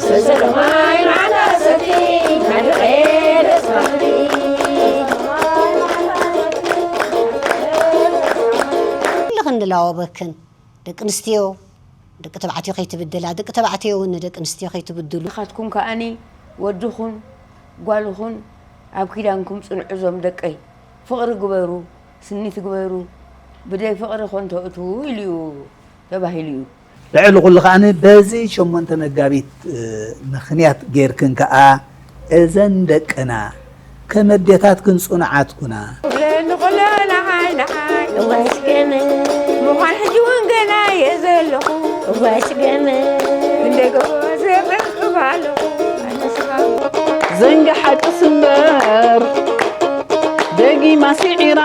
በሰለማይ መዓልታ ሰቲ ናይ ፍቕሬ ደስ በሃሊ። ክንድላወበክን ደቂ ኣንስትዮ ደቂ ተባዕትዮ ከይትብድላ፣ ደቂ ተባዕትዮ እውን ንደቂ ኣንስትዮ ከይትብድሉ። ንኻትኩም ከኣኒ ወድኹን ጓልኹን ኣብ ኪዳንኩም ጽንዑ። እዞም ደቀይ ፍቕሪ ግበሩ፣ ስኒት ግበሩ፣ ብደይ ፍቕሪ ኮንቶ እትዉ ኢሉ እዩ ተባሂሉ እዩ። ልዕሊ ኩሉ ከኣ በዚ ሸሞንተ መጋቢት ምኽንያት ጌርክን ከኣ እዘን ደቅና ከም ኣዴታትክን ጽኑዓት ኩና። ክብለኒ ከሎ ንዓይ ንዓይ እዋይ ስገመ ምዃን ሕጂ እውን ገና እየ ዘለኹ። እዋይ ስገመ ክንደይ ጎቦ ዘበርክብ ኣለኹ። ዘንጊ ሓቂ ስምበር ደጊማ ስዒራ።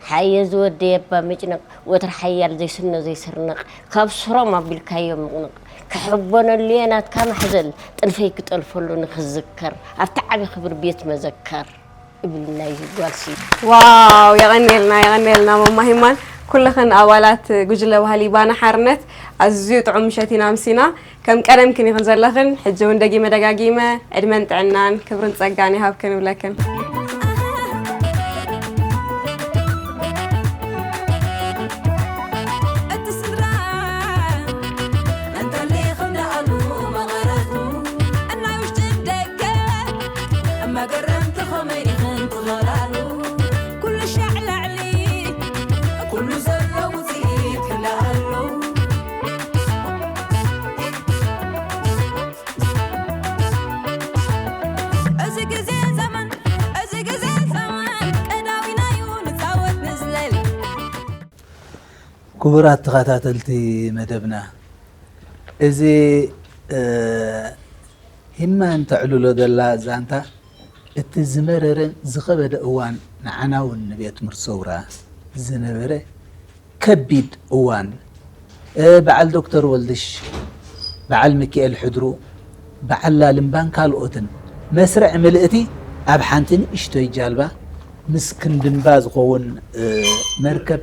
ሓየ ዝወደየ እባ ምጭነቕ ወትሪ ሓያል ዘይስኖ ዘይስርነቕ ካብ ስሮም ኣቢልካዮ ምቕንቕ ክሕቦነሉ እየ ናትካ ማሕዘል ጥልፈይ ክጠልፈሉ ንክዝከር ኣብቲ ዓቢ ክብሪ ቤት መዘከር እብል ናይ ጓልሲ። ዋው የቐንየልና የቐንየልና ማማ ሂማን ኩልኽን ኣባላት ጉጅለ ባህሊ ባና ሓርነት ኣዝዩ ጥዑም ምሸት ኢና ኣምሲና። ከም ቀደምክን ኢኽን ዘለኽን ሕጂ እውን ደጊመ ደጋጊመ ዕድመን ጥዕናን ክብርን ጸጋን ይሃብክን እብለክን። እቲ ስድራ እንተሊኹም ደኣሉ መቐረቱ እናይ ውሽጥን ደገ መገረምቲ ኸመይ ኢኽን ትኸላሉ ኩሉ ሻዕ ላዕሊ ኩሉ ዘሎ ውፅኢት ክልኣሉ። እዚ ግዜ ዘመን እዚ ግዜ ዘመን ቀዳዊናዩ ንፃወት ንዝለል። ክቡራት ተኸታተልቲ መደብና፣ እዚ ሂማን ተዕልሎ ዘላ ዛንታ እቲ ዝመረረን ዝኸበደ እዋን ንዓና እውን ንቤት ትምህርቲ ሰውራ ዝነበረ ከቢድ እዋን፣ በዓል ዶክተር ወልድሽ፣ በዓል ሚኪኤል ሕድሩ፣ በዓል ላልምባን ካልኦትን መስርዕ ምልእቲ ኣብ ሓንቲ ንእሽቶይ ጃልባ ምስ ክንድምባ ዝኸውን መርከብ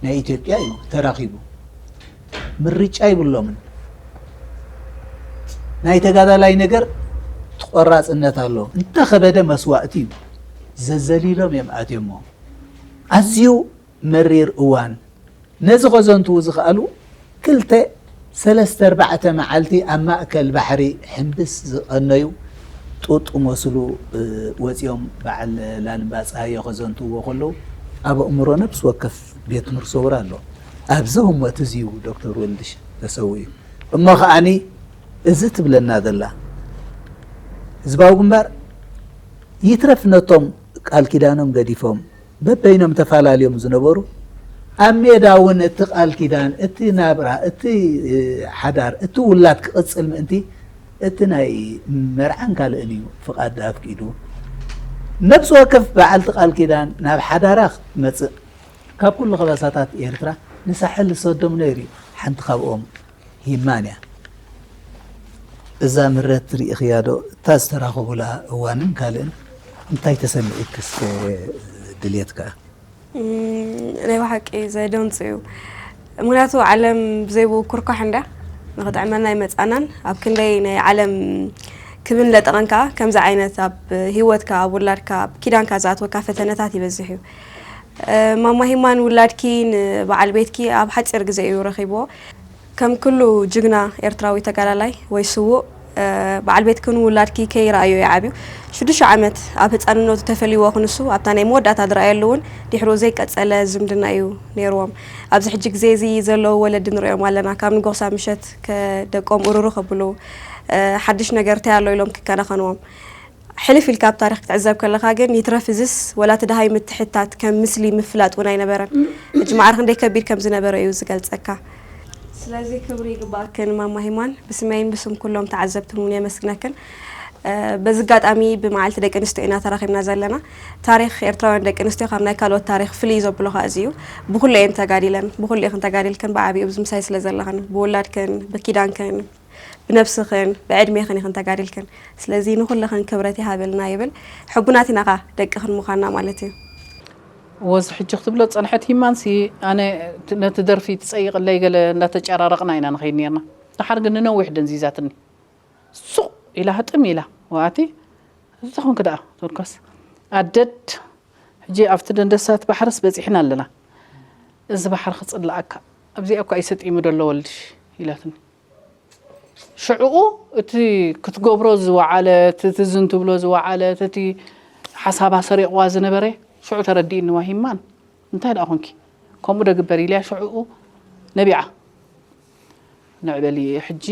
ናይ ኢትዮጵያ እዩ ተራኺቡ። ምርጫ ይብሎምን። ናይ ተጋዳላይ ነገር ተቆራፅነት ኣሎ። እንተኸበደ መስዋእቲ እዩ። ዘዘሊሎም እዮም ኣትዮሞ። ኣዝዩ መሪር እዋን። ነዚ ከዘንትዉ ዝኸኣሉ ክልተ ሰለስተ ኣርባዕተ መዓልቲ ኣብ ማእከል ባሕሪ ሕምብስ ዝቐነዩ ጡጥ መስሉ ወፂኦም በዓል ላልምባ ፀሃየ ከዘንትውዎ ከለዉ ኣብ ኣእምሮ ነብሲ ወከፍ ቤት ትምህርቲ ሰውራ ኣሎ። ኣብዚ ህሞት እዚ እዩ ዶክተር ወልድሽ ተሰዊኡ። እሞ ከኣኒ እዚ ትብለና ዘላ ህዝባዊ ግንባር ይትረፍ ነቶም ቃል ኪዳኖም ገዲፎም በበይኖም ተፈላለዮም ዝነበሩ ኣብ ሜዳ እውን እቲ ቃል ኪዳን፣ እቲ ናብራ፣ እቲ ሓዳር፣ እቲ ውላድ ክቕፅል ምእንቲ እቲ ናይ መርዓን ካልእን እዩ ፍቓድ ኣፍቂዱ። ነብሲ ወከፍ በዓልቲ ቃል ኪዳን ናብ ሓዳራ ክትመፅእ ካብ ኩሉ ከባሳታት ኤርትራ ንሳሕል ዝሰዶም ነይሩ እዩ። ሓንቲ ካብኦም ሂማን እያ። እዛ ምረት ርኢኽያ ዶ? እታ ዝተራኸቡላ እዋንን ካልእን እንታይ ተሰሚዑክስ ድልየት ከኣ? እም፣ ናይ ብሓቂ ዘደንጹ እዩ። ምኽንያቱ ዓለም ብዘይ ብኡ ኩርኳሕ እንድያ ንኽጥዕመና ኣይመጻናን። ኣብ ክንደይ ናይ ዓለም ክብን ለጠቐን ከኣ ከምዚ ዓይነት ኣብ ህይወትካ፣ ኣብ ውላድካ፣ ኣብ ኪዳንካ ዝኣትወካ ፈተነታት ይበዝሕ እዩ። እ፣ ማማ ሂማን ውላድኪ ንበዓል ቤትኪ ኣብ ሓጺር ግዜ እዩ ረኺብዎ። ከም ኩሉ ጅግና ኤርትራዊ ተጋዳላይ ወይ ስዉእ፣ እ፣ በዓል ቤትክን ውላድኪ ከይረኣዮ ይዓብዩ። ሽዱሽተ ዓመት ኣብ ህጻንነቱ ተፈልይዎ ክንሱ፣ ኣብታ ናይ መወዳእታ ዝረኣየሉ እውን ድሕሩ ዘይቀጸለ ዝምድና እዩ ነይርዎም። ኣብዚ ሕጂ ግዜ እዚ ዘለዉ ወለዲ ንሪኦም ኣለና። ካብ ንግሆ ክሳብ ምሸት ከ-፣ ደቆም እሩሩ ከብሉ፣ እ፣ ሓድሽ ነገር እንታይ ኣሎ ኢሎም ክከናኸንዎም። ሕልፍ ኢልካ ኣብ ታሪኽ ክትዕዘብ ከለኻ ግን፣ ይትረፍ እዝስ፣ ወላ እቲ ደሃይ ምትሕታት ከም ምስሊ ምፍላጥ እውን ኣይነበረን። ሕጂ ማዕረ ክንደይ ከቢድ ከም ዝነበረ እዩ ዝገልጸካ። ስለዚ ክብሪ ይግባኣክን ማማ ሂማን፣ ብስመይን ብስም ኩሎም ተዓዘብትን እውን የመስግነክን። እ፣ በዚ ኣጋጣሚ ብመዓልቲ ደቂ ኣንስትዮ ኢና ተራኺብና ዘለና። ታሪኽ ኤርትራውያን ደቂ ኣንስትዮ ካብ ናይ ካልኦት ታሪኽ ፍልይ ዘብሎ ኸኣ እዚ እዩ። ብኹሉ እየን ተጋዲለን፣ ብኹሉ ኢኽን ተጋዲልክን፣ ብዓቢኡ ኣብዚ ምሳይ ስለ ዘለኽን፣ ብውላድክን፣ ብኪዳንክን፣ ብነብስኽን ብዕድሜኽን ኢኽን ተጋዲልክን። ስለዚ ንኹልኽን ክብረት ይሃበልና ይብል። ሕቡናት ኢና ኸኣ ደቅኽን ምዃንና ማለት እዩ። ወዚ ሕጂ ክትብሎ ዝጸንሐት ሂማንሲ፣ ኣነ ት-፣ ነቲ ደርፊ ትጸይቕለይ ገለ እንዳተጨራረቕና ኢና ንኸይድ ኔርና። ደሓር ግን ንነዊሕ ደንዚዛትኒ። ሱቕ ኢላ ህጥም ኢላ። ዋኣቲ እዚ ተኾንክ ደኣ ተርኮስ ኣደድ። ሕጂ ኣብቲ ደንደሳት ባሕርስ በጺሕና ኣለና። እዚ ባሕሪ ክጽላኣካ ኣብዚኣ እኳ እዩ ሰጢሙ ደሎ ወልድሽ ኢላትኒ። ሽዕኡ እቲ ክትገብሮ ዝወዓለት፣ እቲ ዝን ትብሎ ዝወዓለት፣ እቲ ሓሳባ ሰሪቕዋ ዝነበረ ሽዑ ተረዲእኒ። ዋሂማን እንታይ ደኣ ኾንኪ ከምኡ ዶ ግበር ኢልያ ሽዕኡ ነቢዓ። ንዕበሊ ሕጂ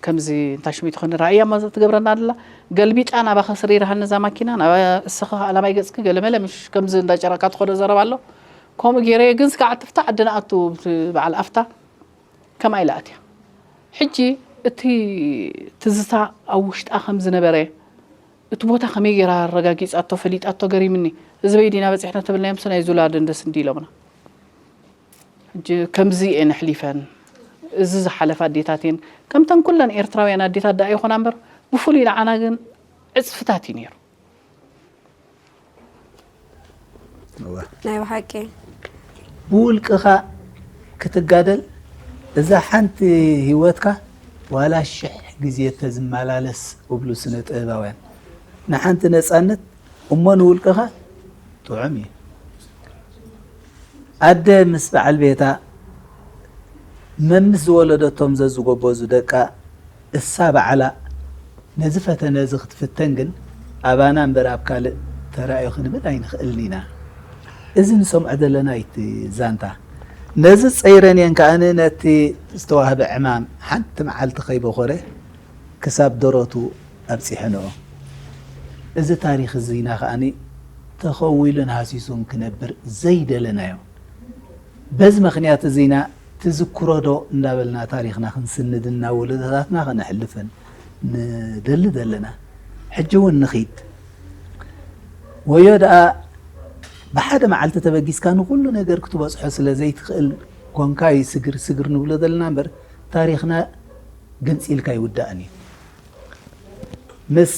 ከምዚ እንታ ሽሚት ኾነ ራእያ ማዘ ትገብረና ኣላ። ገልቢጣ ናባኸ ስሪርሃኒ እዛ ማኪና፣ ናብ እስኻ ከኣ ናባይ ገጽኪ ገለመለ ምሽ ከምዚ እንዳ ጨረቃ ትኾዶ ዘረባ ኣሎ። ከምኡ ገይረ ግን ስጋዕ ትፍታ ዓዲ ንኣቱ በዓል ኣፍታ ከምኣ ኢላ ኣትያ። ሕጂ እቲ ትዝታ ኣብ ውሽጣ ከም ዝነበረ እቲ ቦታ ከመይ ገይራ ኣረጋጊጻቶ ፈሊጣቶ ገሪምኒ። እዚ በይ ዲና በጺሕና ተብልናዮም ስናይ ዙላ ደንደስ እንዲ ኢሎምና። ሕጂ ከምዚ እየን ኣሕሊፈን። እዚ ዝሓለፈ ኣዴታት እየን። ከምተን ኩለን ኤርትራውያን ኣዴታት ደኣ ይኾና እምበር ብፍሉይ ንዓና ግን ዕጽፍታት እዩ ነይሩ። እወ። ናይ ብሓቂ ብውልቅኻ ክትጋደል እዛ ሓንቲ ህይወትካ ዋላ ሽሕ ግዜ ተዝመላለስ እብሉ ስነ ጥበባውያን ንሓንቲ ነፃነት እሞ ንውልቅኻ ጥዑም እዩ። ኣደ ምስ በዓል ቤታ መምስ ዝወለደቶም ዘዝጎበዙ ደቃ እሳ ባዕላ ነዚ ፈተነ እዚ ክትፍተን ግን ኣባና እምበር ኣብ ካልእ ተራእዩ ክንብል ኣይንኽእልን ኢና። እዚ ንሰምዖ ዘለና እዩ እቲ ዛንታ። ነዚ ጸይረን እየን ከኣ ነቲ ዝተዋህበ ዕማም ሓንቲ መዓልቲ ከይበኾረ ክሳብ ደረቱ ኣብጺሐንኦ። እዚ ታሪኽ እዚና ከኣ ተኸዊሉን ሃሲሱን ክነብር ዘይደለናዮ በዚ ምኽንያት እዚና ትዝክሮ ዶ እንዳበልና ታሪኽና ክንስንድን ናብ ወለዶታትና ከነሕልፍን ንደሊ ዘለና። ሕጂ እውን ንኺድ ወዮ ደኣ ብሓደ መዓልቲ ተበጊስካ ንኹሉ ነገር ክትበጽሖ ስለ ዘይትኽእል ኮንካ እዩ ስግር ስግር ንብሎ ዘለና እምበር ታሪኽና ግንጺልካ ኣይውዳእን እዩ። ምስ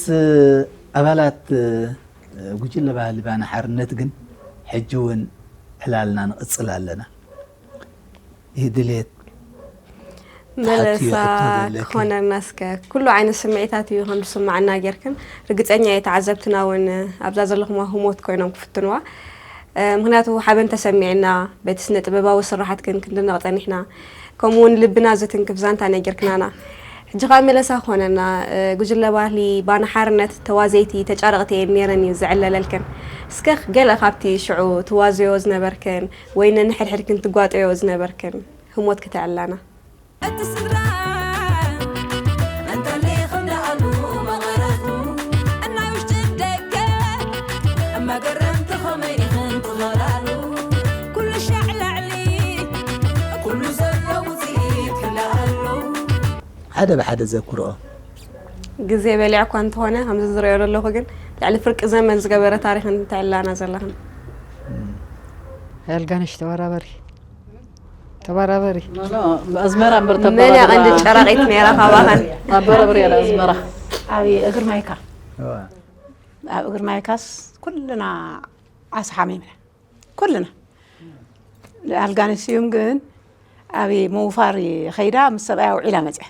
ኣባላት ጉጅለ ባህሊ ባና ሓርነት ግን ሕጂ እውን ዕላልና ንቕጽል ኣለና። ይህ ድሌት መለሳ ክኾነና እስከ ኩሉ ዓይነት ስምዒታት እዩ ከም ዝስማዓና ጌርክን ርግፀኛ እየ ተዓዘብትና እውን ኣብዛ ዘለኹማ ህሞት ኮይኖም ክፍትንዋ ምክንያቱ ሓበን ተሰሚዕና በቲ ስነ ጥበባዊ ስራሓትክን ክንድነቕ ፀኒሕና ከምኡ እውን ልብና ዝትንክፍ ዛንታ ነጊርክናና ሕጂ ከዓ መለሳ ክኾነና ጉጅለ ባህሊ ባና ሓርነት ተዋዘይቲ ተጫረቕቲ እየን ነይረን እዩ ዝዕለለልክን እስከ ገለ ካብቲ ሽዑ ትዋዘዮ ዝነበርክን ወይ ነንሕድሕድክን ትጓጠዮ ዝነበርክን ህሞት ክተዕላና እቲ ስድራ እንተሊኹም ደኣሉ መቐረቱ እናይ ውሽጢ ደገ መገረምቲ ኸመይ ኢኽን ትኸላሉ ኩሉ ሻዕ ላዕሊ ኩሉ ዘሎ ውፅኢት ክለኣሉ ሓደ ብሓደ ዘኩርኦ ግዜ በሊዕ እኳ እንተኾነ ከምዚ ዝሪኦ ዘለኹ ግን ልዕሊ ፍርቂ ዘመን ዝገበረ ታሪኽን ትዕላና ዘለኽን ኣልጋነሽ ተበራበሪ ተበራበሪ ኣዝመራ እምበር መን ቀንዲ ጨራቂት ነይራ ካባኸን ኣበረብር ያለ ኣዝመራ ኣብ እግር ማይካ ኣብ እግር ማይካስ ኩልና ዓሳ ሓሚምና ኩልና ኣልጋነሽ ስዩም ግን ኣብ ምውፋር ከይዳ ምስ ሰብኣያ ውዒላ መፅያ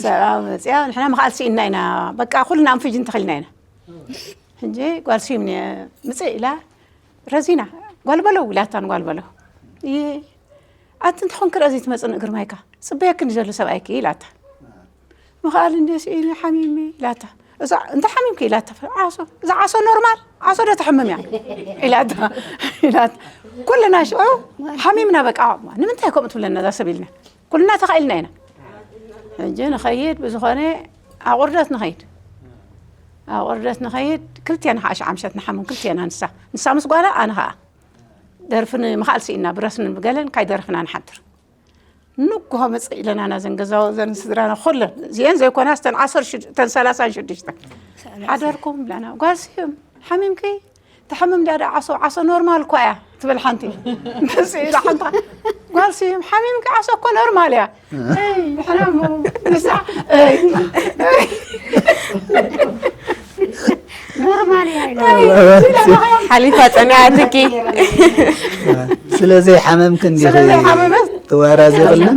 ሰብኣ መፅያ ንሕና መኻል ስኢና ኢና በቃ ኩልና ኣንፍጅ እንተኽልና ኢና ሕጂ ጓል ስዩም ምፅእ ኢላ ረዚና ጓል በለው ኢላታ ንጓል በለው ኣቲ እንተኾንኪ ረዚ ትመፅእ ንእግር ማይካ ፅበየክን ዘሎ ሰብኣይኪ ኢላታ ምኽኣል እንደ ስኢነ ሓሚሚ ኢላታ እዛ እንተ ሓሚምኪ ኢላታ ዓሶ እዛ ዓሶ ኖርማል ዓሶ ዶ ተሕምም እያ ኢላታ ኢላታ ኩልና ሽዑ ሓሚምና በቃ ንምንታይ ከምኡ ትብለና እዛ ሰብ ኢልና ኩልና ተኻኢልና ኢና ሕጂ ንኸይድ ብዝኾነ ኣቑርደት ንኸይድ ኣቑርደት ንኸይድ ክልቴና ከዓ ሸዓምሸት ንሓሙም ክልቴና ንሳ ንሳ ምስ ጓላ ኣነ ከዓ ደርፊ ንምኽኣል ስኢና ብረስንን ብገለን ካይደረፍና ንሓድር ንጉሆ መፅእ ኢለናና ዘን ገዛወ ዘን ስድራና ኩለን እዚአን ዘይኮና ስተን ዓሰርተ ሽዱሽተ ተን ሰላሳን ሽዱሽተ ሓደርኩም ብላና ጓል ስዩም ሓሚምኪ ተሓምም ድያ ዓሶ ዓሶ ኖርማል እኳ እያ ትብል ሓንቲ መፅእ ኢላ ሓንታ ጓል ስዩም ሓሚምኪ ዓሶ እኮ ኖርማል እያ ንሕና ንሳ ኖርማል እያ ሓሊፋ ፀኒዓትኪ ስለዘይ ሓመምክን ዲኺ ትዋራዘብልና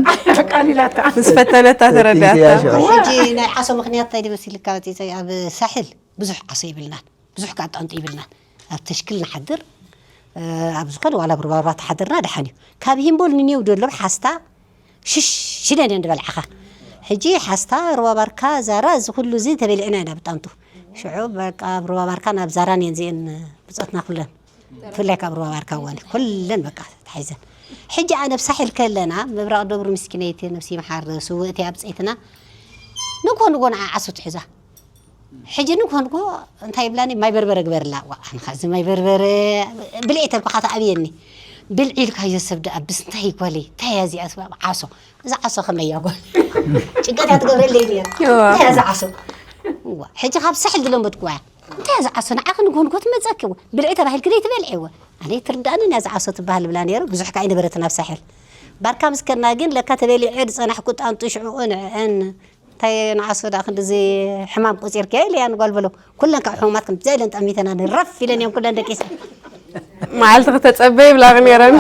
ኢላታ ምስ ፈተነታ ተረዳእታ። ሕጂ ናይ ዓሶ ምኽንያት እንታይ ድመስልካ ወፂፀይ ኣብ ሳሕል ብዙሕ ዓሶ ይብልናን ብዙሕ ከዓ ጣንጡ ይብልናን ኣብ ተሽክል ንሓድር። ኣብ ዝኾነ ዋላ ብርባርባ ተሓድርና ደሓን እዩ። ካብ ሂምቦል ንኔው ደሎ ሓስታ ሽሽ ሽደን እየን ዝበልዓኻ። ሕጂ ሓስታ፣ ሩባ ባርካ፣ ዛራ፣ እዚ ኩሉ እዚ ተበሊዕና ኢና ብጣንቱ። ሽዑ በቃ ኣብ ሩባ ባርካ ናብ ዛራን እየን እዚአን ብፆትና ኩለን። ብፍላይ ካብ ሩባ ባርካ እዋን ኩለን በቃ ተሓይዘን። ሕጂ ኣነ ብሳሕል ከለና ምብራቕ ደብሩ ምስኪነይቲ ነብሲ መሓር ስውእቲ ኣብ ፀይትና ንጎ ንጎ ንዓ ዓሱ ትሕዛ። ሕጂ ንኮንኮ እንታይ ይብላኒ ማይ በርበረ ግበርላ። ዋ ኣንኻ እዚ ማይ በርበረ ብልዒ ተብካ ተኣብየኒ። ብልዒ ኢልካዮ ሰብ ደኣ ብስ እንታይ ይጓለይ እንታይ እያ እዚኣ ዓሶ። እዛ ዓሶ ከመይ እያ ጓል ጭንቀት እያ ትገብረለይ እያ። እንታይ እያ እዛ ዓሶ። ዋ ሕጂ ካብ ሳሕል ዝለመድኩዋ እያ። እንታይ እያ እዛ ዓሶ ንዓኺ ንኮንኮ ትመፀኪ እዋ ብልዒ ተባሂልኪ ደይ ትበልዒ እዋ። ኣነ ትርዳእንን እያ እዛ ዓሶ ትበሃል ብላ ነይሩ ብዙሕ ከዓ ይነበረትን ኣብ ሳሕል። ባርካ ምስከና ግን ለካ ተበሊዐ ዝፀናሕኩ ጣንጡ ሽዑኡ ንዕአን እንታይ ንዓሶ ደኣ ክንድዚ ሕማም ቆፂርክያ ኢለያ ንጓል በሎ። ኩለን ካብ ሕሙማት ከምዚኣ ኢለን ጠሚተና ረፍ ኢለን እዮም ኩለን ደቂሰን። መዓልቲ ክተፀበ ይብላኺ ነይረን።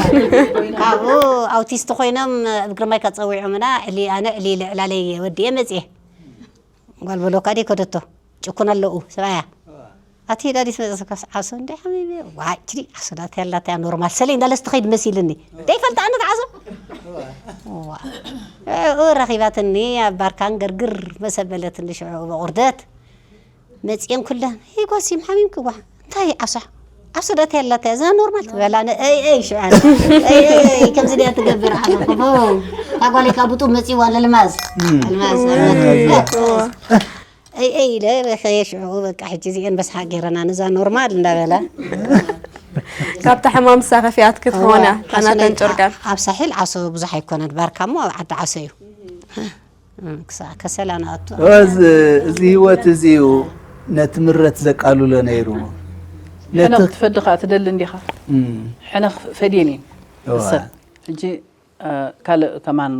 ካብኡ ኣውቲስት ኮይኖም እብ ግርማይ ከፀዊዖምና ዕሊ ኣነ ዕሊ ልዕላለይ ወዲየ መፅየ። ጓል በሎ ካዲ ከደቶ ጭኩን ኣለኡ ሰብኣያ ኣቲ ዳዲስ መፀሰካስ ዓሶ እንደ ሓሚመ ዋጭሪ ዓሶ ዳት ያላት ያ ኖርማል ሰለይ እንዳለስ ትኸይድ መሲልኒ ደይ ፈልጣ ኣነት ዓሶ ረኺባትኒ ኣብ ባርካን ገርግር መሰበለትኒ ሽዑ በቁርደት መፅየን ኩለን ይጓሲም ሓሚምክዋ እንታይ ዓሶ ዓሶ ዳት ያላት ያ እዛ ኖርማል ትበላ ኣይ ኣይ ሽዑ ከምዚ ዲያ ትገብር ዓሶ ኣጓሊካ ብጡ መፅዋ ለልማዝ ልማዝ ኣይ ኣይ ኢለ በኸየ ሽዑ በቃ ሕጂ እዚአን በስሓቅ ገይረና ነዛ ኖርማል እንዳበላ ካብታ ሕማም ሳኸፊኣት ክትኾነ ታናተን ጨርቀን ኣብ ሳሒል ዓሶ ብዙሕ ኣይኮነን ባርካ እሞ ኣብ ዓዲ ዓሶ እዩ ክሳዕ ከሰላ ንኣቱ እዚ ህይወት እዚ እዩ ነቲ ምረት ዘቃልሎ ነይሩ ሕነ ክትፈዲ ከዓ ትደሊ እንዲኻ ሕነ ፈድየን እየን ሰብ ሕጂ ካልእ ከማን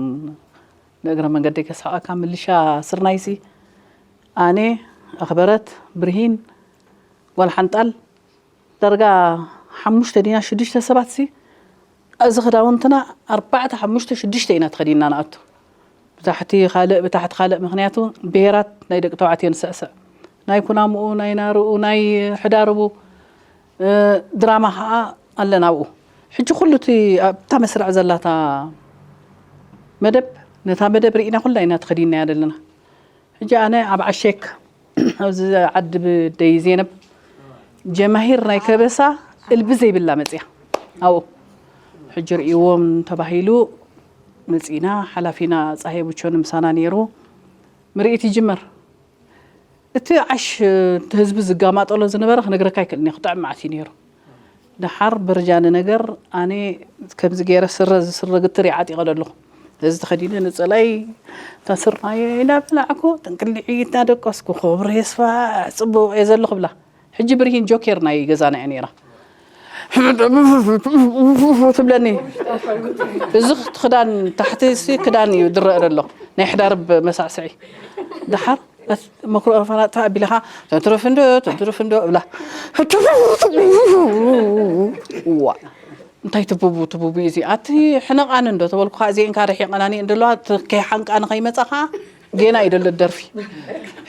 ንእግረ መንገደይ ከስሕቐካ ምልሻ ስርናይሲ ኣነ ኣኽበረት ብርሂን ጓል ሓንጣል ዳርጋ ሓሙሽተ ዲና ሽዱሽተ ሰባት ሲ እዚ ክዳውንትና ኣርባዕተ ሓሙሽተ ሽዱሽተ ኢና ተኸዲንና ንኣቱ ብታሕቲ ካልእ ብታሕቲ ካልእ ምክንያቱ ብሄራት ናይ ደቂ ተባዕትዮ ንስዕስዕ ናይ ኩናምኡ ናይ ናርኡ ናይ ሕዳርቡ ድራማ ከዓ ኣለና ኣብኡ ሕጂ ኩሉ እቲ ኣብታ መስርዕ ዘላታ መደብ ነታ መደብ ርኢና ኩላ ኢና ተኸዲንናያ ዘለና ሕጂ ኣነ ኣብ ዓሼክ ኣብዚ ዓዲ ብደይ ዜነብ ጀማሂር ናይ ከበሳ እልቢ ዘይብላ መፅያ ኣብኡ ሕጂ ርእይዎም ተባሂሉ መፂና ሓላፊና ፀሃየ ቡቾ ንምሳና ነይሩ ምርኢት ይጅመር እቲ ዓሽ እቲ ህዝቢ ዝጋማጠሎ ዝነበረ ክነግረካ ኣይክእልን እየ ክጥዕም መዓት እዩ ነይሩ ደሓር በርጃኒ ነገር ኣነ ከምዚ ገይረ ስረ ዝስረ ግትር ይዓጢቐ ዘለኹ እዚ ተኸዲነ ንፀላይ ታስርናዮ ኢላ በላዕኩ ጥንቅልዒ እናደቀስኩ ክብሪ የስፋ ፅቡቕ እየ ዘለኹ ብላ ሕጂ ብርሂን ጆኬር ናይ ገዛና እያ ነይራ ትብለኒ እዚ ክዳን ታሕቲ ክዳን እዩ ድረአ ዘሎ ናይ ሕዳርብ መሳዕስዒ ድሓር መክሮፎና ተኣቢልኻ ተትርፍ እንዶ ተትርፍ እንዶ እብላ ዋ እንታይ ትቡቡ ትቡቡ እዚ ኣቲ ሕነቃኒ እንዶ ተበልኩ ከዓ እዚኤን ከዓ ርሒቀናኒ እንደለዋ ከይሓንቃኒ ከይመፃ ከዓ ጌና እዩ ደሎ ደርፊ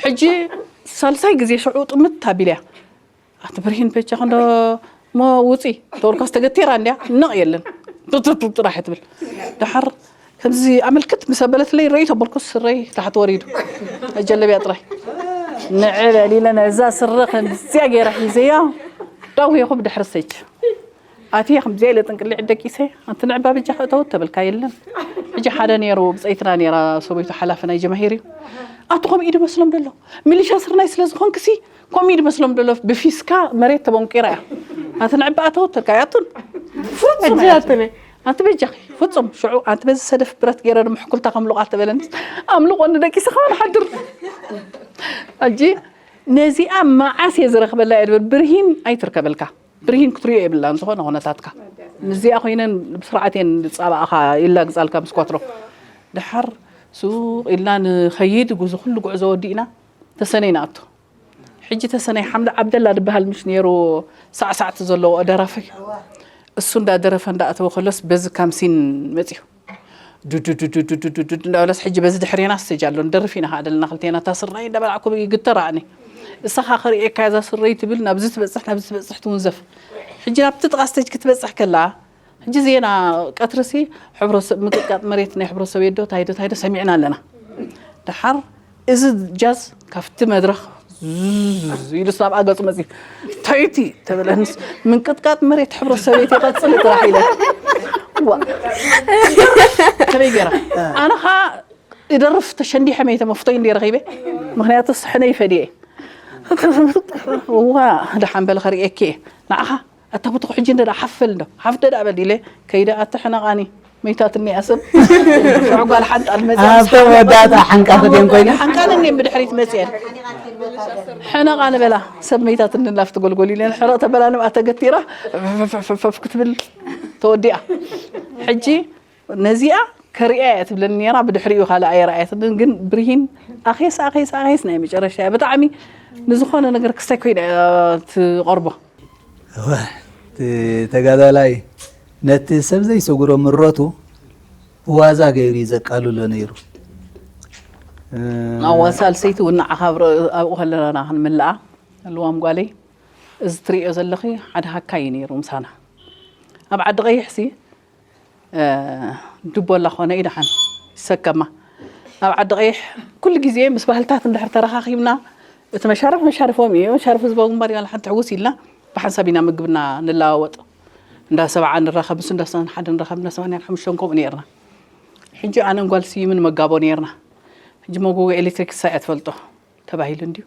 ሕጂ ሳልሳይ ግዜ ሽዑ ጥምት ኣቢለያ ኣቲ ብርሂን በጃ ክንዶ ሞ ውፂ ተበልኳስ ተገቲራ እንድያ ነቕ የለን ጥጥጥጥ ጥራሕ ትብል ድሓር ከምዚ ኣመልክት ምስ ኣበለትለይ ረይ ተበልኩ ስረይ ታሕቲ ወሪዱ ጀለብያ ጥራይ ንዕበል ኢለ ነዛ ስረ ከምዚያ ገይረ ሒዘያ ዳውየኹ ብድሕሪ ሰጅ ኣትየ ከምዚያ ኢለ ጥንቅሊዕ ደቂሰ ኣንቲ ንዕባ በጃ ክእተው ተበልካ የለን ሕጂ ሓደ ነይሩ ብፀይትና ነይራ ሰበይቱ ሓላፊ ናይ ጀማሂር እዩ ኣቲ ከምኡ ኢዱ መስሎም ደሎ ሚሊሻ ስርናይ ስለ ዝኾንክሲ ኮሚድ መስሎም ደሎ ብፊስካ መሬት ተበንቂራ እያ ኣቲ ንዕባ ኣተወተልካ ያቱን ፍጹም ኣቲ በጃኺ ፍጹም ሽዑ ኣንቲ በዚ ሰደፍ ብረት ገይረ ንምሕኩልታ ከምልቋ ተበለኒ ኣምልቆ ንደቂሰ ከማን ሓድር ሕጂ ነዚኣ መዓስ እየ ዝረኽበላ እየ ድብል ብርሂን ኣይትርከበልካ ብርሂን ክትሪኦ የብላን ዝኾነ ኩነታትካ ምስዚኣ ኮይነን ብስርዓት እየን ዝፃባእኻ ይላግፃልካ ምስ ኮትሮ ድሓር ሱቕ ኢልና ንኸይድ ጉዚ ኩሉ ጉዕዞ ወዲእና ተሰነይ ንኣቱ ሕጂ ተሰነይ ሓምድ ዓብደላ ዝበሃል ምሽ ነይሩ ሳዕሳዕቲ ዘለዎ ደራፊ እሱ እንዳደረፈ እንዳኣተወ ከሎስ በዚ ካምሲን መፅዩ ዱዱዱዱዱዱዱ እንዳበለስ፣ ሕጂ በዚ ድሕሬና ስቴጅ ኣሎ፣ ንደርፍ ኢና ከዓ ደለና ክልቴና። እታ ስርናይ እንዳበላዕኩ ይግተራኣኒ። እሳኻ ክርእየካ እዛ ስረይ ትብል፣ ናብዚ ትበፅሕ፣ ናብዚ ትበፅሕ ትውንዘፍ። ሕጂ ናብቲ ጥቓ ስቴጅ ክትበፅሕ ከላ፣ ሕጂ ዜና ቀትርሲ ሕብረተሰብ፣ ምቅጥቃጥ መሬት ናይ ሕብረተሰብ የዶ፣ ታይዶ፣ ታይዶ ሰሚዕና ኣለና። ደሓር እዚ ጃዝ ካብቲ መድረኽ ዙዝ ኢሉ ናብ ኣገጹ መጺኡ፣ "ተይቲ!" ተበለንስ፣ "ምንቅጥቃጥ መሬት ሕብረተሰብ የት ይቐጽል ጥራሕ?" ኢለ። ዋ። ከመይ ገይራ? ኣነ ኸኣ እደርፍ ተሸንዲሐ መይተ መፍቶይ እንድየ ረኺበ። ምኽንያቱ ስሕነይ ፈድየ። ዋ፣ ደሓን በል ኸርእየኪ እየ። ንዓኻ ኣታ ብትኹ ሕጂ እንደ ሓፍ በል እንዶ፣ ሓፍ ደዳ በል ኢለ ከይደ ኣተ ሕነቓኒ። መይታትኒ እያ ሰብ። ሽዑ ጓል ሓንጣል መጽያ። ኣብተ መወዳእታ ሓንቃፈት እየን ኮይነን። ሓንቃን እኔም ብድሕሪት መጽየን። ሕነቓ ንበላ ሰብ መይታትኒ ላፍ ትጎልጎል ኢለን ሕረቕ ተበላ ንብኣ ተገቲራ ፈፍ ክትብል ተወዲኣ። ሕጂ ነዚኣ ከርእያ እያ ትብለኒ ነይራ፣ ብድሕሪኡ ካልእ ኣይረኣየትንን። ግን ብርሂን ኣኼስ፣ ኣኼስ፣ ኣኼስ ናይ መጨረሻ እያ። ብጣዕሚ ንዝኾነ ነገር ክስታይ ኮይና እያ ትቐርቦ። እወ፣ እቲ ተጋዳላይ ነቲ ሰብ ዘይሰጉሮ ምረቱ ብዋዛ ገይሩ እዩ ዘቃልሎ ነይሩ። እ፣ ኣዋ ሳልሰይቲ እውን ንዓኻ ኣብ ር-፣ ኣብኡ ከለና ክንምልኣ፣ ልዋም ጓለይ፣ እዚ ትርእዮ ዘለኺ ሓደ ሃካይ እዩ ነይሩ ምሳና። ኣብ ዓዲ ቀይሕሲ፣ እ፣ ድቦላ ኾነ እዩ ደሓን ይሰከማ። ኣብ ዓዲ ቀይሕ ኩሉ ግዜ ምስ ባህልታት እንድሕር ተረኻኺብና፣ እቲ መሻርፍ መሻርፎም እዩ፣ መሻርፍ ህዝባዊ ግንባር እዩ፣ ሓንቲ ሕውስ ኢልና ብሓንሳብ ኢና ምግብና ንለዋወጥ። እንዳ ሰብዓ ንራኸብ፣ ምስ እንዳ ሰማንያ ሓደ ንራኸብ፣ እንዳ ሰማንያ ሓሙሽተ ከምኡ ነይርና። ሕጂ ኣነን ጓል ስዩምን መጋቦ ነይርና። ሕጂ መጎጎ ኤሌክትሪክ እሳ እያ ትፈልጦ ተባሂሉ እንድዩ።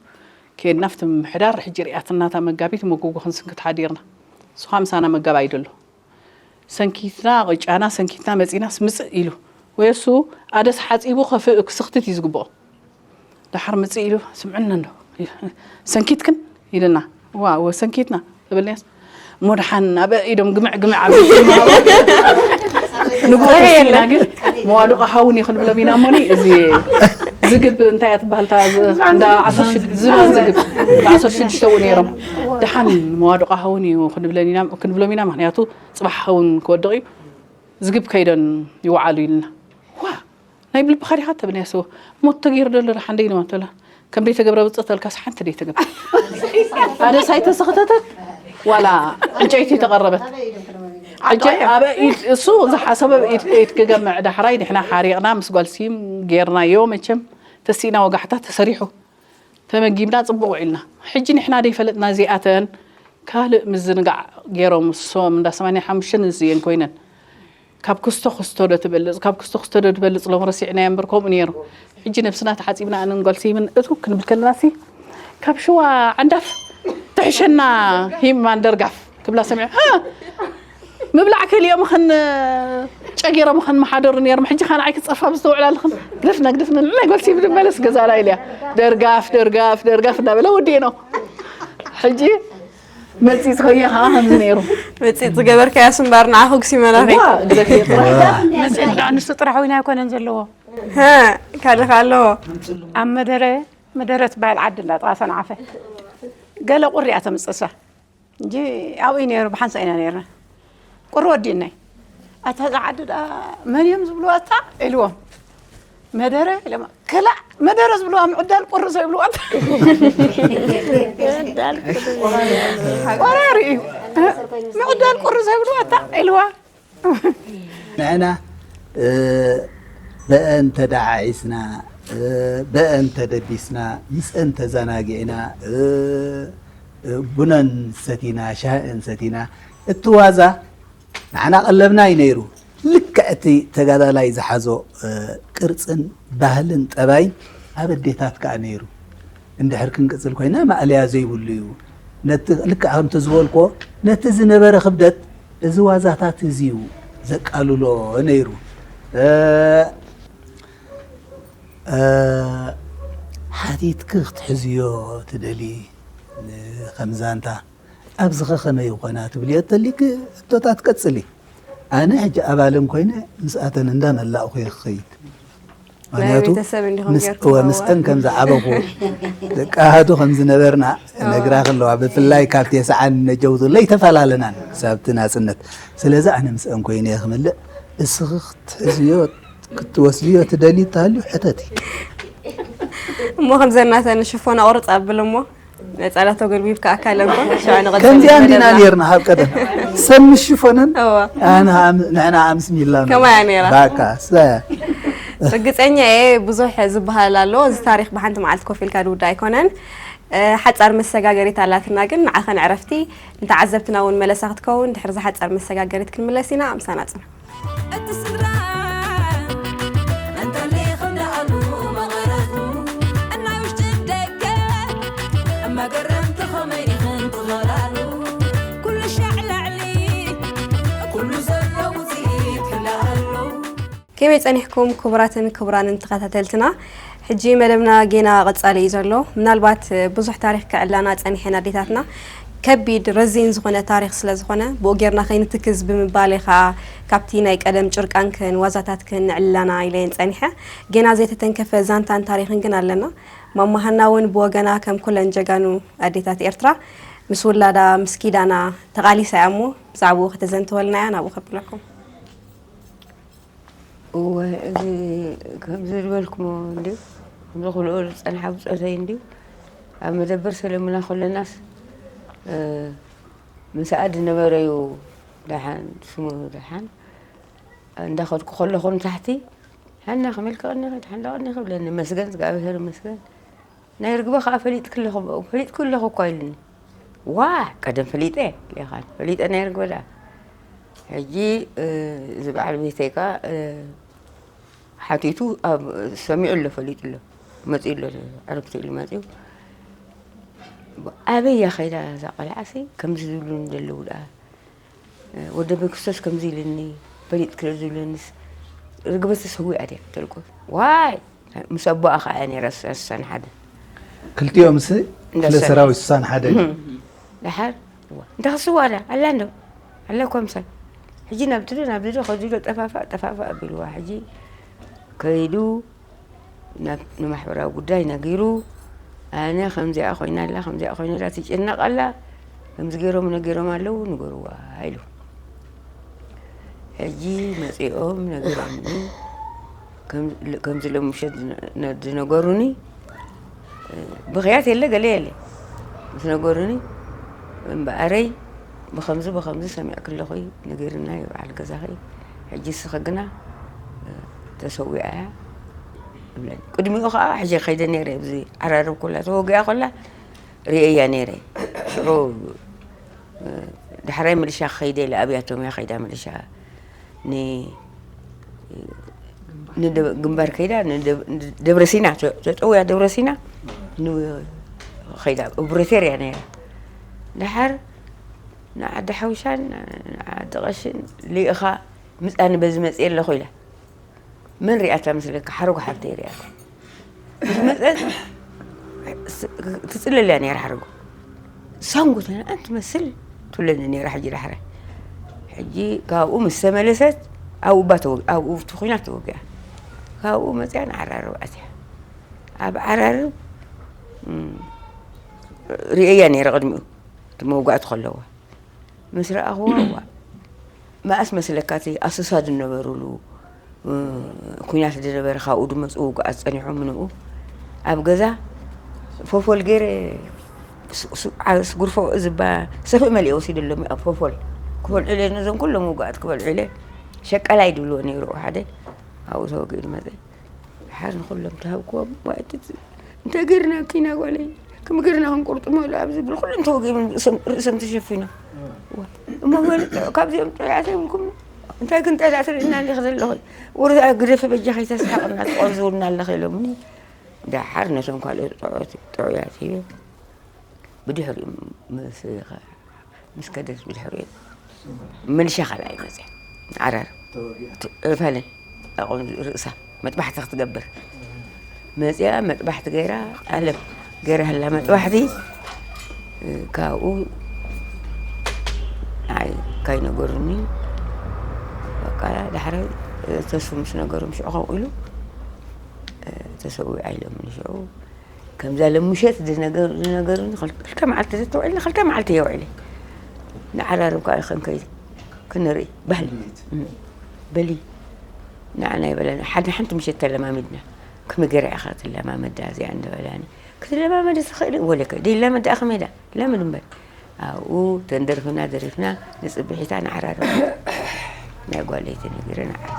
ከድና ኣብቲ ምምሕዳር ሕጂ ሪኣትና እታ መጋቢት መጎጎ ክንስንክት ሓዲርና። እሱ ኸኣ ምሳና መጋባይ ደሎ። ሰንኪትና፣ ቅጫና ሰንኪትና መጺናስ ምጽእ ኢሉ። ወይ እሱ ኣደስ ሓጺቡ ከፍ-፣ ክስኽትት እዩ ዝግብኦ። ደሓር ምጽእ ኢሉ፣ "ስምዕና እንዶ፣ ሰንኪትክን?" ኢልና። "ዋ፣ እወ፣ ሰንኪትና" ተበልናስ፣ እሞ ደሓን ኣብ ኢዶም ግምዕ ግምዕ ኣብ ንጉሆ ተስኢና ግን መዋድቕ ሃውን እዩ ክንብሎም ኢና እሞኒ፣ እዚ ዝግብ እንታይ እያ ትበሃል? እታ ዝ-፣ እንዳ ዓሰርተ ሽዱሽተ ዝባ ዝግብ፣ እንዳ ዓሰርተ ሽዱሽተ እውን ነይሮም። ደሓን መዋድቕ ሃውን እዩ ክንብለን ኢና፣ ክንብሎም ኢና፣ ምኽንያቱ ጽባሕ ሃውን ክወድቕ እዩ፣ ዝግብ ከይደን ይወዓሉ ኢልና። ዋ! ናይ ብልብኻ ዲኻ ተብለያ ሰው ሞት ተገይሩ ደሎ ደሓን ደይ ንማን ተብላ ከም ደይተገብረ ብፅእ ተልካስ ሓንቲ ደይተገብረ ኣደስ ኣይተሰኽተተት ዋላ ዕንጨይቲ ተቐረበት። ዕንጨይቲ ኣበ ኢድ እሱ ዝሓሰበ ኢድ ኢድ ክገምዕ ዳሕራይ ንሕና ሓሪቕና ምስ ጓል ሲም ጌርናዮ። መቸም ተሲእና ወጋሕታ ተሰሪሑ ተመጊብና ጽቡቕ ውዒልና። ሕጂ ንሕና ደይፈለጥና እዚኣተን ካልእ ምዝንጋዕ ገይሮም እሶም እንዳ ሰማንያ ሓሙሽተ ንዝየን ኮይነን ካብ ክስቶ ክስቶ ዶ ትበልጽ፣ ካብ ክስቶ ክስቶ ዶ ትበልጽ ኢሎም ረሲዕናዮ እምበር ከምኡ ነይሩ። ሕጂ ነብስና ተሓጺብና ኣነን ጓል ስይምን እቱ ክንብል ከለናሲ ካብ ሽዋ ዓንዳፍ ትሕሸና ሂም ማንደርጋፍ ክብላ ሰሚዐ። ሃ! ምብላዕ ከሊኦም ኸን ጨጊሮም ኸን መሓደሩ ነይሮም። ሕጂ ኸን ዓይኪ ጸፋ ብዝተውዕላ ኣለኽን ግደፍና ግደፍና ንዕና ጓል ስይም ድመለስ ገዛና ኢልያ። ደርጋፍ ደርጋፍ ደርጋፍ እናበለ ወዲኤ ነው። ሕጂ መጺጽ ኸየ ኸዓ ከምዚ ነይሩ። መጺጽ ዝገበርካያስ እምበር ንዓኹ ግሲ መላኺ። ዋ፣ ግደፍ እየ ጥራሕ። መጺጽ ደኣ ንሱ ጥራሕ ዊና ኣይኮነን ዘለዎ። ሃ፣ ካልእ ኸ ኣለዎ? ኣብ መደረ፣ መደረ ትበሃል ዓዲ እንዳ ጥቓ ሰንዓፈ። ገለ ቁሪ እያ ተምጽእሳ። እንጂ ኣብኡ እዩ ነይሩ፣ ብሓንሳእ ኢና ነይርና። ቁሪ ወዲእናይ። ኣታ እዛ ዓዲ ደኣ መን እዮም ዝብልዋ እታ? ኢልዎም። መደረ ኢሎም፣ ክላእ መደረ ዝብልዋ ምዕዳል ቁሪ ዘይብልዋ እታ። ምዕዳል ቁሪ። ቆራሪ እዩ። ምዕዳል ቁሪ ዘይብልዋ እታ ኢልዋ። ንሕና፣ እ፣ በአን ተደዓዒስና፣ እ፣ በአን ተደቢስና፣ ምስአን ተዘናጊዕና፣ እ፣ እ፣ ቡነን ሰቲና፣ ሻህአን ሰቲና፣ እቲ ዋዛ ንዓና ቀለብና እዩ ነይሩ። ልክዕ እቲ ተጋዳላይ ዝሓዞ፣ እ፣ ቅርጽን ባህልን ጠባይን ኣብ ኣዴታት ከኣ ነይሩ። እንድሕር ክንቅጽል ኮይና ማእለያ ዘይብሉ እዩ። ነቲ፣ ልክዕ ከምቲ ዝበልኮ፣ ነቲ ዝነበረ ክብደት እዚ ዋዛታት እዚ እዩ ዘቃልሎ ነይሩ። እ፣ እ፣ ሓቲትኪ ክትሕዝዮ ትደሊ፣ እ፣ ከም ዛንታ፣ ኣብዚ ኸ ከመይ ይኾና ትብልዮ ተሊኪ፣ ሕቶታት ቀጽሊ። ኣነ ሕጂ ኣባለን ኮይነ ምስኣተን እንዳመላእኹ እየ ክኸይድ። ናይ ምኽንያቱ ቤተሰብ እንዲኹም ምስ-፣ ጌርኩም እወ፣ ሃዋ። ምስአን ከም ዝዓበኹ ደቂ ኣሃዱ ከም ዝነበርና እወ። ነግራኺ ኣለዋ። ብፍላይ ካብ ቴስዓን ነጀው ዝብሎ ኣይተፈላለናን ክሳብ እቲ ናጽነት። ስለዚ ኣነ ምስአን ኮይነ እየ ክምልእ። እስኺ ክትሕዝዮ ክትወስድዮ ትደሊ እንተሃልዩ ሕተቲ። እሞ ከምዘናተ ንሽፎና ቁርፅ ኣብል እሞ ነፃላ ተጎልቢብካ ኣካለ እኮ ሽዑ ንቐፅል ከምዚኣ እንዲና መደብና። ነርና ሃብ ቀደም ሰብ ምሽፎነን እዋ። ኣነ ኣም- ንሕና ኣምስ ሚላ ከማያ ነይራ። ባካ ሰ ርግፀኛ እየ ብዙሕ ዝበሃል ኣሎ። እዚ ታሪክ ብሓንቲ መዓልቲ ኮፍ ኢልካ ድውዳ ኣይኮነን። እ፣ ሓፃር መሰጋገሪት ኣላትና ግን ንዓኸን ዕረፍቲ ንተዓዘብትና እውን መለሳ ክትከውን ድሕሪ ዝሓፃር መሰጋገሪት ክንምለስ ኢና። ምሳና ፅና። እቲ ስድራ እንተለይ ክንደኣሉ መቐረቱ እናይ ውሽጢ ደገ መገረምቲ ኸመይ ኢኽን ትኸላሉ ኩሉ ሻዕ ላዕሊ ኩሉ ዘሎ ውፅኢት ክለኣሉ ከመይ ጸኒሕኩም ክቡራትን ክቡራንን ተኸታተልትና? ሕጂ መደብና ጌና ቀጻሊ እዩ ዘሎ። ምናልባት ብዙሕ ታሪኽ ክዕላና ጸኒሐን ኣዴታትና ከቢድ ረዚን ዝኾነ ታሪኽ ስለ ዝኾነ ብኡ ጌርና ከይንትክዝ ብምባል እየ ኸኣ ካብቲ ናይ ቀደም ጭርቃንክን ዋዛታትክን ንዕልላና ኢለየን ጸኒሐ። ጌና ዘይተተንከፈ ዛንታን ታሪኽን ግን ኣለና። ማማ ሃና እውን ብወገና ከም ኩለን ጀጋኑ ኣዴታት ኤርትራ ምስ ውላዳ ምስ ኪዳና ተቓሊሳ እያ እሞ ብዛዕባኡ ከተዘንትወልና እያ ናብኡ ከብለኩም። እወ እዚ ከምዚ ዝበልኩሞ እንዲ ከምዚ ክልኦ ዝፀንሓ ብፆተይ እንዲ ኣብ መደበር ሰለሙና ከለናስ ምስኣ ዝነበረዩ ደሓን ስሙ ደሓን እንዳኸድኩ ከለኹ ንታሕቲ ሓና ከመልካ ቀኒኺ ሓንዳ ቀኒኺ ብለኒ መስገን እግዚኣብሔር መስገን ናይ ርግበ ከዓ ፈሊጥክ ኣለኹ ፈሊጥክ ኣለኹ እኳ ኢሉኒ ዋ ቀደም ፈሊጠ ኢኻን ፈሊጠ ናይ ርግበ ደኣ ሕጂ እዚ በዓል ቤተይ ከዓ ሓቲቱ ኣብ ሰሚዑ ኣሎ ፈሊጡ ኣሎ መፂኡ ኣሎ ዕርፍቲ ኢሉ መፂኡ ኣበይ እያ ከይዳ እዛ ቆልዓሲ ከምዚ ዝብሉኒ ዘለዉ ደኣ ወደ መንግስቶስ ከምዚ ኢልኒ ፈሊጥክ ዝብለኒስ ርግበ ተሰዊኣ ድያ ተልቆ ዋይ ምስ ኣቦኣ ከዓ እያ ነይራ ስሳን ሓደ ክልቲኦም ስ ክፍለ እንዳሰርሐ። ሰራዊት ስሳን ሓደ ደሓር እንታይ ክስዋዳ ኣላ እንዶ ኣላ እኳ ምሳይ ሕጂ ናብ ትዶ ናብ ትዶ ከዚዶ ጠፋፋእ ጠፋፋእ ኣቢልዋ ሕጂ ከይዱ ናብ ንማሕበራዊ ጉዳይ ነጊሩ ኣነ ከምዚኣ ኮይና ኣላ ከምዚኣ ኮይና ኣላ ትጭነቕ ኣላ ከምዚ ገይሮም ነጊሮም ኣለዉ ንገርዋ ኢሉ ሕጂ መፂኦም ነጊሮምኒ ከም- ከምዚ ሎም ምሸት ዝነ- ዝነገሩኒ ብኽያት የለ ገለ የለ ምስ ነገሩኒ እምበኣረይ ብኸምዚ ብኸምዚ ሰሚዕኪ ኣለኹ ነጊርና ይበዓል ገዛኺ ሕጂ ስኺ ግና ተሰዊኣ እያ ይብለኒ ቅድሚኡ ከዓ ሕጂ ከይደ ነይረ ኣብዚ ዓራርብ ኩላ ተወጊኣ ኮላ ርእየያ ነይረ ሽዑ ዳሕራይ ምልሻ ክኸይደ ኢለ ኣብያቶም እያ ከይዳ ምልሻ ን ንደ- ግንባር ከይዳ ንደ- ደብረ ሲና ተ- ተጠውያ ደብረ ሲና ን- ከይዳ ኦብሬተር እያ ነይራ ደሓር ንዓዲ ሓውሻን ንዓዲ ቀሽን ልኢኻ ምፃኒ በዚ መፅእ ኣለኹ ኢላ መን ሪኣታ መስለካ ሓረጉ ሓብተይ ሪኣታ ዝመፀት ትፅለል እያ ነይራ ሓረጉ ሳንጉ ተነኣን ትመስል ትብለኒ ነይራ ሕጂ ዳሕራይ ሕጂ ካብኡ ምስ ተመለሰት ኣብኡ እባ ተወ- ኣብኡ እቲ ኩናት ተወጊኣ ካብኡ መፅያ ንዓራርብ ኣትያ ኣብ ዓራርብ እም፣ ርእየያ ነይረ ቅድሚኡ እቲ መውጋእቲ ከለዋ ምስ ረኣኽዋ ዋ መኣስ መስለካ እቲ ኣሶሳ ዝነበሩሉ ኩናት ዝነበረ ካብኡ ዝመፁ ውጉኣት ፀኒሖም ንኡ ኣብ ገዛ ፎፎል ገይረ ስጉርፎ ዝባ ሰፍእ መሊኦ ወሲደሎም ኣብ ፎፎል ክበልዑ ኢለ ነዞም ኩሎም ውጉኣት ክበልዑ ኢለ ሸቀላይ ድብልዎ ነይሩ ሓደ ኣብኡ ተወጊኡ ዝመፀ ሓር ንኩሎም ተሃብክዎም ዋእትት እንታይ ገርና ኪና ጓለይ ከም ገርና ክንቁርጥሞ ኢሉ ኣብ ዝብል ኩሎም ተወጊኦም ርእሶም- ርእሶም ተሸፊኖም ዋ፣ እሞ በሉ ጥዑ- ካብዚኦም ጥዑያት የብልኩም እንታይ ግን ጠላ ትርእና ኣለኺ ዘለኹ ወርዛ ግደፊ በጃኺ ተስሓቕና ትቆርዝውና ኣለኺ ኢሎምኒ ዳሓር ነቶም ካልኦት ጥዑያት ጥዑያት ሂበ ብድሕሪኡ ምስ ምስ ከደት ብድሕሪኡ ምልሻ ካልኣይ መፅያ ዓራር ፈለን ኣቆም ርእሳ መጥባሕቲ ክትገብር መፅያ መጥባሕቲ ገይራ ኣለም ገይራ ህላ መጥባሕቲ ካብኡ ንዓይ ካይነገሩኒ በቃ ዳሕራይ ተስፉ ምስ ነገሮም ሽዑ ከምኡ ኢሉ ተሰዊዓ ኢሎምኒ ሽዑ ከምዛ ለምሸት ዝነገሩኒ ክልተ መዓልቲ ዘተውዕልኒ ክልተ መዓልቲ የውዕለ ንዓራርብ ከዓ ክንከይ ክንርኢ ባህሊ በሊ ንዓና ይበለና። ሓደ ሓንቲ ምሸት ተለማሚድና። "ከመይ ገይራ ኢኻ ክትለማመዳ እዚኣ?" እንዳበላኒ። "ክትለማመዲ ትኽእሊ?" "ወለከ ደይላመድ ደኣ ከመይ ኢላ? ላመድ እምበር." ኣብኡ ተንደርፍና ደሪፍና፣ ንጽብሒታ ንዓራርባ። ናይ ጓለይ ተነጊረ ንዓርፍ።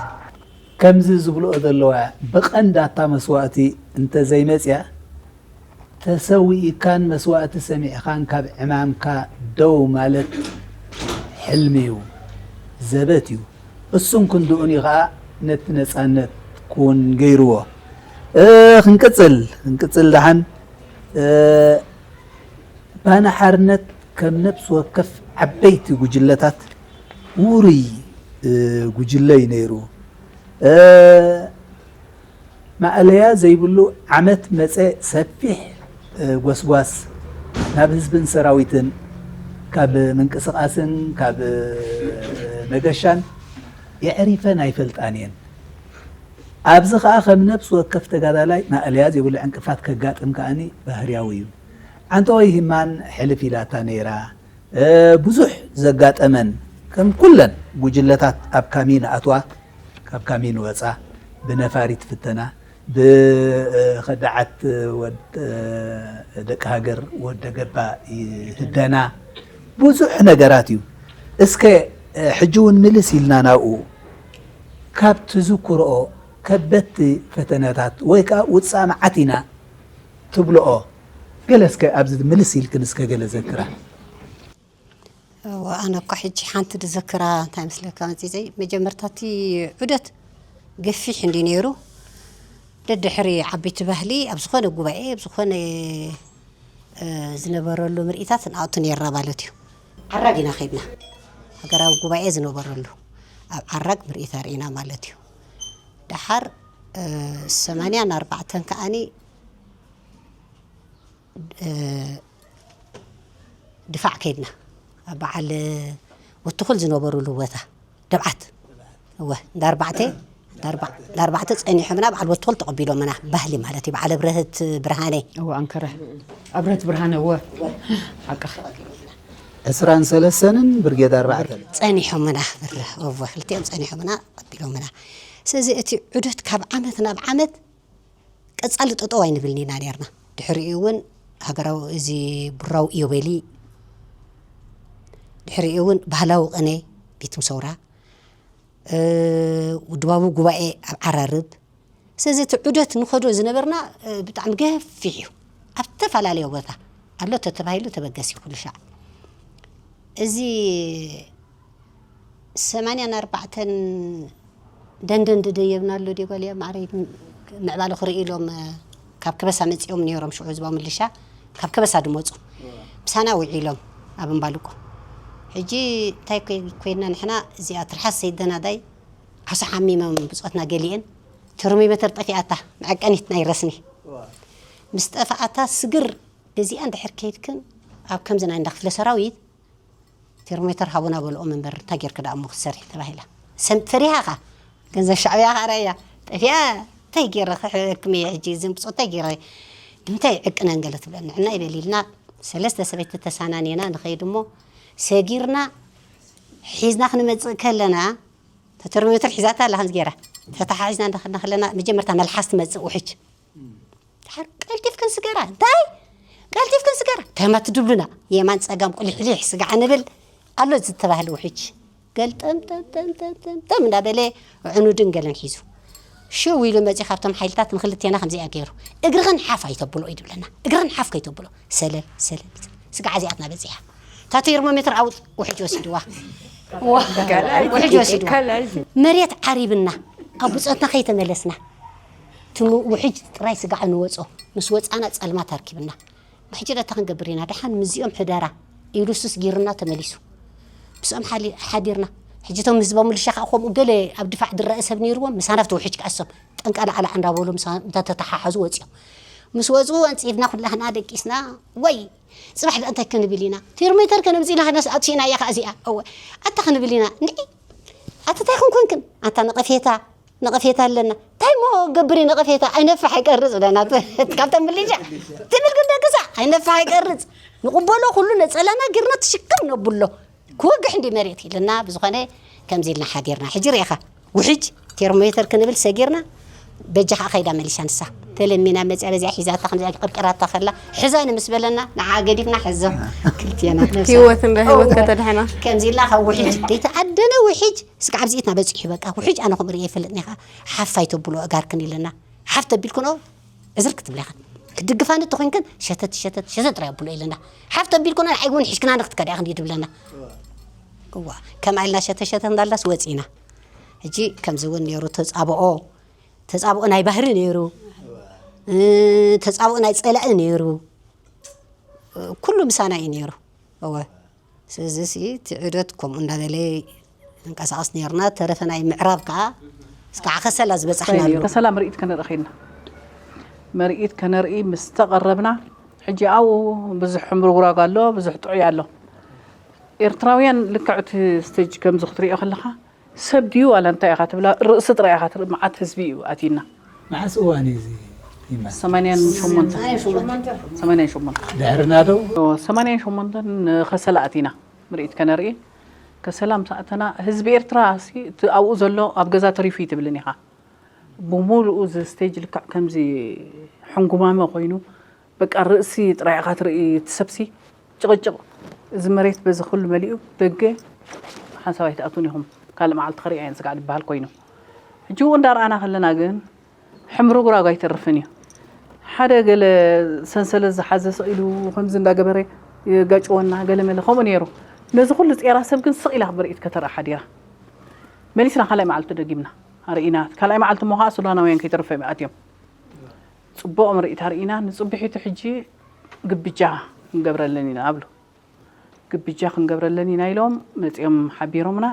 ከምዚ ዝብልኦ ዘለዋ ብቐንዳታ መስዋእቲ እንተዘይመጽያ፣ ተሰዊእካን መስዋእቲ ሰሚዕኻን ካብ ዕማምካ ደው ማለት ሕልሚ እዩ፣ ዘበት እዩ። እሱን ክንድኡን እዩ ኸኣ ነቲ ነጻነት ክውን ገይርዎ። እ፣ ክንቅጽል፣ ክንቅጽል ደሓን፣ እ፣ ባና ሓርነት ከም ነፍሲ ወከፍ ዓበይቲ ጉጅለታት ውሩይ፣ እ፣ ጉጅለ እዩ ነይሩ። እ፣ ማእለያ ዘይብሉ ዓመት መጸ ሰፊሕ፣ እ፣ ጎስጓስ ናብ ህዝብን ሰራዊትን ካብ ምንቅስቓስን ካብ፣ እ፣ መገሻን የዕሪፈን ኣይፈልጣን እየን። ኣብዚ ኸኣ ከም ነፍሲ ወከፍ ተጋዳላይ ማእለያ ዘይብሉ ዕንቅፋት ከጋጥም ከኣኒ ባህርያዊ እዩ። ዓንተወይ ህማን ሕልፍ ኢላታ ነይራ። እ፣ ብዙሕ ዘጋጠመን፣ ከም ኩለን ጉጅለታት ኣብ ካሚን ኣትዋ፣ ካብ ካሚን ወጻ፣ ብነፋሪት ፍተና፣ ብኸዳዓት ወድ፣ እ፣ ደቂ ሃገር ወደ ገባ ይህደና፣ ብዙሕ ነገራት እዩ። እስከ፣ እ፣ ሕጂ እውን ምልስ ኢልና ናብኡ፣ ካብ ትዝክርኦ ከበድቲ ፈተነታት ወይ ከኣ ውጻእ መዓት ኢና ትብልኦ፣ ገለ እስከ ኣብዚ ምልስ ኢልክን እስከ ገለ ዘክራ። እወ፣ ኣነ እኮ ሕጂ ሓንቲ ዝዘክራ እንታይ መስለካ መጺጸይ፣ መጀመርታ እቲ ዑደት ገፊሕ እንዲ ነይሩ። ደድሕሪ ዓበይቲ ባህሊ ኣብ ዝኾነ ጉባኤ፣ ኣብ ዝኾነ፣ እ፣ ዝነበረሉ ምርኢታት ንኣቱ ነይርና ማለት እዩ። ዓራግ ኢና ከይድና። ሃገራዊ ጉባኤ ዝነበረሉ ኣብ ዓራግ ምርኢት ኣርኢና ማለት እዩ። ደሓር፣ እ፣ ሰማንያን ኣርባዕተን ከኣኒ፣ እ፣ ድፋዕ ከይድና። ኣብ በዓል ወትኹል ዝነበሩሉ ቦታ ደብዓት። እወ፣ እንዳ ኣርባዕተ፣ እንዳ ኣርባ-፣ እንዳ ኣርባዕተ ጸኒሖምና፣ በዓል ወትኹል ተቐቢሎምና። ባህሊ ማለት እዩ። በዓል ኣብርሀት ብርሃነ። እወ፣ ኣንከረ። ኣብርሀት ብርሃነ፣ እወ። ሓቅኺ። ዕስራን ሰለስተንን ብርጌድ ኣርባዕተን። ጸኒሖምና፣ ብር-፣ እወ፣ ክልቲኦም ጸኒሖምና፣ ቀቢሎምና። ስለዚ እቲ ዑደት ካብ ዓመት ናብ ዓመት ቀጻሊ ጠጠው ኣይንብልን ኢና ነርና። ድሕሪኡ እውን ሃገራዊ፣ እዚ ቡራዊ ኢዮቤሊ፣ ድሕሪኡ እውን ባህላዊ ቅኔ ቤት ምሰውራ፣ እ፣ ውድባዊ ጉባኤ ኣብ ዓራርብ። ስለዚ እቲ ዑደት ንኸዶ ዝነበርና፣ እ፣ ብጣዕሚ ገፊሕ እዩ። ኣብ ዝተፈላለየ ቦታ ኣሎ ተተባሂሉ ተበገስ እዩ ኩሉ ሻዕ። እዚ ሰማንያን ኣርባዕተን ደንደን ዝደየብናሉ ድዩ ጓል እያ ማዕረይ ምዕባለ ክርኢ ኢሎም፣ እ፣ ካብ ከበሳ መጺኦም ነይሮም ሽዑ ህዝባዊ ምልሻ ካብ ከበሳ ድመጹ ምሳና ውዒሎም ኣብ እምባልቆ። ሕጂ እንታይ ኮይ-፣ ኮይንና ንሕና እዚኣ ትርሓስ ሰይደናዳይ ዓሶ ሓሚሞም ብጾትና ገሊአን ተርሞሜተር ጠፊኣታ መዐቀኒት ናይ ረስኒ ምስ ጠፍኣታ ስግር በዚኣ እንድሕር ከይድክን ኣብ ከምዚ ናይ እንዳ ክፍለ ሰራዊት ቴርሞሜተር ሃቡና በልኦም እምበር፣ እንታይ ጌርክ ደኣ እሞ ክትሰርሒ ተባሂላ። ሰም-፣ ፈሪሃ ኸኣ፣ ገንዘብ ሻዕብያ ኸኣ ራእያ፣ ጠፊኣ፣ እንታይ ጌረ ክሕክም እየ ሕጂ፣ እዚ ብጾት እንታይ ጌረ፣ ንምንታይ ይዕቅነን ገለ ትብለኒ። ንሕና ይበል ኢልና፣ ሰለስተ ሰበይቲ ተሳናኒና ንኸይድ እሞ፣ ሰጊርና፣ ሒዝና ክንመጽእ ከለና፣ እታ ቴርሞሜተር ሒዛታ ኣላ ከምዚ ጌራ፣ ተተሓሒዝና እንዳኸድና ከለና፣ መጀመርታ መልሓስ ትመጽእ ውሕጅ። ድሓር ቀልጢፍክን ስገራ፣ እንታይ? ቀልጢፍክን ስገራ፣ ተማ ትድብሉና፣ የማን ጸጋም ቁሊሕሊሕ ስጋዕ ንብል ኣሎ ዝተባህለ ውሕጅ። ገልጠም ጠም ጠም ጠም ጠም ጠም እንዳበለ ዕኑድን ገለን ሒዙ። ሽው ኢሉ መጺኡ ካብቶም ሓይልታት ንክልቴና ከምዚኣ ገይሩ፣ "እግርኽን ሓፍ ኣይተብሎ" እዩ ዝብለና። እግርኽን ሓፍ ከይተብሎ፣ ሰለል ሰለል። ስጋዕ እዚኣትና በጺሓ። እታ ቴርሞሜትር ኣውጥ ውሕጅ ወሲድዋ። ዋ፣ ውሕጅ ወሲድዋ። መሬት ዓሪብና፣ ኣብ ብጾትና ከይተመለስና። እቲ ም-፣ ውሕጅ ጥራይ ስጋዕ ንወጾ። ምስ ወጻና ጸልማት ኣርኪብና። ሕጂ ደኣ እንታይ ክንገብር ኢና? ደሓን ምስዚኦም ሕደራ ኢሉ ሱስ ጊርና ተመሊሱ። ምስኦም ሓሊ-፣ ሓዲርና። ሕጂ እቶም ህዝባዊ ምልሻ ከኣ ከምኡ ገለ ኣብ ድፋዕ ዝረአ ሰብ ነይርዎም፣ ምሳና ኣብቲ ውሕጅ ክኣሶም ጠንቃ ላዕላ እንዳበሉ ምሳ-፣ እንዳተተሓሓዙ ወጺኦም። ምስ ወጹ ኣንጺፍና ኩላህና ደቂስና፣ ወይ ጽባሕ ደኣ እንታይ ክንብል ኢና? ቴርሞሜተር ከነምጽእ ኢልና ከነስ-፣ ኣጥፊእናያ ከኣ እዚኣ። እወ። ኣታ ክንብል ኢና። እንድዒ፣ ኣታ እንታይ ኮንኮንክን? ኣታ ነቐፌታ፣ ነቐፌታ ኣለና። እንታይ እሞ ገብር እዩ ነቐፌታ? ኣይነፍሕ ኣይቀርጽ ብለና። ካብቶም ምልሻ፣ ትብል ግን ደቅሳ፣ ኣይነፍሕ ኣይቀርጽ። ንቕበሎ ኩሉ ነጸላና ጌርና ትሽክም ነብሎ። ክወግሕ እንዲ መሬት ኢልና፣ ብዝኾነ ከምዚ ኢልና ሓዲርና። ሕጂ ርኢኻ፣ ውሕጅ ቴርሞሜተር ክንብል ሰጊርና፣ በጃኻ ከይዳ መሊሳ ንሳ ተለሚና መፅያ። በዚኣ ሒዛታ ከምዚኣ ቀርቂራታ ከላ ሕዛኒ ምስ በለና ንዓ ገዲፍና ሕዞ ክልቴና ነብሳ ህይወት እንዳ ህይወት ከተድሕና ከምዚ ኢልና ካብ ውሕጅ ዘይተኣደነ ውሕጅ እስከ ኣብዚ ኢትና በፂሑ በቃ ውሕጅ ኣነ ከምኡ ርእየ ይፈልጥኒ ኢኻ ሓፋይ ተብሎ እጋርክን ኢለና ሓፍ ተቢልክኖ እዝር ክትብላ ኢኻ ክትድግፋኒ ተኮይንክን ሸተት ሸተት ሸተት ጥራይ ኣብሎ ኢለና ሓፍ ተቢልክኖ ንዓይ እውን ሒዝክና ንክትከዳ ኢኽን እዩ ትብለና እዋ ከምኣ ኢልና ሸተሸተ እንዳላስ ወፂና ሕጂ ከምዚ እውን ነይሩ ተፃብኦ ተፃብኦ ናይ ባህሪ ነይሩ ተፃብኦ ናይ ፀላኢ ነይሩ ኩሉ ምሳና እዩ ነይሩ እወ ስለዚ እቲ ዑደት ከምኡ እንዳበለ ንንቀሳቀስ ነይርና ተረፈ ናይ ምዕራብ ከዓ እስካዓ ከሰላ ዝበፃሕናሉ ከሰላ ምርኢት ከነርኢ ኸድና ምርኢት ከነርኢ ምስ ተቐረብና ሕጂ ኣብኡ ብዙሕ ሕምብርጉራግ ኣሎ ብዙሕ ጥዑይ ኣሎ ኤርትራውያን ልክዕ እቲ ስቴጅ ከምዚ ክትሪኦ ከለኻ ሰብ ድዩ ዋላ እንታይ ኢኻ ትብላ ርእሲ ጥራይ ኢኻ ትርኢ መዓት ህዝቢ እዩ ኣቲና መዓስ እዋን እዩ እዚ ይመ ሰማንያን ሸሞንተን ሰማንያን ሸሞንተን ድሕርና ዶ ሰማንያን ሸሞንተን ከሰላ ኣቲና ምርኢት ከነርኢ ከሰላ ምስ ኣተና ህዝቢ ኤርትራ ሲ እቲ ኣብኡ ዘሎ ኣብ ገዛ ተሪፉ እዩ ትብልን ኢኻ ብሙሉኡ እዚ ስቴጅ ልክዕ ከምዚ ሕንጉማመ ኮይኑ በቃ ርእሲ ጥራይ ኢኻ ትርኢ እቲ ሰብሲ ጭቕጭቕ እዚ መሬት በዚ ኩሉ መሊኡ ደገ ሓንሳብ ኣይትኣትውን ኢኹም ካልእ መዓልቲ ከርእያ እየን ስጋዕ ዝበሃል ኮይኑ ሕጂ እውን እንዳረኣና ከለና ግን ሕምርጉራጉ ኣይተርፍን እዩ ሓደ ገለ ሰንሰለት ዝሓዘ ስቕ ኢሉ ከምዚ እንዳገበረ የጋጭወና ገለ መለ ከምኡ ነይሩ ነዚ ኩሉ ጼራ ሰብ ግን ስቕ ኢላ ምርኢት ከተርኢ ሓዲራ መሊስና ካልኣይ መዓልቲ ደጊምና ኣርኢና ካልኣይ መዓልቲ እሞ ከዓ ሱዳናውያን ከይተረፈ እዮም ኣትዮም ፅቡቕ ምርኢት ኣርኢና ንፅብሒቱ ሕጂ ግብጃ ክንገብረለን ኢና ኣብሉ ግብጃ ክንገብረለን ኢና ኢሎም መፂኦም ሓቢሮምና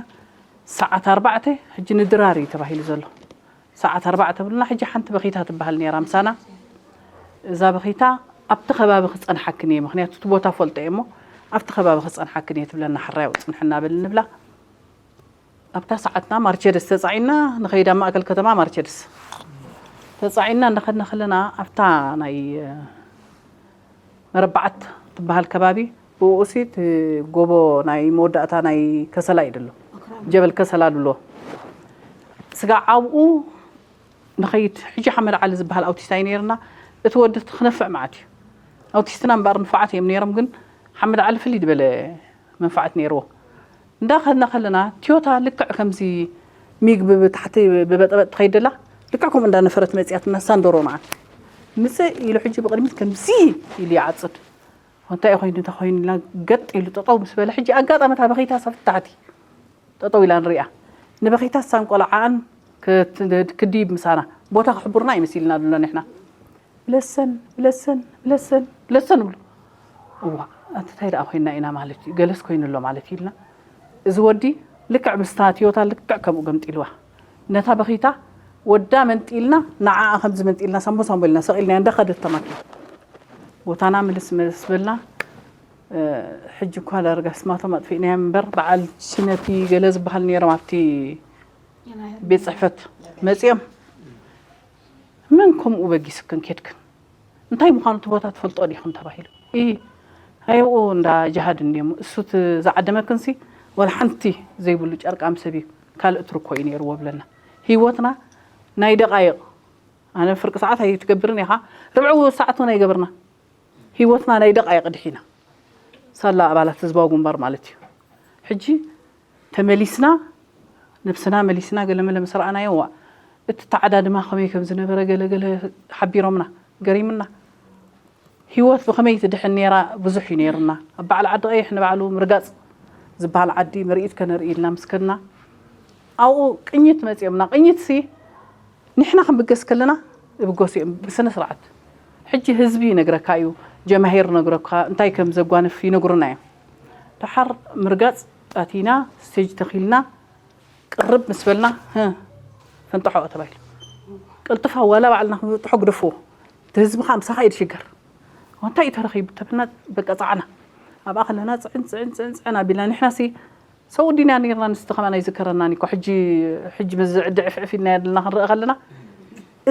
ሰዓት ኣርባዕተ ሕጂ ንድራር እዩ ተባሂሉ ዘሎ ሰዓት ኣርባዕተ ብሉና ሕጂ ሓንቲ በኺታ ትበሃል ነይራ ምሳና እዛ በኺታ ኣብቲ ከባቢ ክፀንሓክን እየ ምክንያቱ እቲ ቦታ ፈልጦ እየ እሞ ኣብቲ ከባቢ ክፀንሓክን እየ ትብለና ሕራይ ውፅንሕና በል ንብላ ኣብታ ሰዓትና ማርቸደስ ተፃዒና ንኸይድ ኣብ ማእከል ከተማ ማርቸደስ ተፃዒና እንዳኸድና ከለና ኣብታ ናይ መረባዓት ትበሃል ከባቢ ብኡሲ እቲ ጎቦ ናይ መወዳእታ ናይ ከሰላ እዩ ድሎ ጀበል ከሰላ ድሎ ስጋ ኣብኡ ንኸይድ ሕጂ ሓመድ ዓሊ ዝበሃል ኣውቲስት ኣይ ነይርና እቲ ወዲ ክነፍዕ መዓት እዩ ኣውቲስትና እምበኣር ንፉዓት እዮም ነይሮም ግን ሓመድ ዓሊ ፍልይ ዝበለ መንፋዓት ነይርዎ እንዳኸድና ከለና ትዮታ ልክዕ ከምዚ ሚግ ብታሕቲ ብበጠበጥ ትኸይድ ደላ ልክዕ ከምኡ እንዳነፈረት መፅያትና ሳንደሮ መዓት ምፅእ ኢሉ ሕጂ ብቕድሚት ከምዚ ኢሉ ይዓፅድ እንታይ ኮይኑ ተኮይኑ ኢልና ገጥ ኢሉ ጠጠው ምስ በለ ሕጂ ኣጋጣሚ እታ በኺታ ሰፍት ታሕቲ ጠጠው ኢላ ንሪኣ ንበኺታ ሳን ቆልዓኣን ክድይብ ምሳና ቦታ ክሕቡርና ይመሲልና ድሎ ንሕና ብለሰን ብለሰን ብለሰን ብለሰን ብሉ እዋ ኣንተ እንታይ ደኣ ኮይና ኢና ማለት እዩ ገለስ ኮይኑ ኣሎ ማለት እዩ ኢልና እዚ ወዲ ልክዕ ምስታ ትዮታ ልክዕ ከምኡ ገምጢልዋ ነታ በኺታ ወዳ መንጢልና ንዓኣ ከምዚ መንጢልና ሳምቦ ሳምቦ ኢልና ሰቒልና እንዳኸደት ተማኪ ቦታና ምልስ መለስ በልና ሕጂ እኳ ዳርጋ ስማቶም ኣጥፊእናዮም እምበር በዓል ሽነቲ ገለ ዝበሃል ነይሮም ኣብቲ ቤት ፅሕፈት መፂኦም መን ከምኡ በጊስክን ኬድክን እንታይ ምዃኑ እቲ ቦታ ትፈልጦ ዲኹም ተባሂሉ እ ሃይኡ እንዳ ጅሃድ እንዲሞ እሱ ዝዓደመክንሲ ወላ ሓንቲ ዘይብሉ ጨርቃም ሰብ እዩ ካልእ ትርኮ እዩ ነይርዎ ብለና ህይወትና ናይ ደቃይቕ ኣነ ፍርቂ ሰዓት ኣይትገብርን ኢኻ ርብዒ ሰዓት እውን ኣይገብርና ህይወትና ናይ ደቃይቕ ድሒና ሳላ ኣባላት ህዝባዊ ግንባር ማለት እዩ ሕጂ ተመሊስና ነብስና መሊስና ገለመለ ምስ ረኣናዮ ዋ እቲ ተዓዳድማ ከመይ ከም ዝነበረ ገለገለ ሓቢሮምና ገሪምና ህይወት ብኸመይ ትድሕን ነይራ ብዙሕ እዩ ነይሩና ኣብ በዓል ዓዲ ቀይሕ ንባዕሉ ምርጋፅ ዝበሃል ዓዲ ምርኢት ከነርኢ ኢልና ምስ ከድና ኣብኡ ቅኝት መፂኦምና ቅኝት ሲ ንሕና ክንብገስ ከለና ይብገሱ እዮም ብስነ ስርዓት ሕጂ ህዝቢ ይነግረካ እዩ ጀማሂር ነግረካ እንታይ ከም ዘጓንፍ ይነግሩና እዮም ደሓር ምርጋፅ ኣቲና ስቴጅ ተኺልና ቅርብ ምስ በልና ፈንጥሖ ተባሂሉ ቅልጥፋ ዋላ ባዕልና ክንጥሖ ግደፍዎ እቲ ህዝቢ ከዓ ምሳኻ እዩ ዝሽገር እንታይ እዩ ተረኺቡ ተብልና በቃ ፃዕና ኣብኣ ከለና ፅዕን ፅዕን ፅዕን ፅዕን ኣቢልና ንሕና ሲ ሰው ዲና ነርና ንስቲ ከማን ኣይዝከረናን እኮ ሕጂ ሕጂ መዚ ዕዲ ዕፍዕፍ ኢልና ያድልና ክንረእ ከለና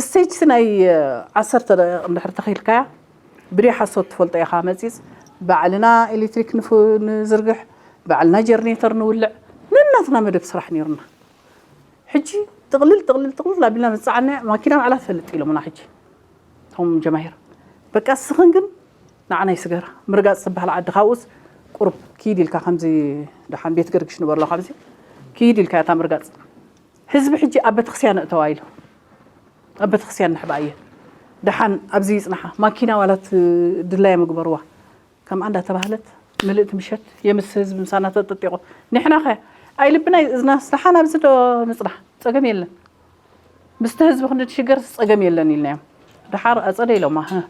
ስቴጅ ናይ ዓሰርተ ደቂቕ እንድሕር ተኺልካያ ብደይ ሓሶት ትፈልጦ ኢኻ መፂፅ ባዕልና ኤሌክትሪክ ንዝርግሕ ባዕልና ጀርኔተር ንውልዕ ነናትና መደብ ስራሕ ነርና ሕጂ ጥቕልል ጥቕልል ጥቕልል ኣቢልና መጻዕና፣ ማኪና ባዕላ ትፈልጥ ኢሎምና። ሕጂ እቶም ጀማሂር፣ በቃ እስኽን ግን ንዓና ይስገራ፣ ምርጋጽ ዝበሃል ዓዲ። ካብኡስ ቁሩብ ኪድ ኢልካ ከምዚ ደሓን ቤት ገርግሽ ንበሎ፣ ካብዚ ኪድ ኢልካ እታ ምርጋጽ። ህዝቢ ሕጂ ኣብ ቤተክርስትያን እተዋ ኢሉ፣ ኣብ ቤተክርስትያን ንሕባ እየ። ደሓን ኣብዚ ይጽናሓ፣ ማኪና ዋላት ድላየ ምግበርዋ። ከምኣ እንዳተባህለት ምልእቲ ምሸት የምስ ህዝቢ ምሳና ተጠጢቑ። ንሕና ኸ ኣይልብና እዝናስ ደሓን ኣብዚ ዶ ንጽናሕ? ጸገም የለን። ምስቲ ህዝቢ ክንዲ ትሽገር ጸገም የለን ኢልናዮም። ደሓር ኣጸደ ኢሎማ። ህህ።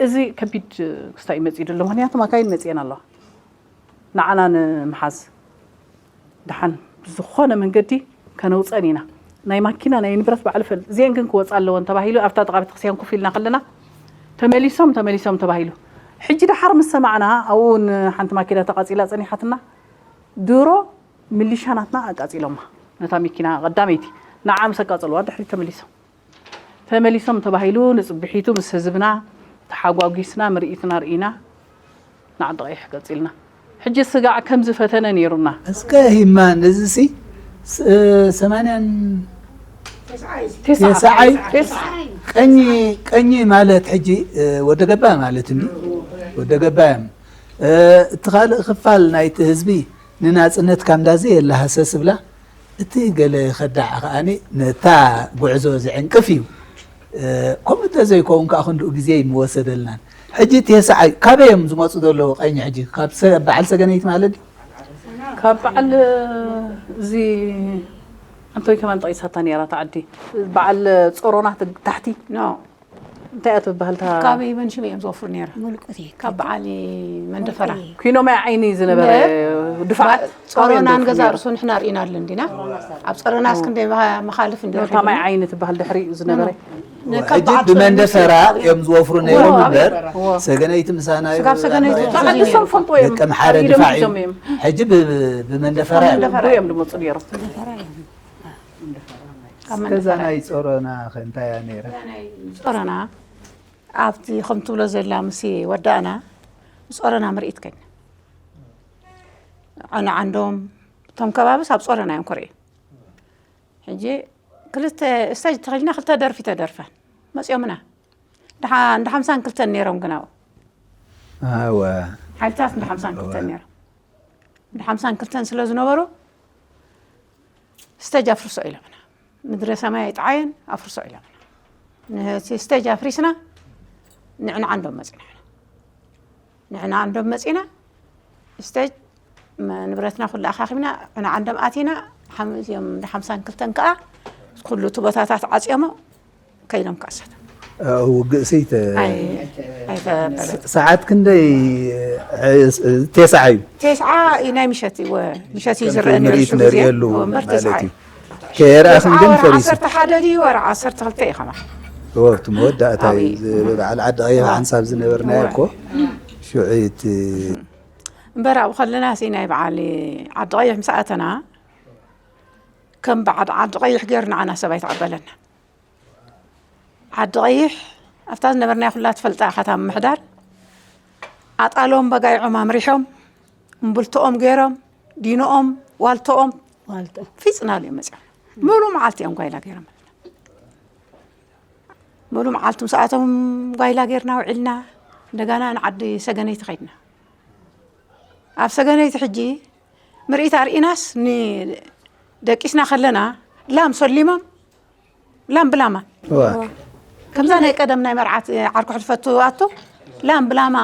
እዚ ከቢድ ክስታይ መጺኡ ዘሎ፣ ምኽንያቱ ማካይን መጺኤን ኣለዋ። ንዓና ንምሓዝ ደሓን ብዝኾነ መንገዲ ከነውፀን ኢና። ናይ ማኪና ናይ ንብረት ባዕሉ ፈል-፣ እዚአን ግን ክወፃ ኣለወን ተባሂሉ ኣብታ ጥቓ ቤተክርስትያን ኮፍ ኢልና ከለና ተመሊሶም፣ ተመሊሶም ተባሂሉ። ሕጂ ደሓር ምስ ሰማዕና ኣብኡ እውን ሓንቲ ማኪና ተቃፂላ ፀኒሓትና። ድሮ ሚሊሻ ናትና ኣቃፂሎማ ነታ መኪና ቀዳመይቲ። ንዓ ምስ ኣቃፀልዋ ድሕሪት ተመሊሶም። ተመሊሶም ተባሂሉ ንፅብሒቱ ምስ ህዝብና ተሓጓጒስና ምርኢትና ርኢና ንዓዲ ቀይሕ ቀፂልና። ሕጂ ስጋዕ ከምዚ ፈተነ ነይሩና። እስከ ሂማን እዚሲ ስ-፣ ሰማንያን ተስዓይ። ተስዓይ። ቀኝ፣ ቀኝ ማለት ሕጂ ወደ ገባ ማለት እንዲ ወደ ገባ እዮም። እቲ ካልእ ክፋል ናይቲ ህዝቢ ንናጽነት ካምዳዚ የለሃሰስ ብላ፣ እቲ ገለ ከዳዕ ከኣኒ ነታ ጉዕዞ ዝዕንቅፍ እዩ። ከምኡ እንተዘይከውን ከኣ ክንድኡ ግዜ ይምወሰደልናን። ሕጂ እቲ የሰዓይ ካበይ እዮም ዝመጹ ዘለዉ? ቀኝ ሕጂ ካብ ሰ-፣ በዓል ሰገነይቲ ማለት ድዩ? ካብ በዓል እዚ ኣንቶይ ከማን ጠቒሳታ ነይራ፣ እታ ዓዲ። በዓል ጾሮና ት-፣ ታሕቲ። ኖ። እንታይ እያ ትበሃል እታ? ካብ በንሽም እዮም ዝወፍሩ ነይራ። ሙልቁቲ። ካብ በዓል መንደፈራ። ኩኖ ማይ ዓይኒ ዝነበረ እምበር፣ ድፋዓት ባ-፣ ጾሮናን ኣበይ ገዛ እዮም ርእሱ ንሕና ርኢና ኣለን ዲና? ኣብ ጾሮናስ ክንደይ መኻ-፣ መኻልፍ እንዲ ኖ፣ እታ ማይ ዓይኒ ትበሃል ድሕሪኡ ዝነበረ። ነ-፣ ካብ ሕጂ በዓል ብመንደፈራ ጾሮናስ እዮም ዝወፍሩ ነይሮም እምበር፣ እዎ። ሰገነይቲ ምሳና ስጋብ ሰገነይቲ እዩ። ተቐድሶም ፈልጦ እዮም። ደቀ ምሓረ ኣብ ኢዶም ድፋዕ እዩ። ሒዞም እዮም። ሕጂ ብ-፣ ብመንደፈራ ካብ እዮም። መንደፈራ እዮም ድመጹ ነይሮም። ካብ እስከዛ መንደፈራ። ናይ ጾሮና ከ እንታይ እያ ነይራ? ጾሮና ኣብቲ ከም ትብሎ ዘላ ምስ ወዳእና ጾሮና ምርኢት ከድና። ዓና ዓንዶም እቶም ከባብስ ኣብ ጾሮና እዮም ክርእዩ። ሕጂ ክልተ ስቴጅ ተኸድና ክልተ ደርፊ ተደርፈን መጺኦምና። እንዳ ሓ-፣ እንዳ ሓምሳን ክልተን ነይሮም ግን ኣብኡ። ኣወ። ሓይልታት እንዳ ሓምሳን ክልተን ነይሮም። እንዳ ሓምሳን ክልተን ስለ ዝነበሩ ስቴጅ ኣፍርሶ ኢሎምና። ምድረ ሰማይ ኣይጠዓየን ኣፍርሶ ኢሎምና። ነቲ ስቴጅ ኣፍሪስና ንዕና ዓንዶም መጺና ኢና። ንዕና ዓንዶም መጺና ስቴጅ መ-፣ ንብረትና ኩሉ ኣኻኺብና ዕና ዓንዶም ኣቲና። ሓም-፣ እዚኦም እንዳ ሓምሳን ክልተን ከኣ ኩሉ እቲ ቦታታት ዓጽዮሞ ከይዶም ከኣ እሳቶም። እ፣ ውግእ ስይ ተ-፣ ኣይ-፣ ኣይተበለ። ሰዓት ክንደይ? እ፣ እ፣ ቴስዓ እዩ። ቴስዓ እዩ ናይ ምሸት፣ እወ፣ ምሸት እዩ ከምቲ ዝረአ ነይሩ ምርኢት እሱ ግዜ። ነርእየሉ እወ፣ እምበር ማለት ቴስዓ እዩ። እዩ። ከየርኣኽን ግን ቴስዓ ወርዓ ፈሪሱ። ዓሰርተ ሓደ ድዩ ወርዓ ዓሰርተ ክልተ እዩ ከማን። እወ፣ ኣብቲ መወዳእታ እዩ። ኣበይ? ዝ-፣ በዓል ዓዲ ቀይሕ እወ። ሓንሳብ ዝነበርናዮ እወ። እኮ ሽዑ እቲ እምበር ኣብኡ ከለና ሲ ናይ በዓል ዓዲ ቀይሕ ምስ ኣተና ከም በዓል ዓዲ ቀይሕ ገይሩ ንዓና ሰብ ኣይተቐበለና። ዓዲ ቀይሕ ኣብታ ዝነበርናያ ኩላ ትፈልጣ ኢኻ፣ እታ ምምሕዳር ኣጣሎም በጋይዖም ኣምሪሖም፣ እምብልቶኦም ገይሮም፣ ዲኖኦም፣ ዋልቶኦም ዋልቶ። ፊጽናሉ እዮም መጺኦም። ሙሉ መዓልቲ እዮም ጓይላ ገይሮም። ሙሉ መዓልቲ ምስኣቶም ጓይላ ገይርና ውዒልና፣ እንደገና ንዓዲ ሰገነይቲ ከይድና። ኣብ ሰገነይቲ ሕጂ ምርኢት ኣርኢናስ ንደቂስና ከለና ላም ሰሊሞም ላም ብላማ። እዋ። ከምዛ ናይ ቀደም ናይ መርዓት ዓርኩ ሕልፈቱ ኣቶ ላም ብላማ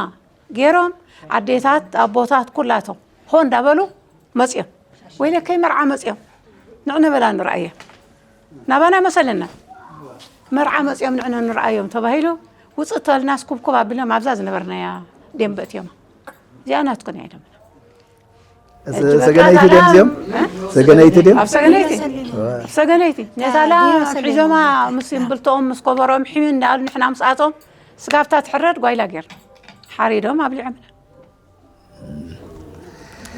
ገይሮም ኣዴታት ኣቦታት ኩላቶም ሆ እንዳበሉ መጽዮም። ወይለከይ መርዓ መጽዮም ንዕነ በላ ንርኣየ ናባና መሰለና መርዓ መጽዮም ንዕነ ንርኣዮም ተባሂሉ ውጽእ ተበልናስ ኩብኩብ ኣቢሎም ኣብዛ ዝነበርናያ ደንበ እትዮማ። እዚኣ ናትኩን እያ ኢሎም። ሰ-፣ ሰገነይቲ ድዮም እዚኦም? እ? ሰገነይቲ ድዮም? ኣብ ሰገነይቲ። ኣብ ሰገነይቲ። ነታ ላም ሒዞማ ምስ እምብልቶኦም ምስ ኮበሮኦም ሒም እንዳበሉ ንሕና ምስኣቶም ስጋብታ ትሕረድ ጓይላ ጌርና። ሓሪዶም ኣብሊዖምና።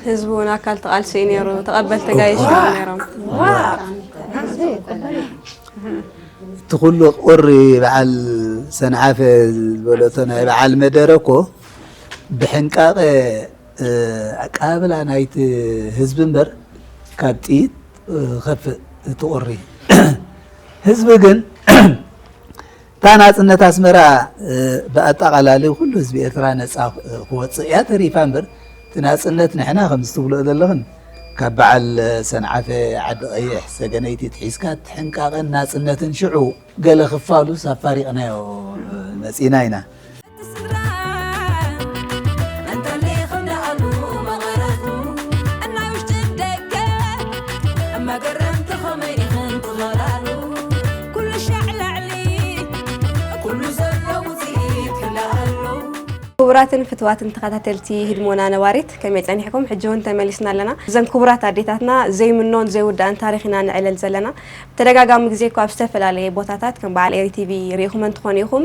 ህዝቢ እውን ኣካል ተቓልሲ እዩ ነይሩ። ተቐበልቲ ጋይሽ እዮም ነይሮም። እቲ ኩሉ ቁሪ በዓል ሰንዓፈ ዝበለቶ ናይ በዓል መደረ እኮ ብሕንቃቐ፣ እ፣ ኣቀባብላ ናይቲ ህዝቢ እምበር ካብ ጥይት፣ እ፣ ከፍእ እቲ ቁሪ። ህዝቢ ግን እታ ናጽነት ኣስመራ ብኣጠቓላሊ ኩሉ ህዝቢ ኤርትራ ነጻ ክወጽእ እያ ተሪፋ እምበር፣ እቲ ናጽነት ንሕና ከምዚ ትብልኦ ዘለኽን ካብ በዓል ሰንዓፈ፣ ዓዲ ቀይሕ፣ ሰገነይቲ ትሒዝካ ትሕንቃቐን ናጽነትን ሽዑ ገለ ክፋሉስ ኣፋሪቕናዮ መጺና ኢና። ክቡራትን ፍትዋትን ተኸታተልቲ ህድሞና ነባሪት፣ ከመይ ጸኒሕኩም? ሕጂ እውን ተመሊስና ኣለና። እዘን ክቡራት ኣዴታትና ዘይምኖን ዘይውዳእን ታሪኽ ኢና ንዕለል ዘለና። ተደጋጋሚ ግዜ እኳ ኣብ ዝተፈላለየ ቦታታት ከም በዓል ኤሪ ቲቪ ርኢኹመን ትኾኑ ኢኹም።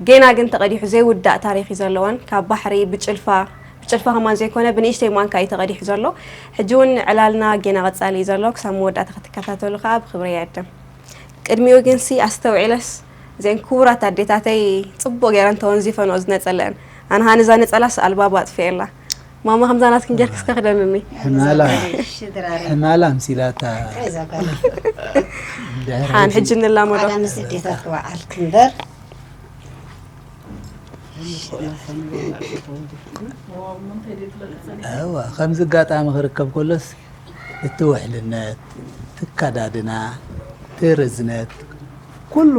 ጌና ግን ተቐዲሑ ዘይውዳእ ታሪኽ እዩ ዘለወን። ካብ ባሕሪ ብጭልፋ፣ ብጭልፋ ከማን ዘይኮነ ብንእሽተይ ማንካ እዩ ተቐዲሑ ዘሎ። ሕጂ እውን ዕላልና ጌና ቀጻሊ እዩ ዘሎ። ክሳብ መወዳእታ ክትከታተሉ ከኣ ብኽብሪ ይዕድም። ቅድሚኡ ግንሲ ኣስተውዒለስ እዘን ክቡራት ኣዴታተይ ጽቡቕ ገይረን ተወንዚፈንኦ ዝነጸለአን። ኣነ ሃ ነዛ ነጸላስ ኣልባባ ኣጥፍኤላ። ማማ ከምዛ ናትክን ጌርኪ እስከ ክደንኒ። ሕማላ ሽድራሪ ሕማላ ኣምሲላታ። ዛጓል ሓን ሕጂ ንላመዶ። ዓዳ ምስ እዴታት ክበዓል ክንበር እዋ ከምዚ ኣጋጣሚ ክርከብ ከሎስ እቲ ውሕልነት፣ እቲ ኣከዳድና፣ እቲ ርዝነት ኩሉ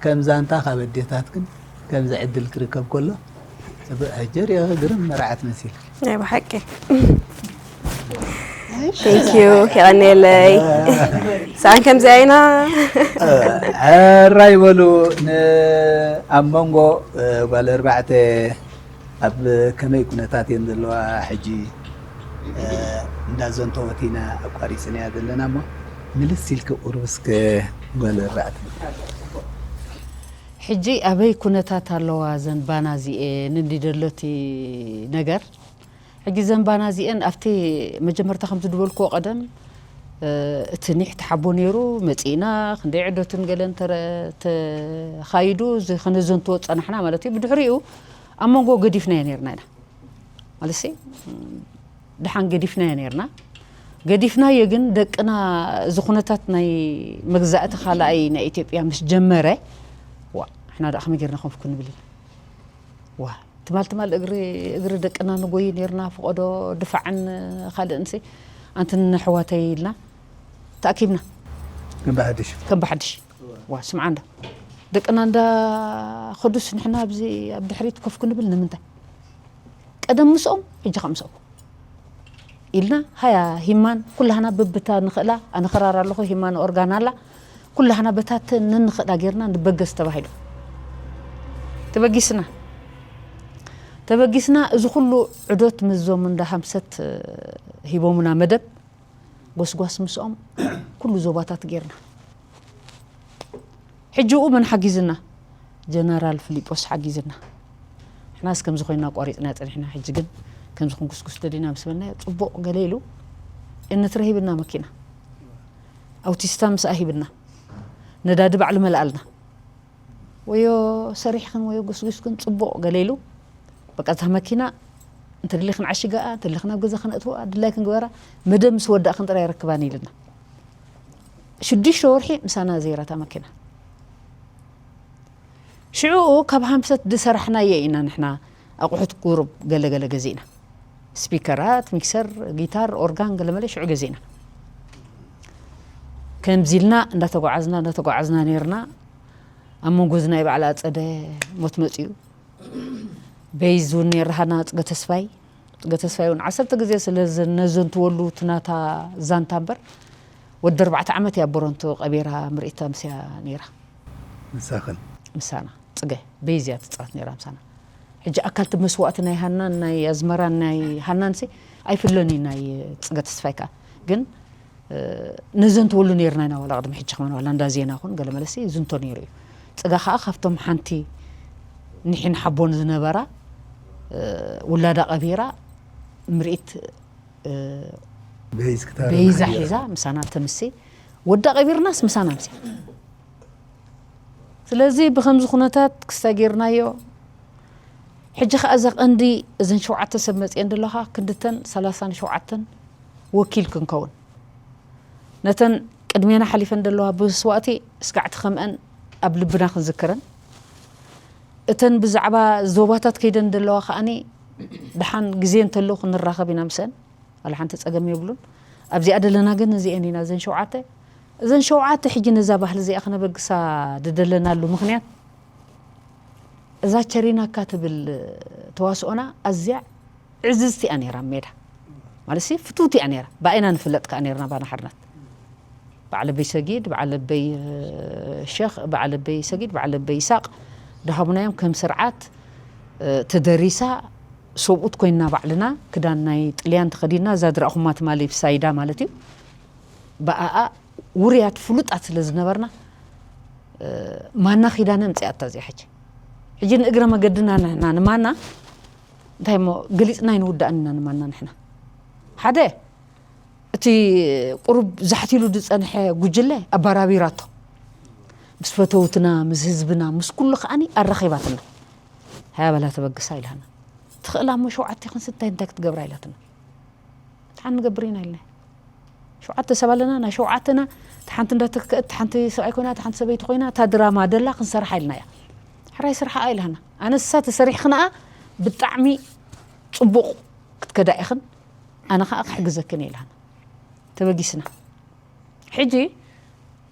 ከም ዛንታ ካብ ኣዴታትክን ከምዚ ዕድል ክርከብ ከሎ ጽብቕ ሕጂ ሪኦ ግርም መርዓት መሲል። ናይ ብሓቂ ቴንኪዩ የቐንየለይ። ሰኣን ከምዚኣ ኢና። ሕራይ በሉ። ንኣብ መንጎ ጓል ኣርባዕተ ኣብ ከመይ ኩነታት እየን ዘለዋ ሕጂ? እንዳዘንተወት ኢና ኣቋሪፅናያ ዘለና እሞ ምልስ ኢልኪ ቁሩብ እስከ ጓል ኣርባዕተ። ሕጂ ኣበይ ኩነታት ኣለዋ ዘንባና እዚኤን እንዲ ደሎቲ ነገር? ሕጂ ዘንባና እዚኤን ኣብቲ መጀመርታ ከምዚ ዝበልክዎ ቀደም እቲ ኒሕ ተሓቦ ነይሩ መፂእና ክንደይ ዕዶትን ገለን ተኻይዱ እዚ ከነዘንትዎ ፀናሕና ማለት እዩ። ብድሕሪኡ ኣብ መንጎ ገዲፍናዮ ነይርና ኢና ማለት ደሓን ገዲፍናዮ ነይርና። ገዲፍናዮ ግን ደቅና እዚ ኩነታት ናይ መግዛእቲ ካልኣይ ናይ ኢትዮጵያ ምስ ጀመረ ዋ ንሕና ደኣ ከመይ ጌርና ኮፍ ክንብል ኢና ዋ ትማል ትማል እግሪ እግሪ ደቅና ንጎይ ነይርና ፍቆዶ ድፋዕን ካልእን ሲ ኣንትን ኣሕዋተይ ኢልና ተኣኪብና ከም ብሓድሽ ከም ብሓድሽ ዋ ስምዓ እንዳ ደቅና እንዳ ከዱስ ንሕና ኣብዚ ኣብ ድሕሪት ኮፍ ክንብል ንምንታይ ቀደም ምስኦም ሕጂ ከ ምስኦም ኢልና ሃያ ሂማን ኩላህና ብብታ ንኽእላ ኣነ ክራር ኣለኹ ሂማን ኦርጋን ኣላ ኩላህና በታተ ነንኽእላ ጌርና ንበገስ ተባሂሉ ተበጊስና ተበጊስና እዚ ኩሉ ዕዶት ምስዞም እንዳ ሃምሰት ሂቦምና መደብ ጎስጓስ ምስኦም ኩሉ ዞባታት ጌርና ሕጂ ኡ መን ሓጊዝና ጀነራል ፍሊጶስ ሓጊዝና ንሕናስ ከምዚ ኮይና ኣቋሪፅና ፀኒሕና ሕጂ ግን ከምዚ ክንጉስጉስ ደሊና ምስ በልናዮ ፅቡቕ ገለ ኢሉ እነት ረሂብና መኪና ኣውቲስታ ምስኣ ሂብና ነዳዲ ባዕሉ መልኣልና ወዮ ሰሪሕክን ወዮ ጉስጉስክን ፅቡቕ ገለ ኢሉ በቃ እታ መኪና እንተደሊ ክንዓሽጋኣ እንተደሊ ናብ ገዛ ክነእትዋ ድላይ ክንግበራ መደብ ምስ ወዳእክን ጥራይ ረክባኒ ኢልና ሽዱሽተ ወርሒ ምሳና ዘይራ እታ መኪና ሽዑኡ ካብ ሃምሰት ዝሰራሕናዮ ኢና ንሕና ኣቑሑት ቁሩብ ገለገለ ገዚእና ስፒከራት ሚክሰር ጊታር ኦርጋን ገለመለ ሽዑ ገዚእና ከምዚ ኢልና እንዳተጓዓዝና እንዳተጓዓዝና ነርና ኣብ መንጎ እዚ ናይ በዓል ኣፀደ ሞት መፅኡ በይዝ እውን ነርሃና ፅገ ተስፋይ ፅገ ተስፋይ እውን ዓሰርተ ግዜ ስለ ነዘንትወሉ ትናታ ዛንታ እምበር ወዲ ኣርባዕተ ዓመት እያ ቦሮንቶ ቀቢራ ምርኢት ኣምስያ ነይራ ንሳኽን ምሳና ፅገ በይዝ እያ ትፃወት ነይራ ምሳና ሕጂ ኣካልቲ መስዋእቲ ናይ ሃናን ናይ ኣዝመራን ናይ ሃናን ሲ ኣይፍለን እዩ ናይ ፅገ ተስፋይ ከዓ ግን ነዘንትወሉ ነርና ኢና ዋላ ቅድሚ ሕጂ ከማን ዋላ እንዳ ዜና ኹን ገለ መለሲ ዝንቶ ነይሩ እዩ ፅጋ ከዓ ካብቶም ሓንቲ ንሒን ሓቦን ዝነበራ ውላዳ ቀቢራ ምርኢት በይዝ ክታረ በይዛ ማሕየር። ሒዛ ምሳና ተምሲ ወዳ ቀቢርናስ ምሳና ምሲ ስለዚ ብከምዚ ኩነታት ክስታይ ጌርናዮ ሕጂ ከዓ እዛ ቀንዲ እዘን ሸውዓተ ሰብ መፅኤን ዘለካ ክንድተን ሰላሳን ሸውዓተን ወኪል ክንከውን ነተን ቅድሜና ሓሊፈን ዘለዋ ብስዋእቲ ስጋዕቲ ከምአን ኣብ ልብና ክንዝክረን፣ እተን ብዛዕባ ዞባታት ከይደን ዘለዋ ከኣኒ ደሓን ግዜ እንተሎ ክንራኸብ ኢና ምስአን። ዋላ ሓንቲ ጸገም የብሉን። ኣብዚኣ ደለና ግን እዚአን ኢና፣ እዘን ሸውዓተ። እዘን ሸውዓተ ሕጂ ነዛ ባህሊ እዚኣ ክነበግሳ ዝደለናሉ ምኽንያት፣ እዛ ቸሪናካ ትብል ተዋስኦና ኣዝያ ዕዝዝቲ እያ ነይራ ኣብ ሜዳ። ማለት ሲ ፍትውቲ እያ ነይራ። ብኣይና ንፍለጥ ከኣ ነይርና ባና ሓርናት። በዓል ኣበይ ሰጊድ፣ በዓል ኣበይ፣ እ፣ ሸኽ፣ በዓል ኣበይ ሰጊድ፣ በዓል ኣበይ ይሳቕ ድሃቡና እዮም። ከም ስርዓት፣ እ፣ ተደሪሳ ሰብኡት ኮይንና ባዕልና ክዳን ናይ ጥልያን ተኸዲንና፣ እዛ ዝረኣኹማ ትማሊ ብሳይዳ ማለት እዩ። ብኣኣ ውሩያት ፍሉጣት ስለ ዝነበርና፣ እ፣ ማና ኪዳነ ኣምጺኣታ እዚኣ ሕጂ። ሕጂ ንእግረ መገድና ንሕና ንማና እንታይ እሞ ገሊጽና ኣይንውዳእን ኢና ንማና ንሕና። ሓደ እቲ ቁሩብ ዛሕቲሉ ዝጸንሐ ጉጅለ ኣባራቢራቶ። ምስ ፈተውትና፣ ምስ ህዝብና፣ ምስ ኩሉ ከኣኒ ኣራኺባትና። ሃያ በላ ተበግሳ ኢላና። ትኽእላ እሞ ሸውዓተ ይኹን ስታይ እንታይ ክትገብራ ኢላትና። እንታይ ንገብር ኢና ኢልና። ሸውዓተ ሰብ ኣለና፣ ናይ ሸውዓተና፣ እቲ ሓንቲ እንዳተክከአት፣ እቲ ሓንቲ ሰብኣይ ኮይና፣ እቲ ሓንቲ ሰበይቲ ኮይና፣ እታ ድራማ ደላ ክንሰርሓ ኢልና እያ። ሕራይ ስርሓ ኢላና። ኣነሳ ተሰሪሕኽንኣ ብጣዕሚ ጽቡቕ ክትከዳ ኢኽን፣ ኣነ ኸኣ ክሕግዘክን እየ ኢላና። ተበጊስና። ሕጂ፣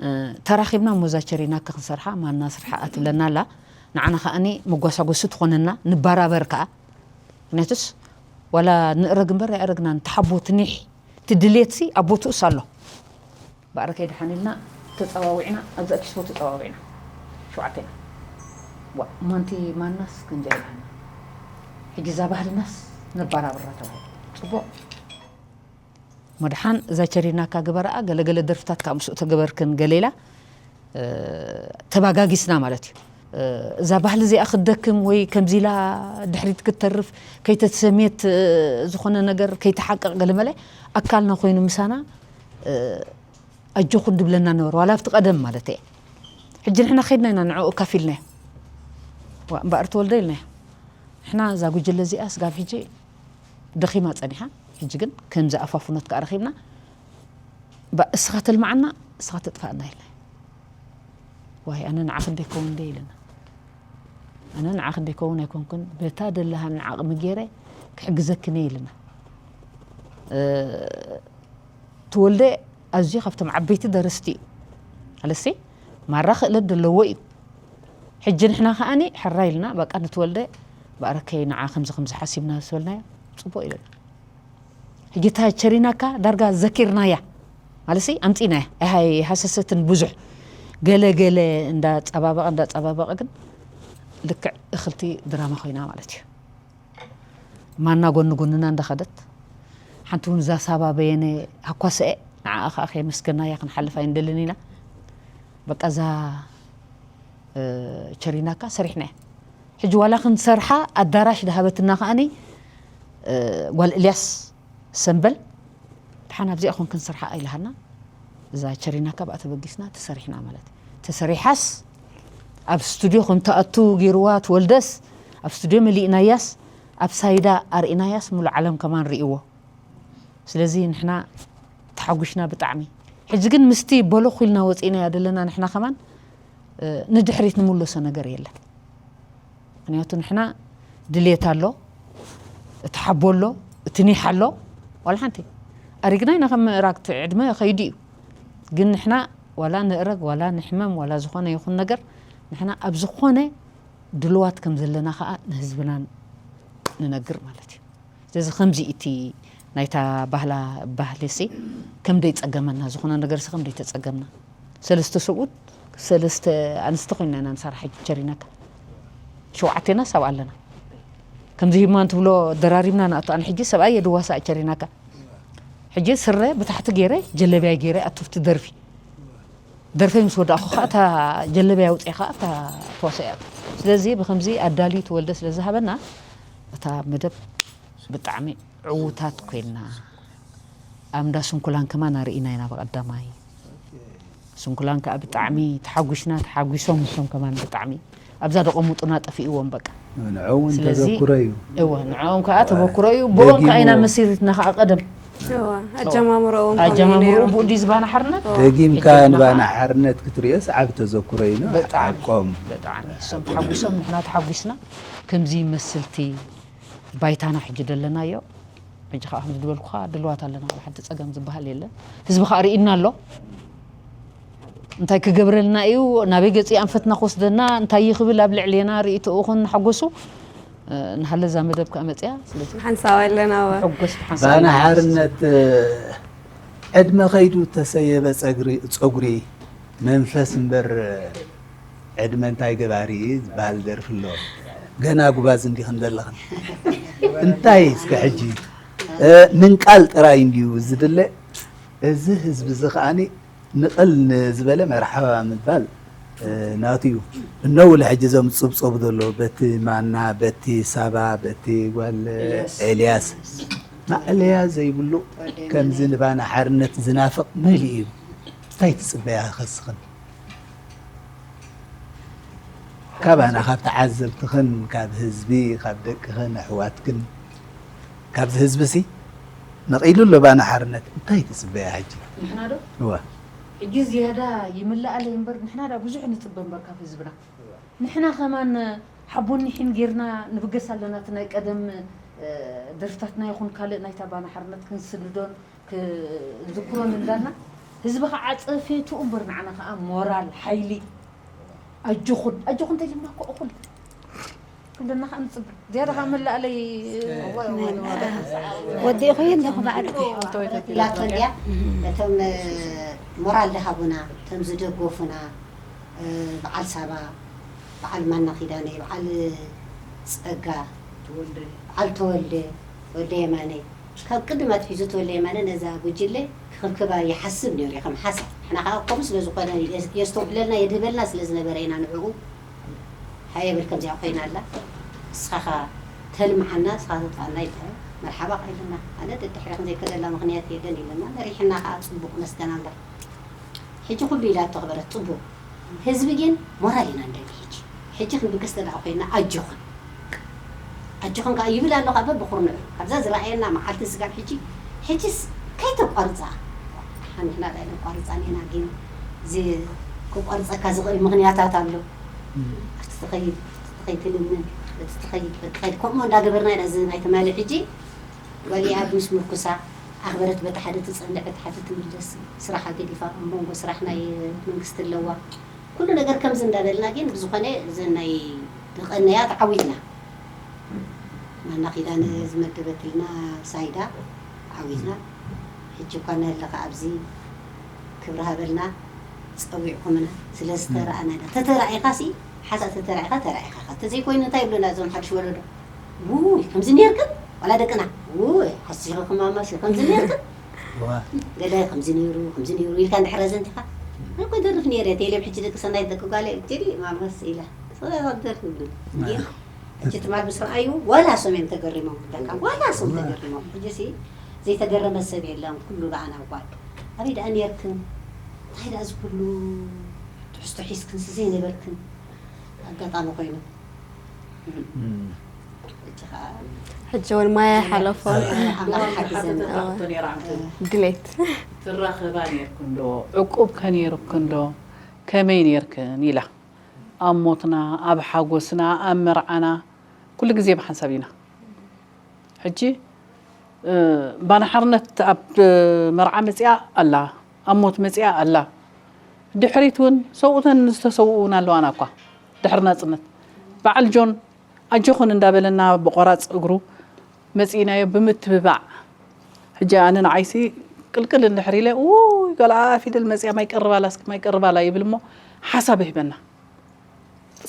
እ፣ ተራኺብና እሞ እዛ ቸሪናካ ክንሰርሓ፣ ማና ስርሓ ትብለና ኣላ። ንዓና ከኣኒ መጓሳጎሲ ትኾነና፣ ንባራበር ከኣ። ምክንያቱስ፣ ዋላ ንእረግ እምበር ኣይኣረግናን፣ ተሓቦ ትኒሕ፣ ትድልየትሲ ኣብ ቦትኡስ ኣሎ። ብኣረ ከይደሓን ኢልና ተጸዋዊዕና፣ ኣብዛ ኪስቦ ተጸዋዊዕና። ሸውዓቴና። ዋ፣ ማንቲ ማናስ ከምዚኣ ኢላና። ሕጂ እዛ ባህልናስ ነባራብራ ተባሂሉ። ጽቡቕ። መድሓን እዛ ቸሪናካ ግበረኣ፣ ገለገለ ደርፍታት ካብ ምስኡ ተገበርክን ገለ ኢላ፣ እ፣ ተባጋጊስና ማለት እዩ። እ፣ እዛ ባህሊ እዚኣ ክትደክም ወይ ከምዚ ኢላ ድሕሪት ክትተርፍ፣ ከይተሰምየት፣ እ፣ ዝኾነ ነገር ከይተሓቅቕ ገለመለ ኣካልና ኮይኑ ምሳና፣ እ፣ ኣጆኹን ድብለና ነበረ፣ ዋላ ኣብቲ ቀደም ማለት እየ። ሕጂ ንሕና ከይድና ኢና ንዕኡ ካፊልናዮ። ዋ፣ እምበኣር ተወልደ ኢልናዮ። ንሕና እዛ ጉጅለ እዚኣ ስጋብ ሕጂ ደኺማ ጸኒሓ፣ ሕጂ ግን ከምዚ ኣፋፍኖት ከኣ ረኺብና፣ ባ-፣ እስኻ ተልምዓና፣ እስኻ ተጥፋእና ኢልና። ዋይ፣ ኣነ ንዓኺ እንደ ይከውን እንደ ኢልና። ኣነ ንዓኺ እንደ ይከውን ኣይኮንኩን፣ በታ ደለሃኒ ዓቕሚ ገይረ ክሕግዘክን እየ ኢልና። እ፣ ተወልደ ኣዝዩ ካብቶም ዓበይቲ ደረስቲ እዩ። ኣለሲ ማራ ክእለት ዘለዎ እዩ። ሕጂ ንሕና ከኣኒ ሕራይ ኢልና፣ በቃ ንተወልደ፣ በኣረከይ ንዓ ከምዚ ከምዚ ሓሲብና ዝበልናዮ፣ ጽቡቕ ኢልና። ሕጂ እታ ቸሪናካ ዳርጋ ዘኪርናያ። ማለትሲ ኣምጺናያ። ኣይሃይ ሃሰሰትን ብዙሕ። ገለ ገለ እንዳጸባበቐ፣ እንዳጸባበቐ ግን ልክዕ እኽልቲ ድራማ ኮይና ማለት እዩ። ማና ጎኒ ጎንና እንዳኸደት፣ ሓንቲ እውን እዛ ሳባ በየነ ሃኳሰኤ፣ ንዓኣ ከኣ ከየመስገናያ ክንሓልፍ ኣይንደልን ኢና። በቃ እዛ፣ እ፣ ቸሪናካ ሰሪሕናያ። ሕጂ ዋላ ክንሰርሓ ኣዳራሽ ድሃበትና ከኣኒ፣ እ፣ ጓል እልያስ ሰምበል፣ ደሓን ኣብዚኣ ኮን ክንሰርሓ ኣይልሃና። እዛ ቸሪናካ ብኣ ተበጊስና ተሰሪሕና ማለት እዩ። ተሰሪሓስ ኣብ ስቱድዮ ከም ትኣቱ ገይርዋ ትወልደስ፣ ኣብ ስቱድዮ መሊእናያስ፣ ኣብ ሳይዳ ኣርኢናያስ፣ ሙሉ ዓለም ከማን ርእይዎ። ስለዚ ንሕና ተሓጒሽና ብጣዕሚ። ሕጂ ግን ምስቲ በሎኽ ኢልና ወጺእናያ ዘለና ንሕና ከማን፣ እ፣ ንድሕሪት ንምለሶ ነገር የለን። ምኽንያቱ ንሕና ድሌት ኣሎ፣ እቲ ሓቦ ኣሎ፣ እቲ ኒሕ ኣሎ። ዋላ ሓንቲ ኣሪግና ኢና ከም ምእራግ፣ እቲ ዕድመ ከይዱ እዩ። ግን ንሕና ዋላ ንእረግ፣ ዋላ ንሕመም፣ ዋላ ዝኾነ ይኹን ነገር፣ ንሕና ኣብ ዝኾነ ድልዋት ከም ዘለና ከኣ ንህዝብና ንነግር ማለት እዩ። ስለዚ ከምዚ እቲ ናይታ ባህላ፣ ባህሊሲ ከም ደይጸገመና፣ ዝኾነ ነገርሲ ከም ደይተጸገምና። ሰለስተ ሰብኡት፣ ሰለስተ ኣንስቲ ኮይንና ኢና ንሰርሕ ሕጂ ቸሪናካ። ሸውዓቴና ሰብኣ ኣለና። ከምዚ ሂማን ትብሎ ደራሪብና ንኣቱ። ኣነ ሕጂ ሰብኣይ እየ ድዋሳእ ቸሪናካ። ሕጂ ስረ ብታሕቲ ገይረ፣ ጀለብያ ገይረ ኣቱፍቲ ደርፊ። ደርፈይ ምስ ወዳእኹ ኸዓ እታ ጀለብያ ኣውፅኤ ኸዓ እታ ተዋሳኢ እያ። ስለዚ ብኸምዚ ኣዳልዩ ተወልደ ስለ ዝሃበና እታ መደብ ብጣዕሚ ዕዉታት ኮይንና። ኣብ እንዳ ስንኩላን ከማን ኣርኢና ኢና ብቐዳማይ። ስንኩላን ከኣ ብጣዕሚ ተሓጒስና፣ ተሓጒሶም ንሶም ከማን ብጣዕሚ ኣብዛ ደቐሙጡና ጠፊእዎም በቃ። ንዕኡ እውን ስለዚ ተዘክሮ እዩ። እወ፣ ንዕኦም ከኣ ተበክሮ እዩ። ብኦም ከኣ ኢና ደጊሙ መሲሪትና ከኣ ቀደም። እዋ፣ ኣጀማምሮኡ እውን ከምኡ እዩ ኣጀማምርኡ ነይሩ። ብኡ ድዩ ዝባና ሓርነት? ደጊምካ ሕጂ ንባና ድማ- ሓርነት ክትርእዮስ ዓቢ ተዘክሮ እዩ። ብጣዕሚ ሓቆም ብጣዕሚ እሶም ተሓጒሶም ንሕና ተሓጒስና ከምዚ ይመስልቲ ባይታና ሕጂ ደለናዮ። ሕጂ ከዓ ከምዚ ዝበልኩኻ ድልዋት ኣለና፣ ዋላ ሓንቲ ፀገም ዝበሃል የለን። ህዝቢ ከዓ ርኢና ኣሎ። እንታይ ክገብረልና እዩ፣ ናበይ ገፂ ኣንፈትና ክወስደና፣ እንታይ ይኽብል ኣብ ልዕሌና ርእይቶኡ ኹን ሓጎሱ። እ፣ ንሃለ እዛ መደብ ከዓ መፅያ። ስለዚ ሓንሳብ ኣለና እዋ። ሕጎስ ብሓንሳብ ባና ኣለና። ሓርነት ዕድመ ከይዱ ተሰየበ ፀጉሪ መንፈስ እምበር ዕድመ እንታይ ገባሪ ዝበሃል ደርፊ ኣሎ። ገና ጉባዝ እንዲኽን ዘለኽን እንታይ እስከ ሕጂ ምንቃል ጥራይ እንድዩ ዝድለ። እዚ ህዝቢ እዚ ከዓኒ ንቕል ንዝበለ መርሓባ ምባል ናቱ እዩ። እነው ልሕጂ እዞም ዝፅብፀቡ ዘሎ በቲ ማና በቲ ሳባ በቲ ጓል ኤልያስ ማእለያ ዘይብሉ ከምዚ ንባና ሓርነት ዝናፍቕ መሊኡ እዩ። እንታይ ትፅበያ ከስኽን ካባና ካብ ተዓዘብትኽን ካብ ህዝቢ ካብ ደቅኽን ኣሕዋትክን ካብዚ ህዝቢ ሲ ነቒሉ ኣሎ ባና ሓርነት እንታይ ትፅበያ ሕጂ? ንሕና ዶ እዋ ሕጂ ዝያዳ ይምልኣለይ እምበር ንሕና ዳ ብዙሕ ንፅበ እምበር ካብ ህዝብና ንሕና ከማን ሓቦን ኒሒን ጌርና ንብገስ ኣለና። እቲ ናይ ቀደም ደርፍታትና ይኹን ካልእ ናይታ ባና ሓርነት ክንስንዶን ክንዝክሮን እንዳልና ህዝቢ ከዓ ፀፌቱ እምበር ንዓና ከዓ ሞራል ሓይሊ ኣጆኹን ኣጆኹን ተይልና እኮ እኹል ኩልና ከዓ ንፅበ ዝያዳ ከዓ መላእለይ ወዲእኹ ኣለኹ ባዕሉ ኢላቶ እንድያ እቶም ሞራል ዝሃቡና እቶም ዝደገፉና በዓል ሳባ በዓል ማና ኪዳነ በዓል ፀጋ በዓል ተወልደ ተወልደ የማነ ካብ ቅድም ኣትሒዙ ተወልደ የማነ ነዛ ጉጅለ ክኽብክባ ይሓስብ ነይሩ እዩ ከም ሓሳብ ንሕና ከዓ ከምኡ ስለ ዝኾነ የስተውዕለልና የድህበልና ስለ ዝነበረ ኢና ንዕኡ ሃየ በል ከምዚኣ ኮይና ኣላ ንስኻ ኸ ተልምዓና ንስኻ ተጥፋኣና ይበሃል መርሓባ ኸ ኢልና ኣነ ደድሕረ ክንዘይከደላ ምኽንያት የለን ኢለና መሪሕና ከዓ ፅቡቕ መስገና እምበር ሕጂ ኩሉ ኢላ ተኽበረት ፅቡቕ ህዝቢ ግን ሞራል ኢና ንደሊ ሕጂ ሕጂ ክንብገስ ተደኣ ኮይና ኣጆኽን ኣጆኽን ከዓ ይብል ኣሎ ካብ በብኹርንዑ ካብዛ ዝረኣየና መዓልቲ ስጋብ ሕጂ ሕጂስ ከይተቋርፃ ንሕና ዳ ነቋርፃ ኔና ግን እዚ ክቋርፀካ ዝኽእል ምኽንያታት ኣሎ እቲ ትኸይድ እቲ ትኸይድ ትልምን እቲ ትኸይድ በቲ ትኸይድ ከምኡ እንዳገበርና ኢና እዚ ናይ ትማሊ ሕጂ ጓል ኣብ ምስ ምርኩሳ ኣኽበረት በቲ ሓደ ትፀንዕ በቲ ሓደ ትምለስ ስራሓ ገዲፋ ኣብ መንጎ ስራሕ ናይ መንግስቲ ኣለዋ ኩሉ ነገር ከምዚ እንዳበልና ግን ብዝኾነ እዘን ናይ ደቐነያ ተዓዊትና ማና ኪዳነ ዝመደበትልና ሳይዳ ተዓዊትና ሕጂ እኳ እናሃለኻ ኣብዚ ክብሪ ሃበልና ፀዊዕኩምና ስለ ዝተረኣና ኢና ተተረኣኢኻ ሲ ሓሳብ ተተረኣኢኻ ተረኣኢኻ ኢኻ ተዘይኮይኑ እንታይ ይብሉና እዞም ሓድሽ ወለዶ ውይ ከምዚ ነርክን ዋላ ደቅና ውይ ሓሲኺ ክማማሲ ከምዚ ነርክን ገለ ከምዚ ነይሩ ከምዚ ነይሩ ኢልካ እንድሕር ኣዘንቲኻ እኮ ደርፍ ነይረ ቴሌብ ሕጂ ደቂ ሰናይት ደቂ ጓለ ቴዲ ማማስ ኢላ ስለደርፍ ይብሉ ሕጂ ትማል ምስ ረኣዩ ዋላ ሶም እዮም ተገሪሞም በቃ ዋላ ሶም ተገሪሞም ሕጂ ሲ ዘይተገረመ ሰብ የለን ኩሉ ብኣና ጓል ኣበይ ደኣ ነርክን እንታይ ደኣ እዚ ኩሉ ትሕዝቶ ሒዝክንሲ ዘይነበርክን ኣጋጣሚ ኮይኑ ሕጂ ከዓ ሕጂ እውን ማያ ሓለፎ ኣምላኽ ሓግዘና ድሌት ትራኸባ ነርክን ዶ ዕቁብ ከነይርክን ዶ ከመይ ነርክን ኢላ ኣብ ሞትና ኣብ ሓጎስና ኣብ መርዓና ኩሉ ግዜ ብሓንሳብ ኢና ሕጂ ባና ሓርነት ኣብ መርዓ መፅኣ ኣላ ኣብ ሞት መፅኣ ኣላ ድሕሪት እውን ሰብኡተን ዝተሰውኡ እውን ኣለዋና እኳ ድሕሪ ናፅነት በዓል ጆን ኣጆኹን እንዳበለና ብቆራፅ እግሩ መፂእናዮ ብምትብባዕ ሕጂ ኣነ ንዓይሲ ቅልቅል እንድሕር ኢለ ውይ ጋል ፊደል መፅያ ማይ ቀርባላ እስኪ ማይ ቀርባላ ይብል እሞ ሓሳብ ይህበና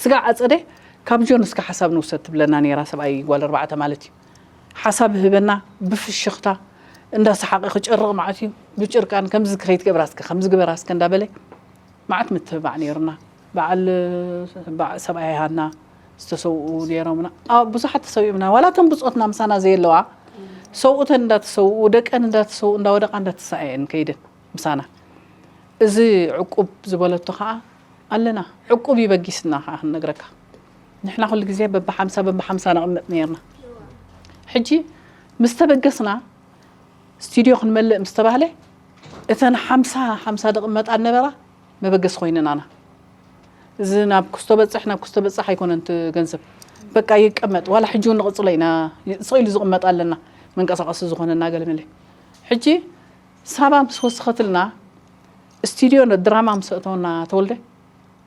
ስጋዕ ኣፀደ ካብ ጆን እስከ ሓሳብ ንውሰድ ትብለና ነይራ ሰብኣይ ጓል ኣርባዕተ ማለት እዩ ሓሳብ ህበና ብፍሽኽታ እንዳሰሓቀ ክጨርቕ ማለት እዩ ብጭርቃን ከምዚ ከይትገብራ እስከ ከምዚ ግበራ እስከ እንዳበለ መዓት ምትብባዕ ነይሩና በዓል ሰብኣይ ሃና ዝተሰውኡ ነይሮምና ብዙሓት ተሰዊኡምና ዋላ እቶም ብፆትና ምሳና ዘየለዋ ሰውእተን እንዳተሰውኡ ደቀን እንዳተሰውኡ እንዳወደቃ እንዳተሳእየን ከይደን ምሳና እዚ ዕቁብ ዝበለቶ ከዓ ኣለና ዕቁብ ይበጊስና ከዓ ክንነግረካ ንሕና ኩሉ ግዜ በብሓምሳ በብሓምሳ ነቕምጥ ነይርና ሕጂ ምስ ተበገስና ስቱድዮ ክንመልእ ምስ ተባህለ፣ እተን ሓምሳ ሓምሳ ዝቕመጣ ነበራ መበገሲ ኮይነናና። እዚ ናብ ክስቶ በጽሕ፣ ናብ ክስቶ በጽሕ ኣይኮነን እቲ ገንዘብ። በቃ ይቀመጥ፣ ዋላ ሕጂ እውን ንቕጽሎ ኢና። ስቕ ኢሉ ዝቕመጥ ኣለና፣ መንቀሳቐሲ ዝኾነና ገለመለ። ሕጂ ሳባ ምስ ወሰኸትልና፣ ስቱድዮ ድራማ ምስ ኣእተወና ተወልደ፣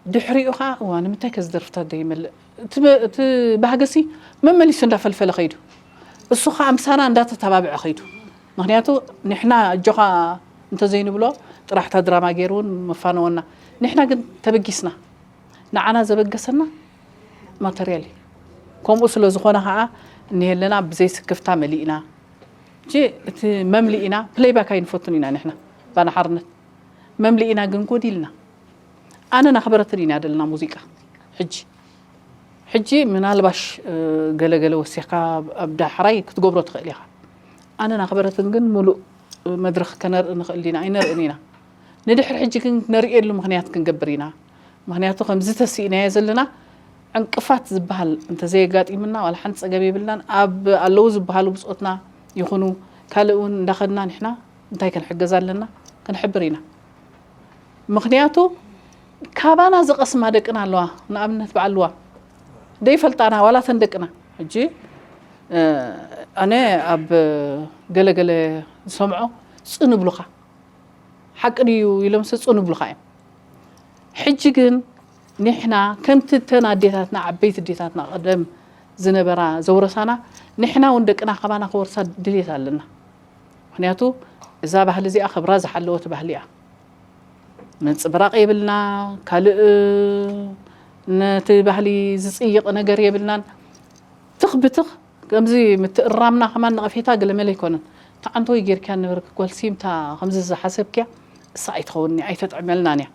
ድሕሪኡ ኸዓ፣ እዋ፣ ንምንታይ ከ ዝደርፍታት ዘይመልእ? እቲ መ-፣ እቲ ባህግሲ መመሊሱ እንዳፈልፈለ ኸይዱ። እሱ ኸዓ ምሳና እንዳተተባብዐ ኸይዱ። ምኽንያቱ፣ ንሕና ኣጆኻ እንተዘይንብሎ፣ ጥራሕ እታ ድራማ ገይሩ እውን መፋነወና። ንሕና ግን ተበጊስና። ንዓና ዘበገሰና ማተርያል እዩ። ከምኡ ስለ ዝኾነ ኸዓ፣ እኒሀለና ብዘይ ስክፍታ መሊእና። ሕጂ እቲ መምሊእና፣ ፕሌይባክ ኣይንፈቱን ኢና ንሕና፣ ባና ሓርነት። መምሊእና ግን ጎዲልና። ኣነን ኣኽበረትን ኢና ዘለና ሙዚቃ። ሕጂ፣ ሕጂ ምናልባሽ፣ እ፣ ገለ ገለ ወሲኽካ ኣብ ዳሕራይ ክትገብሮ ትኽእል ኢኻ። ኣነን ኣኽበረትን ግን ምሉእ መድረኽ ከነርኢ ንኽእል ዲና? ኣይነርእን ኢና። ንድሕሪ ሕጂ ግን ነርእየሉ ምኽንያት ክንገብር ኢና። ምኽንያቱ ከምዚ ተስኢናዮ ዘለና ዕንቅፋት ዝበሃል እንተዘየጋጢምና ዋላ ሓንቲ ጸገም የብልናን። ኣብ ኣለዉ ዝበሃሉ ብጾትና ይኹኑ ካልእ እውን እንዳኸድና ንሕና እንታይ ክንሕገዝ ኣለና? ክንሕብር ኢና። ምኽንያቱ ካባና ዝቐስማ ደቅና ኣለዋ። ንኣብነት በዓል ልዋ ደይፈልጣና ዋላ ተን ደቅና። ሕጂ፣ እ፣ ኣነ ኣብ ገለ ገለ ዝሰምዖ ጽን ይብሉኻ። ሓቂ ድዩ ኢሎምስ ጽን ይብሉኻ እዮም። ሕጂ ግን ንሕና ከምቲ እተን ኣዴታትና፣ ዓበይቲ ኣዴታትና ቀደም ዝነበራ ዘውረሳና፣ ንሕና እውን ደቅና ካባና ክወርሳ ድልየት ኣለና። ምኽንያቱ እዛ ባህሊ እዚኣ ክብራ ዝሓለወት ባህሊ እያ። ምንጽብራቕ የብልና፣ ካልእ ነቲ ባህሊ ዝጽይቕ ነገር የብልናን። ትኽ ብትኽ ከምዚ ምትእራምና ከማን ነቐፌታ ገለመለ ኣይኮነን። ተዓንቶይ ጌርክያ ነበርክ ጓል ሲምታ ከምዚ ዝሓሰብክያ እሳ ኣይትኸውንኒ፣ ኣይተጥዕመልናን እያ።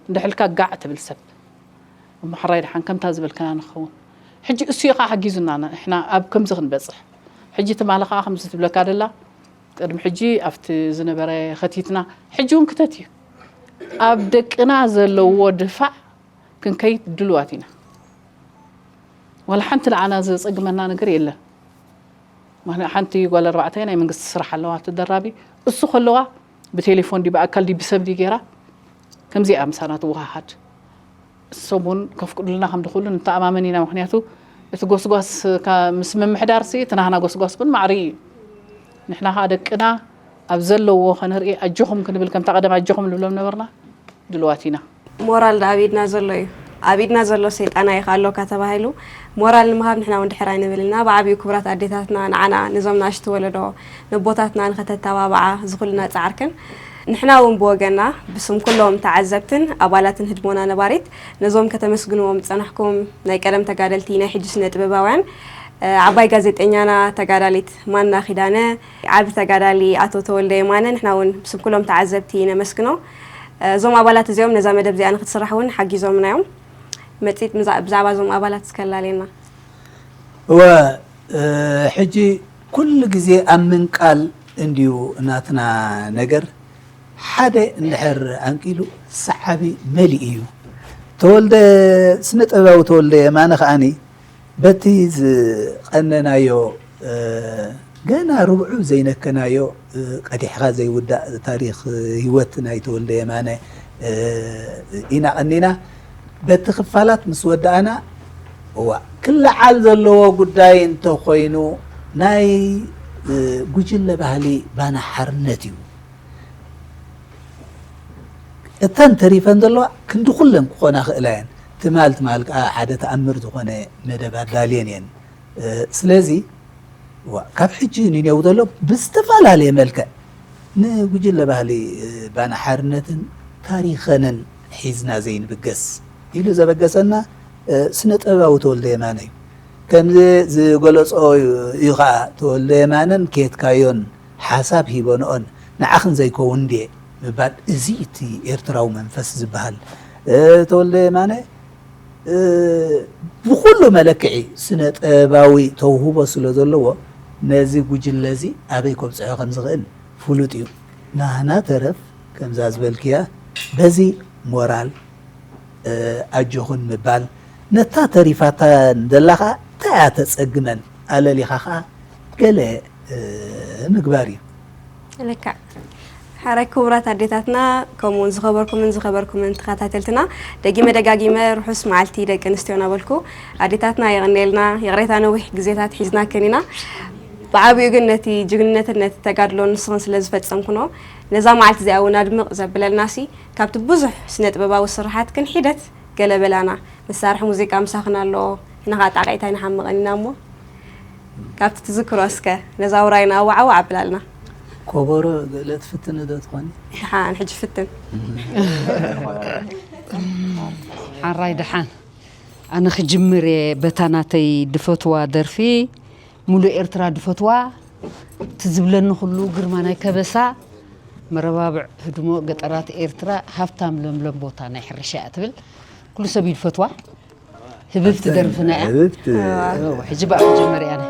እንድሕልካ ጋዕ ትብል ሰብ። እሞ ሕራይ ደሓን ከምታ ዝበልክና ንኸውን። ሕጂ እሱ እዩ ከዓ ሓጊዙና ንሕና ኣብ ከምዚ ክንበጽሕ። ሕጂ ትማሊ ከዓ ከምዚ ትብለካ ደላ፣ ቅድሚ ሕጂ ኣብቲ ዝነበረ ኸቲትና፣ ሕጂ እውን ክተት እዩ። ኣብ ደቅና ዘለዎ ድፋዕ ክንከይድ ድልዋት ኢና። ዋላ ሓንቲ ንዓና ዘጸግመና ነገር የለን። ምኽንያቱ ሓንቲ ጓል ኣርባዕተ ናይ መንግስቲ ስራሕ ኣለዋ ተደራቢ። እሱ ከለዋ ብቴሌፎን ድዩ ብኣካል ድዩ ብሰብ ድዩ ገይራ ከምዚኣ ምሳና ትወሃሃድ። እሶም እውን ከፍቅዱልና ከም ድኽእሉ ንተኣማመን ኢና። ምኽንያቱ እቲ ጎስጓስ ካ-፣ ምስ ምምሕዳር ሲ እቲ ናህና ጎስጓስ እውን ማዕሪ እዩ። ንሕና ከዓ ደቅና ኣብ ዘለዎ ከነርኢ ኣጆኹም ክንብል ከምታ ቀደም ኣጆኹም ንብሎም ነበርና። ድልዋት ኢና። ሞራል ደኣ ኣብ ኢድና ዘሎ እዩ። ኣብ ኢድና ዘሎ ሰይጣን ኣይኽኣሎካ ተባሂሉ ሞራል ንምሃብ ንሕና እውን ድሕር ኣይንብል ኢና። ብዓብዩ ክቡራት ኣዴታትና ንዓና፣ ነዞም ናእሽቱ ወለዶ፣ ነቦታትና ንኸተተባብዓ ዝኹልና ጻዕርክን፣ ንሕና እውን ብወገና ብስም ኩሎም ተዓዘብትን ኣባላትን ህድሞና ነባሪት ነዞም ከተመስግንዎም ዝጸናሕኩም ናይ ቀደም ተጋደልቲ፣ ናይ ሕጂ ስነ ጥበባውያን፣ እ፣ ዓባይ ጋዜጠኛና ተጋዳሊት ማና ኪዳነ፣ ዓቢ ተጋዳሊ ኣቶ ተወልደ የማነ፣ ንሕና እውን ብስም ኩሎም ተዓዘብቲ ነመስግኖ። እዞም ኣባላት እዚኦም ነዛ መደብ እዚኣ ንክትስራሕ እውን ሓጊዞምና እዮም። መጺት ምዛ-፣ ብዛዕባ እዞም ኣባላት እስከ ኣላልየና። እወ፣ እ፣ ሕጂ ኩሉ ግዜ ኣብ ምንቃል እንድዩ ናትና ነገር። ሓደ እንድሕር ኣንቂሉ ሰዓቢ መሊኡ እዩ። ተወልደ፣ ስነ ጥበባዊ ተወልደ የማነ ከኣኒ በቲ ዝቐነናዮ፣ እ፣ ገና ርብዑ ዘይነከናዮ፣ እ፣ ቀዲሕኻ ዘይውዳእ ታሪኽ፣ እ፣ ህይወት ናይ ተወልደ የማነ፣ እ፣ ኢና ቀኒና። በቲ ክፋላት ምስ ወዳእና፣ እዋ፣ ክለዓል ዘለዎ ጉዳይ እንተኾይኑ ናይ፣ እ፣ ጉጅለ ባህሊ ባና ሓርነት እዩ። እተን ተሪፈን ዘለዋ ክንዲ ኩለን ክኾና ክእላ እየን። ትማል ትማል ከኣ ሓደ ተኣምር ዝኾነ መደብ ኣዳልየን እየን። እ፣ ስለዚ፣ ዋ፣ ካብ ሕጂ ንኔው ዘሎ ብዝተፈላለየ መልክዕ ንጉጅለ ባህሊ፣ እ፣ ባና ሓርነትን ታሪኸንን ሒዝና ዘይንብገስ ኢሉ ዘበገሰና፣ እ፣ ስነ ጥበባዊ ተወልደ የማነ እዩ። ከምዚ ዝገለጾ እዩ ኸኣ፣ ተወልደ የማነን ኬትካዮን ሓሳብ ሂበንኦን ንዓኽን ዘይከውን ድየ ምባል፣ እዚ እቲ ኤርትራዊ መንፈስ ዝበሃል። እ፣ ተወልደ የማነ፣ እ፣ ብኹሉ መለክዒ ስነ ጥበባዊ ተውህቦ ስለ ዘለዎ፣ ነዚ ጉጅለ እዚ ኣበይ ከብጽሖ ከም ዝኽእል ፍሉጥ እዩ። ናህና ተረፍ፣ ከምዛ ዝበልክያ፣ በዚ ሞራል፣ እ፣ ኣጆኹን ምባል፣ ነታ ተሪፋታ ደላ ኸኣ እንታይ እያ ተጸግመን ኣለሊኻ ኸኣ ገለ፣ እ፣ ምግባር እዩ። ልክዕ። ሓራይ ክቡራት ኣዴታትና፣ ከምኡውን ዝኸበርኩምን ዝኸበርኩምን ተኸታተልትና፣ ደጊመ ደጋጊመ ርሑስ መዓልቲ ደቂ ኣንስትዮ እናበልኩ፣ ኣዴታትና የቐንየልና፣ ይቕሬታ ነዊሕ ግዜታት ሒዝናክን ኢና። ብዓብዩ ግን ነቲ ጅግንነትን ነቲ ተጋድሎ ንስኽን ስለ ዝፈጸምክኖ፣ ነዛ መዓልቲ እዚኣ እውን ኣድምቕ ዘብለልናሲ፣ ካብቲ ብዙሕ ስነ ጥበባዊ ስርሓትክን ሒደት ገለ በላና። መሳርሒ ሙዚቃ ምሳኽን ኣሎ፣ ንኻ ጣቕዒት ኣይንሓምቕን ኢና እሞ፣ ካብቲ ትዝክሮ እስከ ነዛ ውራይና ኣዋዕ ኣዋዕ ኣብላልና። ኮቦሮ ገለ ትፍትኒ ዶ ትኾኒ? ደሓን፣ ሕጂ ፍትን። ሓራይ ደሓን። ኣነ ክጅምር እየ በታ ናተይ ድፈትዋ ደርፊ፣ ሙሉእ ኤርትራ ድፈትዋ፣ ትዝብለኒ ኩሉ ግርማ ናይ ከበሳ፣ መረባብዕ ህድሞ ገጠራት ኤርትራ፣ ሃብታም ለምለም ቦታ ናይ ሕርሻ እያ ትብል። ኩሉ ሰብ እዩ ድፈትዋ። ህብብቲ ደርፍና እያ። ህብብቲ። እዎ፣ ሕጂ ብኣ ክጅምር እያ ኣነ።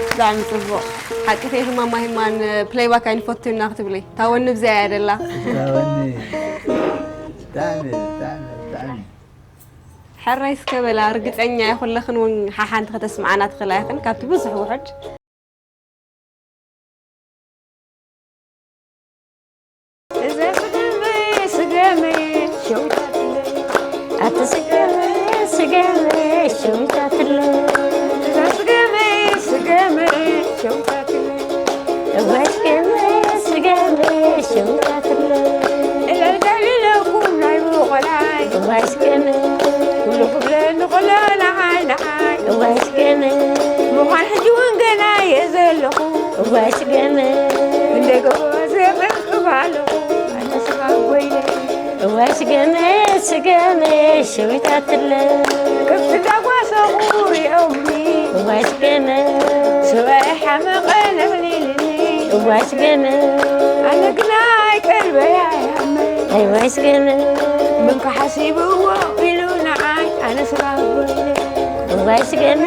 ብጣዕሚ ጽቡቕ። ሓቂ ከይህማማ ህማን ፕሌይባክ ኣይንፈቱ ኢና ክትብለይ። ታወኒ ብዚኣ እያ ደላ። ታወኒ። ብጣዕሚ፣ ብጣዕሚ፣ ብጣዕሚ። ሕራይ እስከ በላ፣ ርግጸኛ እየ ኩለኽን እውን ሓሓንቲ ከተስምዓና ትኽእላ ኢኽን፣ ካብቲ ብዙሕ ውሑድ። እዛ ስገመ፣ ስገመ፣ ሸዊታትለይ። ኣቲ ስገመ፣ ስገመ፣ ሸዊታትለይ። እዛ ስገመ፣ ስገመ፣ ሸዊታትለይ። እዋይ ስገመ፣ ስገመ፣ ሸዊታትለይ። እለልታ ኢለኩም ናይ ብቆላይ። እዋይ ስገመ። ኩሉ ክብለኒ ከሎ ንዓይ፣ ንዓይ። እዋይ ስገመ። ምዃን ሕጂ እውን ገና እየ ዘለኹ። እዋይ ስገመ። ክንደይ ጎቦ ዘበርክብ ኣለኹ። ኣነ ስጋ ጎይነ። እዋይ ስገመ፣ ስገመ፣ ሸዊታትለ። ከብቲ እንዳጓሰኹ ሪኦምኒ። እዋይ ስገመ። ሰብኣይ ሓመቐ ነዕሊልኒ። እዋይ ስገመ። ኣነ ግና ኣይቀልበይ ኣይሃመይ። እዋይ ስገመ። መን ከሓሲብዎ ኢሉ ንዓይ ኣነ ስጋ ጎይነ። እዋይ ስገመ፣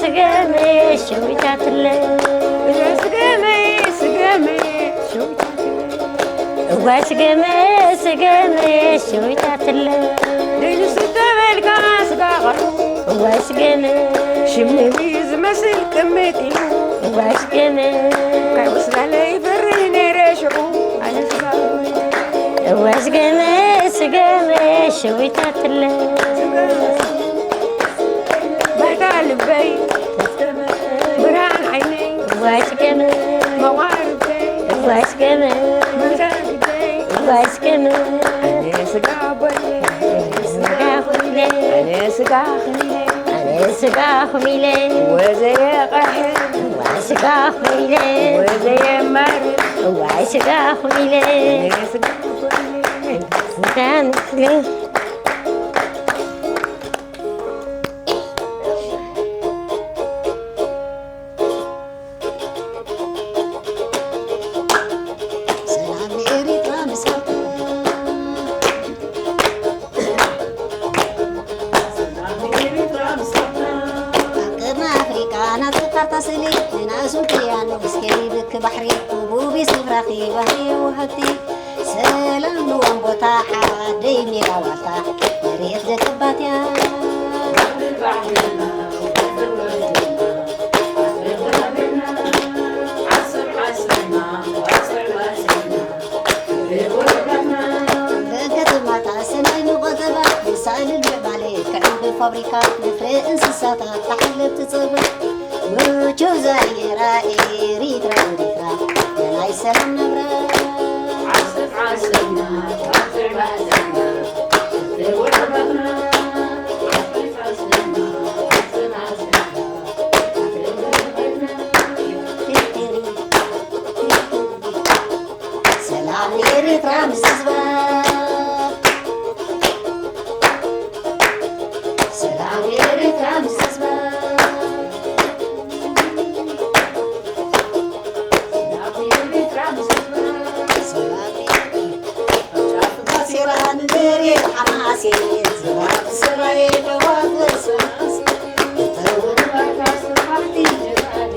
ስገመ፣ ሸዊታትለ። እዛ ስገመ፣ ስገመ፣ ሸዊታትለ። እዋይ ስገመ፣ ስገመ፣ ሸዊታትለ። ደይንሱ ተበልካ ስጋ ቐርቡ። እዋይ ስገመ። ሽም ንቢ ዝመስል ቅምጥ ኢሉ። እዋይ ስገመ። ካይ ወስዳለ ይፈርህ ነይረ ሸ ሸዊታትለ ባህታ ልበይ ብርሃን ዓይነይ ዋሽገመ መቋርበይ ዋሽገመ መዛግበይ ዋሽገመ ኣነ ስጋ ኣቦይ ስጋ ኹሚለ ኣነ ስጋ ኹሚለ ኣነ ስጋ ኹሚለ ወዘየ ቀሕር ዋሽጋ ኹሚለ ወዘየ ማር ዋሽጋ ኹሚለ ኣነ ስጋ ኣቦይ ስጋ ንስለ ሰላም ንኤሪትራ ምስፋሕታ። ሰላም ንኤሪትራ ምስፋሕታ። ኣብ ቀርኒ ኣፍሪቃ ናቱ ካርታ ስእሊ፣ ንናእሱ ፒያኖ፣ እስከ ይብክ ባሕሪ፣ ህቡብ ይስብ ራኺ ባህሪ የዋህቲ። ሰላም ንዋን ቦታ ዓደይ ሜዳ ዋልታ፣ መሬት ደቂ ባትያ። ከተማታት ሰናይ ንቆጠባ፣ መሳልል ምዕባለ ክዕንብብ ፋብሪካ፣ ንፍረ እንስሳታት ተሓለብቲ ጸባ። ምቹ ዘየራ ኤሪትራ፣ ኤሪትራ፣ ናይ ሰላም ናብራ። ዓሰብ ዓሰብና፣ ዓሰብ ዓሰብና፣ ተወረባትና። ዓሰብ ዓሰብና፣ ዓሰብ ዓሰብና፣ ተወረባትና። ሰላም ኤሪትራ ምስ ህዝባ። ሰላም ኤሪትራ ምስ ህዝባ። ሰላም ኤሪትራ ምስ ህዝባ። ሰላም ኤሪትራ። ጫፍ ባሴራ ንደርየት ሓማሴን። ዝራብ ሰራየ ተዋፈ ሰማሴን። ተውርባካ ስራሕቲ ጀራዲ።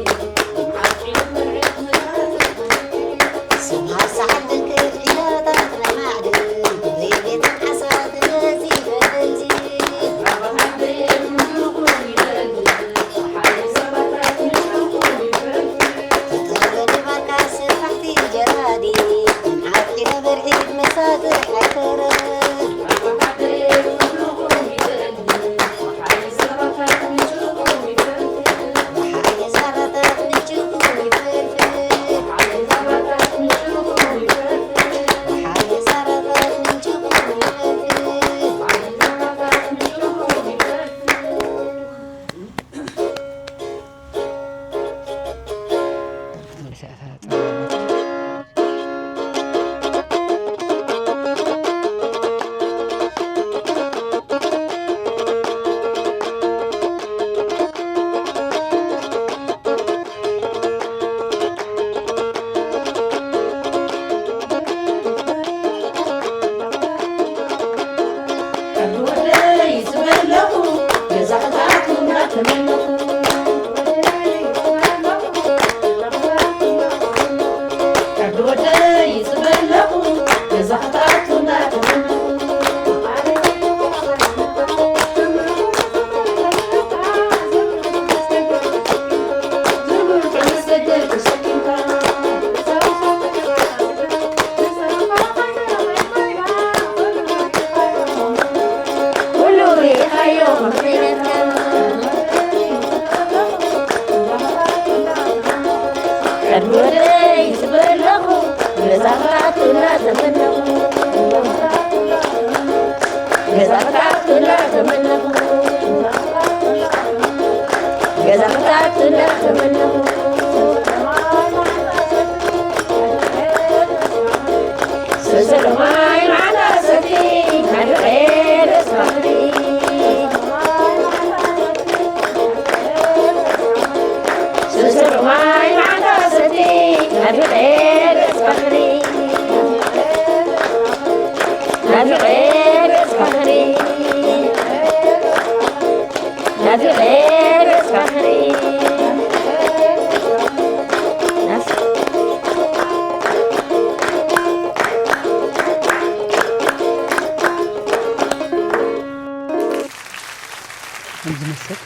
ከም ዝመስል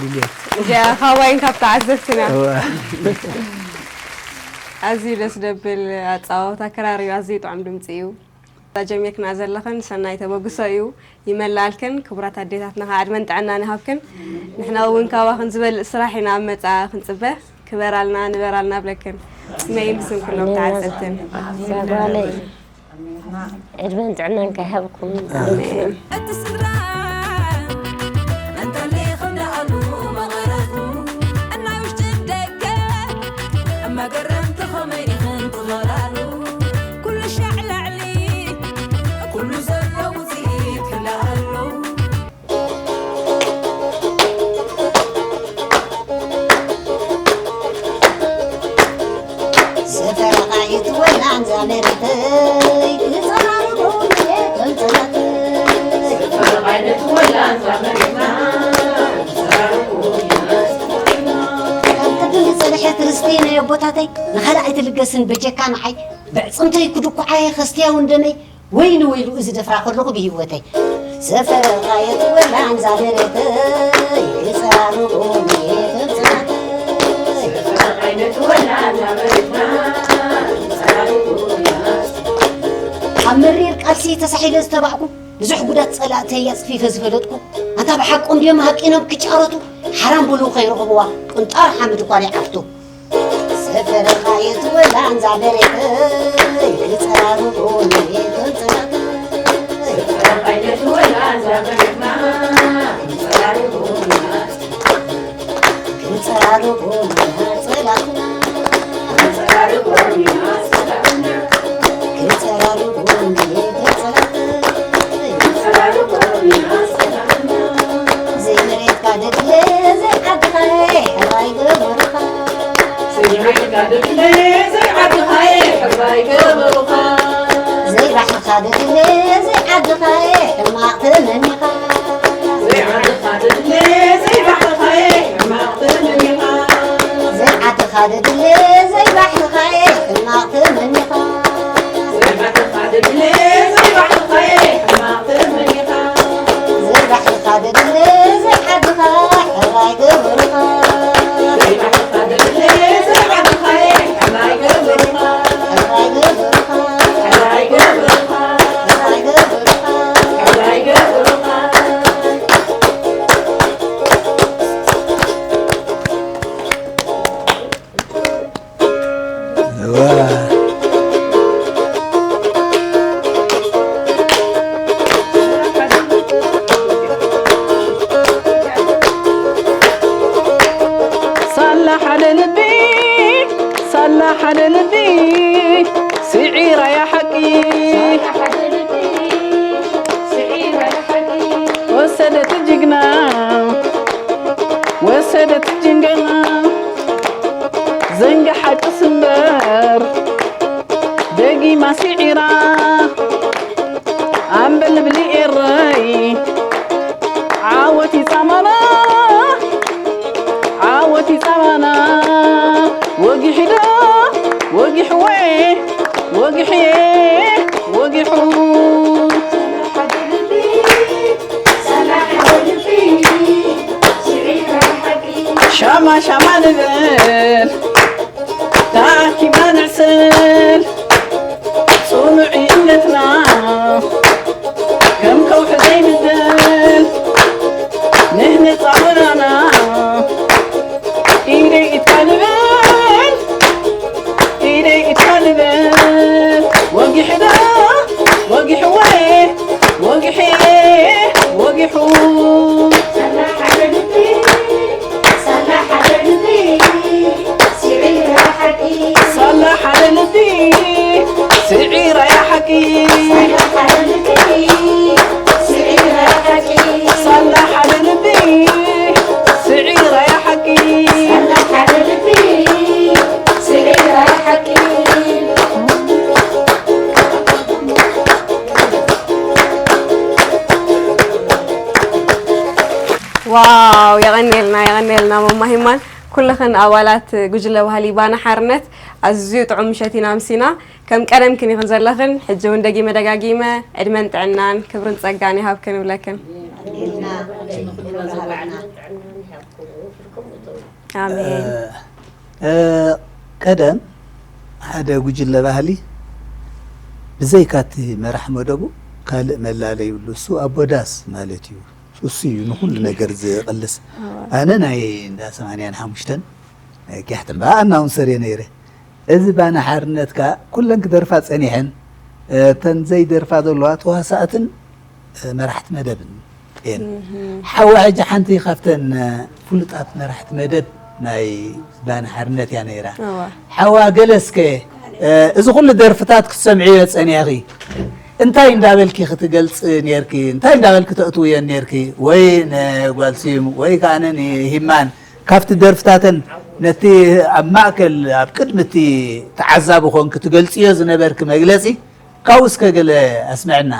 ሊልየት እዚኣ ካብ ዋይን ካብ ተዓዘብትና። እዋ። ኣዝዩ ደስ ደብል ኣጻዋውታ፣ ክራር እዩ፣ ኣዝዩ ጥዑም ድምጺ እዩ። ጀሚርክና ዘለኽን ሰናይ ተበግሶ እዩ ይመላልክን። ክቡራት ኣዴታትና ከዓ ዕድመን ጥዕናን ይሃብክን። ንሕና እውን ካባኽን ዝበልፅ ስራሕ ኢና ኣብ መፃ ክንፅበ። ክበራልና ንበራልና ብለክን። ስመይ ምስም ኩሎም ተዓዘብትን። ጓለይ ዕድመን ጥዕናን ከይሃብኩም። ኣሜን። እቲ ስድራ እንተለይ ክዳኣሉ መቐረቱ እናይ ውሽጥን ደገ መገረምቲ ኸመይ ኢኽን ትኸላሉ ኩሉ ሻዕ ላዕሊ ኩሉ ዘሎ ውፅኢት ክላኣሉ ዝተረቓየት ወላንዛ መሬተይ ክፀራርጎ ተንፀላተይ ካብ ቅድም ዝፀንሐት ርስቲ ናይ ኣቦታተይ ንኻልእ ኣይትልገስን በጀካ ንዓይ ብዕፅምተይ ክድኩዓየ ከስትያ እውን ደመይ ወይኒ ወይሉ እዚ ደፍራ ከለኹ ብህይወተይ ሰፈረቓየት ወላንዛ መሬተይ ክፀራርጎ ተንፀላተይ ኣብ መሪር ቃልሲ ተሳሒለ ዝተባዕኩ ብዙሕ ጉዳት ጸላእተይ ኣጽፊፈ ዝፈለጥኩ ኣንታ ብሓቆም ድዮም ሃቂኖም ክጫረቱ ሓራም በሉ ከይረኽብዋ ቅንጣር ሓምድ እኳ ዘይዓፍቱ ሰፈረኻየት ወላ ኣንዛ መሬተይ ክጸራርጎ መሬቶም ጸላእተይ ዘይባሕርኻ ደድለ ዘይዓድኻ ሕማቕ ተመኒኻ ዘይዓድኻ ደድለ ዘይባሕርኻ ሕማቕ ተመኒኻ ዘይዓድኻ ደድለ ዘይባሕርኻ ሕማቕ ተመኒኻ ዘይባሕርኻ ደድለ ዘይባሕርኻ ሕማቕ ተመኒኻ ዘይባሕርኻ ደድለ ዘይዓድኻ ሕራይ ገበሩኻ ዘይባሕርኻ ደድለ ዘይዓድኻ ሕራይ ገበሩኻ ሕራይ ገበሩኻ ሕራይ ገበሩኻ ሕራይ ገበሩኻ ሕራይ ገበሩኻ ሳላ ሓደ ልቢ ሳላ ሓደ ልቢ ስዒራ እያ ሓቂ ወሰደት ጅግና ወሰደት ጅንገና ዘንገ ሓቂ ስምበር ደጊማ ስዒራ ኣምበል ብሊ ኤረይ ዓወት ይጻማና ዓወት ይጻማና ወጊሕዶ ወጊሕወ ወጊሕየ ወጊሑ ሻማ ሻማ ንበል ተኣኪብና ንዕስል ጽኑዕ እምነትና ከም ከውሒ ዘይንደል ንህነጻ ወናና ኢደይ ኢድካ ንበል ኢደይ ኢድካ ንበል ወጊሕዶ ወጊሕወ ወጊሒ ወጊሑ ሳላ ሓደ ልቢ ስዒራ እያ ሓቂ ሳላ ሓደ ልቢ ስዒራ እያ ሓቂ ዋው የቐንየልና የቐንየልና መማ ሂማን ኩልኽን ኣባላት ጉጅለ ባህሊ ባና ሓርነት ኣዝዩ ጥዑም ምሸት ኢና ኣምሲና ከም ቀደምክን ኢኽን ዘለኽን ሕጂ እውን ደጊመ ደጋጊመ ዕድመን ጥዕናን ክብርን ጸጋን ይሃብክን እብለክን ኣሜን ቀደም ሓደ ጉጅለ ባህሊ ብዘይካ እቲ መራሕ መደቡ ካልእ መላለዩ የብሉ። እሱ ኣቦ ዳስ ማለት እዩ። እሱ እዩ ንኹሉ ነገር ዝቕልስ። ኣነ ናይ እንዳ ሰማንያን ሓሙሽተን ጊያሕተን በኣ ኣናውንሰር እየ ነይረ። እዚ ባና ሓርነት ከኣ ኩለን ክደርፋ ጸኒሐን፣ እተን ዘይደርፋ ዘለዋ ተዋሳእትን መራሕቲ መደብን እየን። ሓዋ ሕጂ ሓንቲ ካብተን ፍሉጣት መራሕቲ መደብ ናይ ባና ሓርነት እያ ነይራ። ሓዋ ገለ እስከ፣ እዚ ኩሉ ደርፍታት ክትሰምዕዮ ጸኒሕኺ፣ እንታይ እንዳበልኪ ክትገልጽ ኔርኪ? እንታይ እንዳበልኪ ተእትውየን ኔርኪ? ወይ ንጓል ስዩም ወይ ከኣ ንሂማን ካብቲ ደርፍታተን ነቲ ኣብ ማእከል ኣብ ቅድሚ እቲ ተዓዛቢ ኮንኪ ትገልጽዮ ዝነበርኪ መግለጺ ካብኡ እስከ ገለ ኣስምዕና።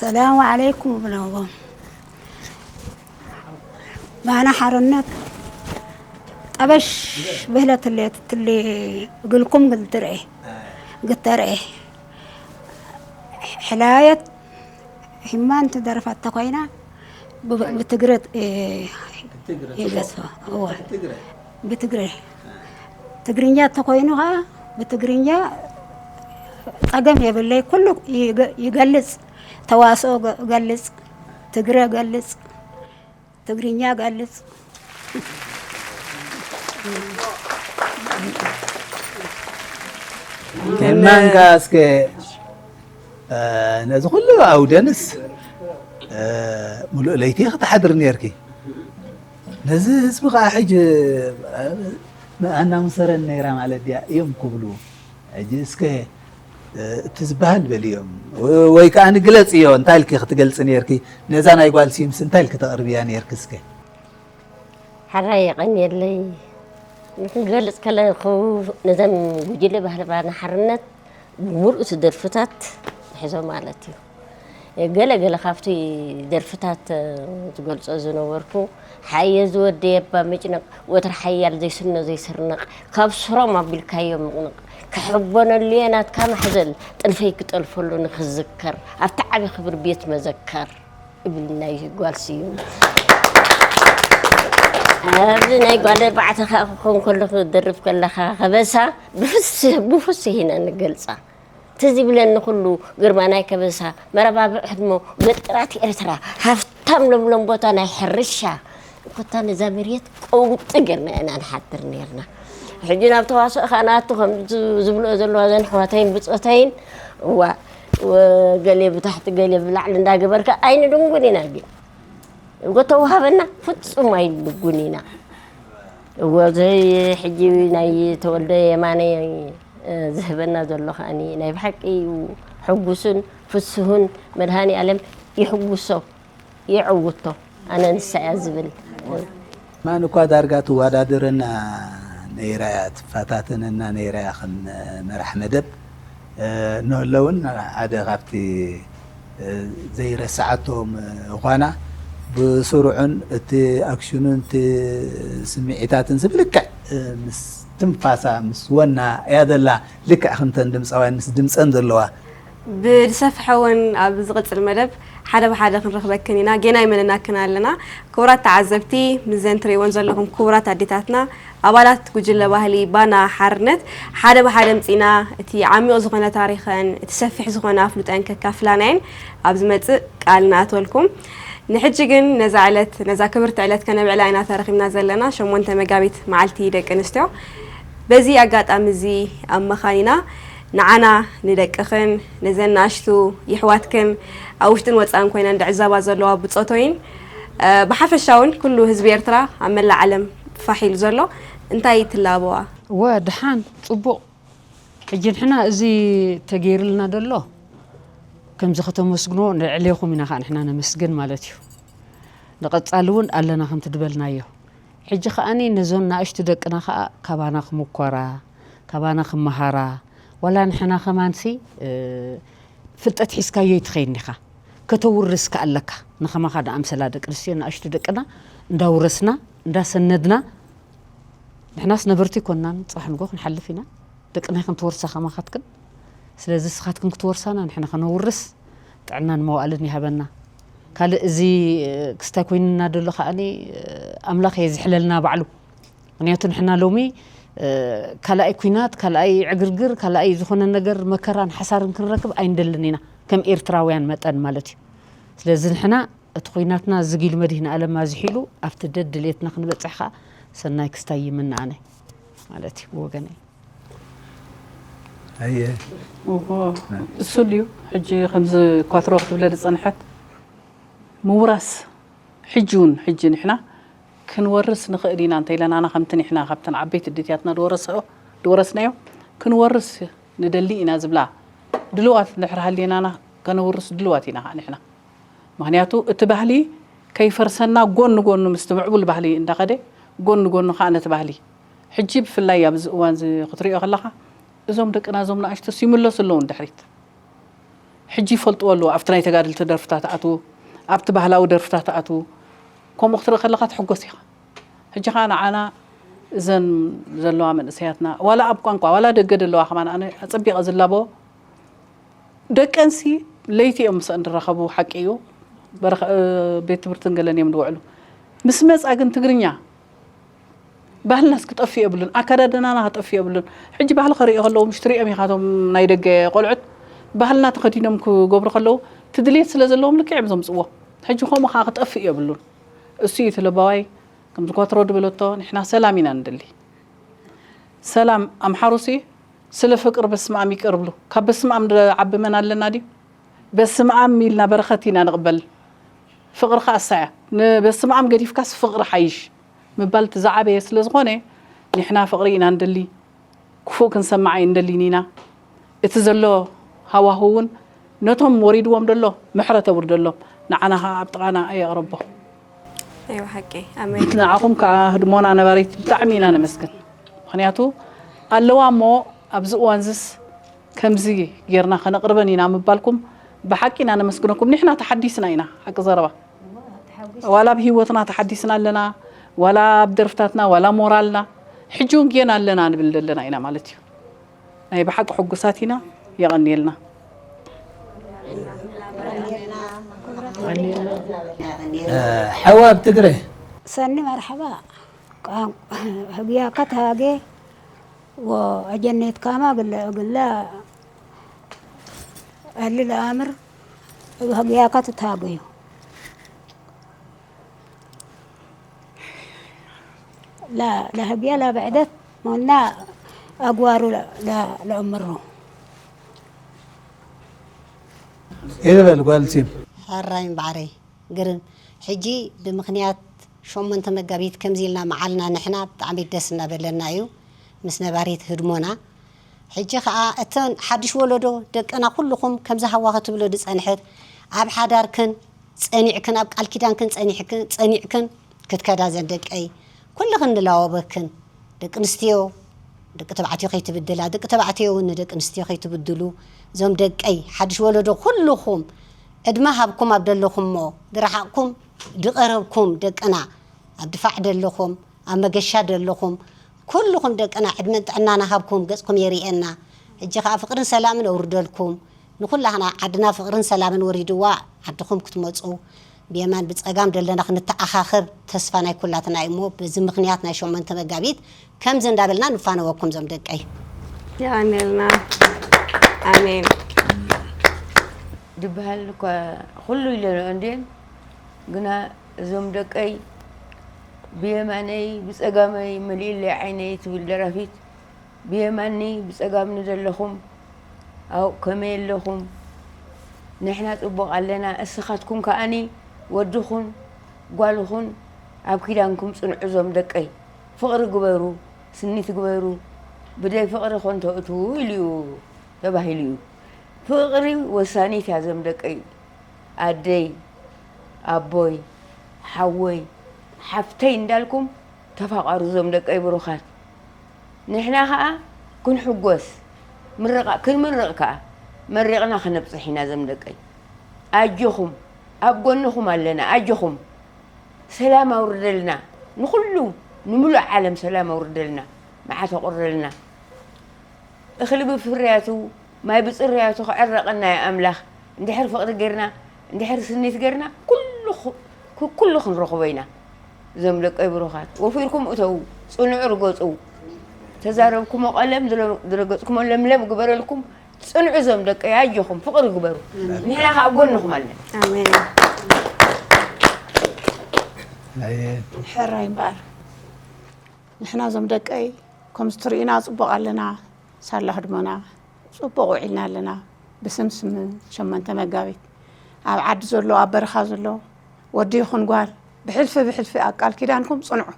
ሰላም ዓለይኩም እብለዎም። ባና ሓርነት ጠበሽ ብህለት ትሌ ትትሌ እግልኩም ግልትርኤ ግተርኤ ሕላየት ሂማን ትደርፋ ተኮይና ብትግረ ይገዝፎ። እወ ብትግረ ትግርኛ ተኮይኑ ኸዓ ብትግርኛ ጸገም የብለይ። ኩሉ ይገልጽ፣ ተዋስኦ ገልጽ፣ ትግረ ገልጽ፣ ትግርኛ ገልጽ። ከማንካ እስከ ነዚ ኩሉ ኣውደንስ ሙሉእ ለይቲ ክትሓድሪ ነርኪ። ነዚ ህዝቢ ከዓ ሕጂ ኣናውንሰረን ነይራ ማለት ድያ እዮም ክብሉ። ሕጂ እስከ እቲ ዝበሃል በልዮም ወይ ከዓ ንግለጽዮ። እንታይ ኢልኪ ክትገልጺ ነርኪ? ነዛ ናይ ጓል ሲምስ እንታይ ኢልኪ ተቕርብያ ነርኪ? እስከ ሓራይ የቐንየለይ ንክገልጽ ከለኹ ነዘም ጉጅለ ባህሊ ባና ሓርነት ብምሉእ እቲ ደርፍታት ይሕዞ ማለት እዩ። ገለ ገለ ካብቲ ደርፍታት ዝገልጾ ዝነበርኩ ሓየ ዝወደየ እባ ምጭነቕ ወትሪ ሓያል ዘይስኖ ዘይስርነቕ ካብ ስሮም ኣቢልካዮ ምቕንቕ ክሕበነሉ እየ ናትካ ማሕዘል ጥልፈይ ክጠልፈሉ ንክዝከር ኣብቲ ዓቢ ክብሪ ቤት መዘከር እብል ናይ ጓል ስዩም። ኣብዚ ናይ ጓል ኣርባዕተ ከዓ ክኾን ከሎ ክደርፍ ከለኻ ከበሳ ብፍስህ ብፍስህ ኢና ንገልፃ። ትዝ ይብለኒ ኩሉ ግርማ ናይ ከበሳ መረባብዕ ህድሞ ገጠራት ኤርትራ ሃፍታም ለምለም ቦታ ናይ ሕርሻ ኮታ ነዛ መሬት ቀውጢ ገርና ኢና ንሓድር ነርና። ሕጂ ናብ ተዋስኦ ከዓ ንኣቱ ከም ዝብልኦ ዘለዋ ዘን ኣሕዋተይን ብፆተይን እዋ ገሌ ብታሕቲ ገሌ ብላዕሊ እንዳገበርካ ኣይንድንጉን ኢና ግን እጎ ተዋሃበና ፍፁም ኣይንድንጉን ኢና። እወ ዘይ ሕጂ ናይ ተወልደ የማነ ዝህበና ዘሎ ከዓኒ ናይ ብሓቂ እዩ ሕጉስን ፍስሁን መድሃኒ ኣለም ይሕጉሶ የዕውቶ ኣነ ንሳ እያ ዝብል። ማን እኳ ዳርጋ ትወዳደረና ነይራ እያ ትፈታተነና ነይራ እያ ከም መራሕ መደብ እንሀለውን ሓደ ካብቲ ዘይረስዓቶ ምዃና ብስሩዕን እቲ ኣክሽኑን እቲ ስምዒታትን ዝብል ልክዕ ምስ ትንፋሳ ምስ ወና እያ ዘላ ልክዕ ከምተን ድምፃውያን ምስ ድምፀን ዘለዋ ብዝሰፍሐ እውን ኣብ ዝቕፅል መደብ ሓደ ብሓደ ክንረኽበክን ኢና። ጌና ይመነናክን ኣለና። ክቡራት ተዓዘብቲ፣ ምስዘን ትርእይወን ዘለኹም ክቡራት ኣዴታትና፣ ኣባላት ጉጅለ ባህሊ ባና ሓርነት ሓደ ብሓደ ምፂና እቲ ዓሚቕ ዝኾነ ታሪኸን እቲ ሰፊሕ ዝኾነ ኣፍልጦን ከካፍላና እየን ኣብ ዝመፅእ ቃል ንኣትወልኩም። ንሕጂ ግን ነዛ ዕለት ነዛ ክብርቲ ዕለት ከነብዕላ ኢና ተረኺብና ዘለና ሸሞንተ መጋቢት መዓልቲ ደቂ ኣንስትዮ። በዚ ኣጋጣሚ እዚ ኣመኻኒና ንዓና ንደቅኽን ነዘን ንኣሽቱ ይሕዋትክን ኣብ ውሽጥን ወፃእን ኮይነን ድዕዘባ ዘለዋ ብፆቶይን ብሓፈሻ እውን ኩሉ ህዝቢ ኤርትራ ኣብ መላእ ዓለም ፋሕ ኢሉ ዘሎ እንታይ ትላበዋ? እወ ድሓን ፅቡቕ ሕጂ ንሕና እዚ ተገይርልና ደሎ ከምዚ ከተመስግንዎ ንዕሌኹም ኢና ከዓ ንሕና ነመስግን ማለት እዩ። ንቐፃሊ እውን ኣለና ከምቲ ድበልናዮ። ሕጂ ከዓኒ ነዞን ንኣሽቱ ደቅና ከዓ ካባና ክምኮራ፣ ካባና ክመሃራ፣ ዋላ ንሕና ከማንሲ ፍልጠት ሒዝካዮ ይትኸይድ ኒኻ ከተውርስ ከኣለካ ንኸማኻ ደኣምሰላ ደቂ ኣንስትዮ ንኣሽቱ ደቅና እንዳውረስና እንዳሰነድና ንሕናስ ነበርቲ ይኮንናን ፅባሕ ንጎ ክንሓልፍ ኢና። ደቅና ይኹን ትወርሳ ከማኻትክን ስለዚ ስኻትክን ክትወርሳና ንሕና ከነውርስ ጥዕናን መዋእልን ይሃበና። ካልእ እዚ ክስታይ ኮይንና ደሎ ከዓኒ ኣምላኽ እየ ዝሕለልና ባዕሉ። ምክንያቱ ንሕና ሎሚ ካልኣይ ኩናት፣ ካልኣይ ዕግርግር፣ ካልኣይ ዝኾነ ነገር መከራን ሓሳርን ክንረክብ ኣይንደልን ኢና፣ ከም ኤርትራውያን መጠን ማለት እዩ። ስለዚ ንሕና እቲ ኩናትና ዝግ ኢሉ፣ መድህን ኣለማ ዝሒሉ ኣብቲ ደድ ድሌትና ክንበጽሕ ከኣ ሰናይ ክስታይ ይምነ ኣነ ማለት እዩ ብወገነይ። ኣየ እሱ ድዩ ሕጂ ከምዚ ኳትሮ ክትብለ ዝጸንሐት ምውራስ? ሕጂ እውን ሕጂ ንሕና ክንወርስ ንኽእል ኢና እንተ ኢለናና ከምቲ ንሕና ካብተን ዓበይቲ ኣዴታትና ዝወረስኦ ዝወረስናዮ ክንወርስ ንደሊ ኢና ዝብላ ድልዋት እንድሕር ሃልየናና ከነውርስ ድልዋት ኢና ከዓ ንሕና። ምኽንያቱ እቲ ባህሊ ከይፈርሰና ጎኒ ጎኑ ምስቲ ምዕቡል ባህሊ እንዳኸደ ጎኒ ጎኑ ከዓ ነቲ ባህሊ ሕጂ ብፍላይ ኣብዚ እዋን እዚ ክትሪኦ ከለኻ እዞም ደቅና እዞም ንኣሽቶስ ይምለሱ ኣለዉ ንድሕሪት። ሕጂ ይፈልጥዎ ኣለዉ ኣብቲ ናይ ተጋደልቲ ደርፍታት ኣትዉ ኣብቲ ባህላዊ ደርፍታት ኣትዉ ከምኡ ክትርኢ ከለኻ ትሕጎስ ኢኻ። ሕጂ ከዓ ንዓና እዘን ዘለዋ መንእሰያትና ዋላ ኣብ ቋንቋ ዋላ ደገ ዘለዋ ከማን ኣነ ኣጸቢቐ ዝላቦ ደቀንሲ ለይቲ እዮም ምስአን ዝራኸቡ ሓቂ እዩ። ቤት ትምህርትን ገለን እዮም ዝውዕሉ። ምስ መፃ ግን ትግርኛ ባህልናስ ክጠፍእ የብሉን፣ ኣከዳድናና ክጠፍእ የብሉን። ሕጂ ባህሊ ከርእዩ ከለዉ ምሽ ትሪኦም ኢኻ እቶም ናይ ደገ ቆልዑት ባህልና ተኸዲኖም ክገብሩ ከለዉ ትድልየት ስለ ዘለዎም ልክዕ እዮም ዘምፅዎ። ሕጂ ከምኡ ከዓ ክጠፍእ የብሉን። እሱ እዩ እቲ ለባዋይ ከምዚ ኳትሮ ዝበለቶ ንሕና ሰላም ኢና ንደሊ። ሰላም ኣምሓሩሲ ስለ ፍቅር በስመኣም ይቅር ብሉ። ካብ በስመኣም ዝዓቢ መን ኣለና ድዩ? በስመኣም ኢልና በረኸት ኢና ንቕበል። ፍቅሪ ከኣ እሳ እያ። ንበስመኣም ገዲፍካስ ፍቅሪ ሓይሽ ምባል እቲ ዝዓበየ ስለ ዝኾነ ንሕና ፍቅሪ ኢና ንደሊ። ክፉእ ክንሰምዕ ኣይንደልን ኢና። እቲ ዘሎ ሃዋህው እውን ነቶም ወሪድዎም ዘሎ ምሕረት ኣውርደሎም። ንዓና ከኣ ኣብ ጥቓና ኣየቕረቦ። ኣይዋ ሓቂ ኣሜን። ንዓኹም ከኣ ህድሞና ነባሪት ብጣዕሚ ኢና ነመስግን። ምኽንያቱ ኣለዋ እሞ ኣብዚ እዋንዝስ ከምዚ ጌርና ከነቕርበን ኢና ምባልኩም ብሓቂ ኢና ነመስግነኩም። ንሕና ተሓዲስና ኢና ሓቂ ዘረባ ዋላ ኣብ ህይወትና ተሓዲስና ኣለና ዋላ ኣብ ደርፍታትና ዋላ ሞራልና ሕጂ እውን ጌና ኣለና ንብል ዘለና ኢና ማለት እዩ። ናይ ብሓቂ ሕጉሳት ኢና። የቐንየልና። ሓዋ ኣብ ትግረ ሰኒ መርሓባ ህግያካ ተሃጌ ወአጀኔት ካማ ግለ ግለ አሊ ለአምር ህግያካ ትታገዩ لا لا هقيا لا بعدت منا أقوارو لا لا لأمرو إذا بالقوالتين ሕራይ እምበዓረይ ግርም ሕጂ ብምኽንያት ሸሞንተ መጋቢት ከምዚ ኢልና መዓልና ንሕና ብጣዕሚ ደስ እናበለና እዩ ምስ ነባሪት ህድሞና ሕጂ ኸዓ እተን ሓድሽ ወለዶ ደቅና ኩልኹም ከምዚ ሃዋ ክትብሎ ዝፀንሐት ኣብ ሓዳርክን ፀኒዕክን ኣብ ቃል ኪዳንክን ፀኒዕክን ክትከዳ ዘን ደቀይ ኩልኽን ንላወበክን ደቂ ኣንስትዮ ደቂ ተባዕትዮ ከይትብድላ ደቂ ተባዕትዮ እውን ንደቂ ኣንስትዮ ከይትብድሉ እዞም ደቀይ ሓድሽ ወለዶ ኩልኹም ዕድመ ሃብኩም ኣብ ደለኹሞ ዝረሓቕኩም ዝቐረብኩም ደቅና ኣብ ድፋዕ ደለኹም ኣብ መገሻ ደለኹም ኩልኹም ደቅና ዕድመን ጥዕናን ሃብኩም ገፅኩም የርእየና ሕጂ ከዓ ፍቅርን ሰላምን ኣውርደልኩም ንኩላህና ዓድና ፍቅርን ሰላምን ወሪድዋ ዓድኹም ክትመፁ ብየማን ብፀጋም ደለና ክንተኣኻኸብ ተስፋ ናይ ኩላትና እዩ እሞ በዚ ምክንያት ናይ ሸሞንተ መጋቢት ከምዚ እንዳበልና ንፋነወኩም ዞም ደቀይ የቀንየልና ኣሜን ድበሃል እኳ ኩሉ ኢለንኦ እንድየን ግና እዞም ደቀይ ብየማነይ ብፀጋመይ መሊእለይ ዓይነይ ትብል ደራፊት ብየማኒ ብፀጋምኒ ዘለኹም ኣው ከመይ ኣለኹም ንሕና ፅቡቕ ኣለና እስኻትኩም ከኣኒ ወድኹን ጓልኹን ኣብ ኪዳንኩም ፅንዑ ዞም ደቀይ ፍቕሪ ግበሩ ስኒት ግበሩ ብደይ ፍቕሪ ኮንቶ እትዉ ኢሉ እዩ ተባሂሉ እዩ ፍቕሪ ወሳኒት እያ ዞም ደቀይ ኣደይ ኣቦይ ሓወይ ሓፍተይ እንዳልኩም ተፋቐሩ ዞም ደቀይ ብሩኻት ንሕና ኸኣ ክንሕጎስ ምርቓ ክንምርቕ ከኣ መሪቕና ከነብጽሕ ኢና ዞም ደቀይ ኣጆኹም ኣብ ጎንኹም ኣለና ኣጆኹም ሰላም ኣውርደልና ንኹሉ ንምሉእ ዓለም ሰላም ኣውርደልና መዓት ኣቑርደልና እኽሊ ብፍርያቱ ማይ ብፅርያቱ ክዕረቐና እዩ ኣምላኽ እንድሕር ፍቕሪ ጌርና እንድሕር ስኒት ጌርና ኩሉ ክንረኽቦ ኢና እዞም ደቀይ ብሩኻት፣ ወፊርኩም እተዉ፣ ጽንዑ ርገጹ። ተዛረብኩሞ ቀለም፣ ዝረ-፣ ዝረገጽኩሞ ለምለም ግበረልኩም። ጽንዑ እዞም ደቀይ፣ ኣጆኹም፣ ፍቕሪ ግበሩ። ንሕና ከኣ ኣብ ጎንኹም ኣለና። ኣሜን። ኣየ። ሕራይ እምበኣር። ንሕና እዞም ደቀይ፣ ከምዚ ትርእዩና ጽቡቕ ኣለና። ሳላ ህድሞና ጽቡቕ ውዒልና ኣለና። ብስም ስም ሸሞንተ መጋቢት ኣብ ዓዲ ዘሎ፣ ኣብ በረኻ ዘሎ ወዲ ይኹን ጓል ብሕልፊ ብሕልፊ ኣብ ቃል ኪዳንኩም ጽንዑ።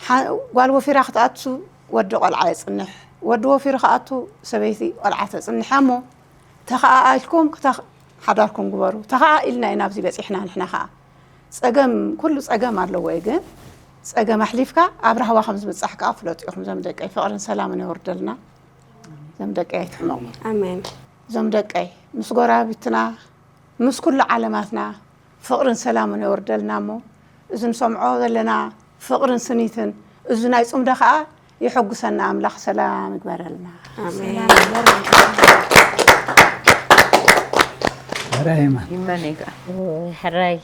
ሓ-፣ ጓል ወፊራ ክትኣቱ ወዲ ቆልዓ የጽንሕ፣ ወዲ ወፊሩ ክኣቱ ሰበይቲ ቆልዓ ተጽንሕ እሞ፣ ተኸኣ ኢልኩም ክታ-፣ ሓዳርኩም ግበሩ። ተኸኣ ኢልና ኢና ኣብዚ በጺሕና ንሕና ኸኣ። ጸገም፣ ኩሉ ጸገም ኣለዎ እዩ፣ ግን ጸገም ኣሕሊፍካ ኣብ ራህዋ ከም ዝብጻሕ ከኣ ፍለጡ ኢኹም። እዞም ደቀይ ፍቕርን ሰላምን የውርደልና። እዞም ደቀይ ኣይትሕመቑ። ኣሜን። እዞም ደቀይ ምስ ጎረባብትና፣ ምስ ኩሉ ዓለማትና ፍቕርን ሰላምን የውርደልና እሞ፣ እዚ ንሰምዖ ዘለና ፍቕርን ስኒትን፣ እዚ ናይ ጽምዶ ከኣ የሐጉሰና። ኣምላኽ ሰላም ይግበረልና። ኣሜን። ሕራይ እማ። ይመነይ ከኣ። ሕራይ።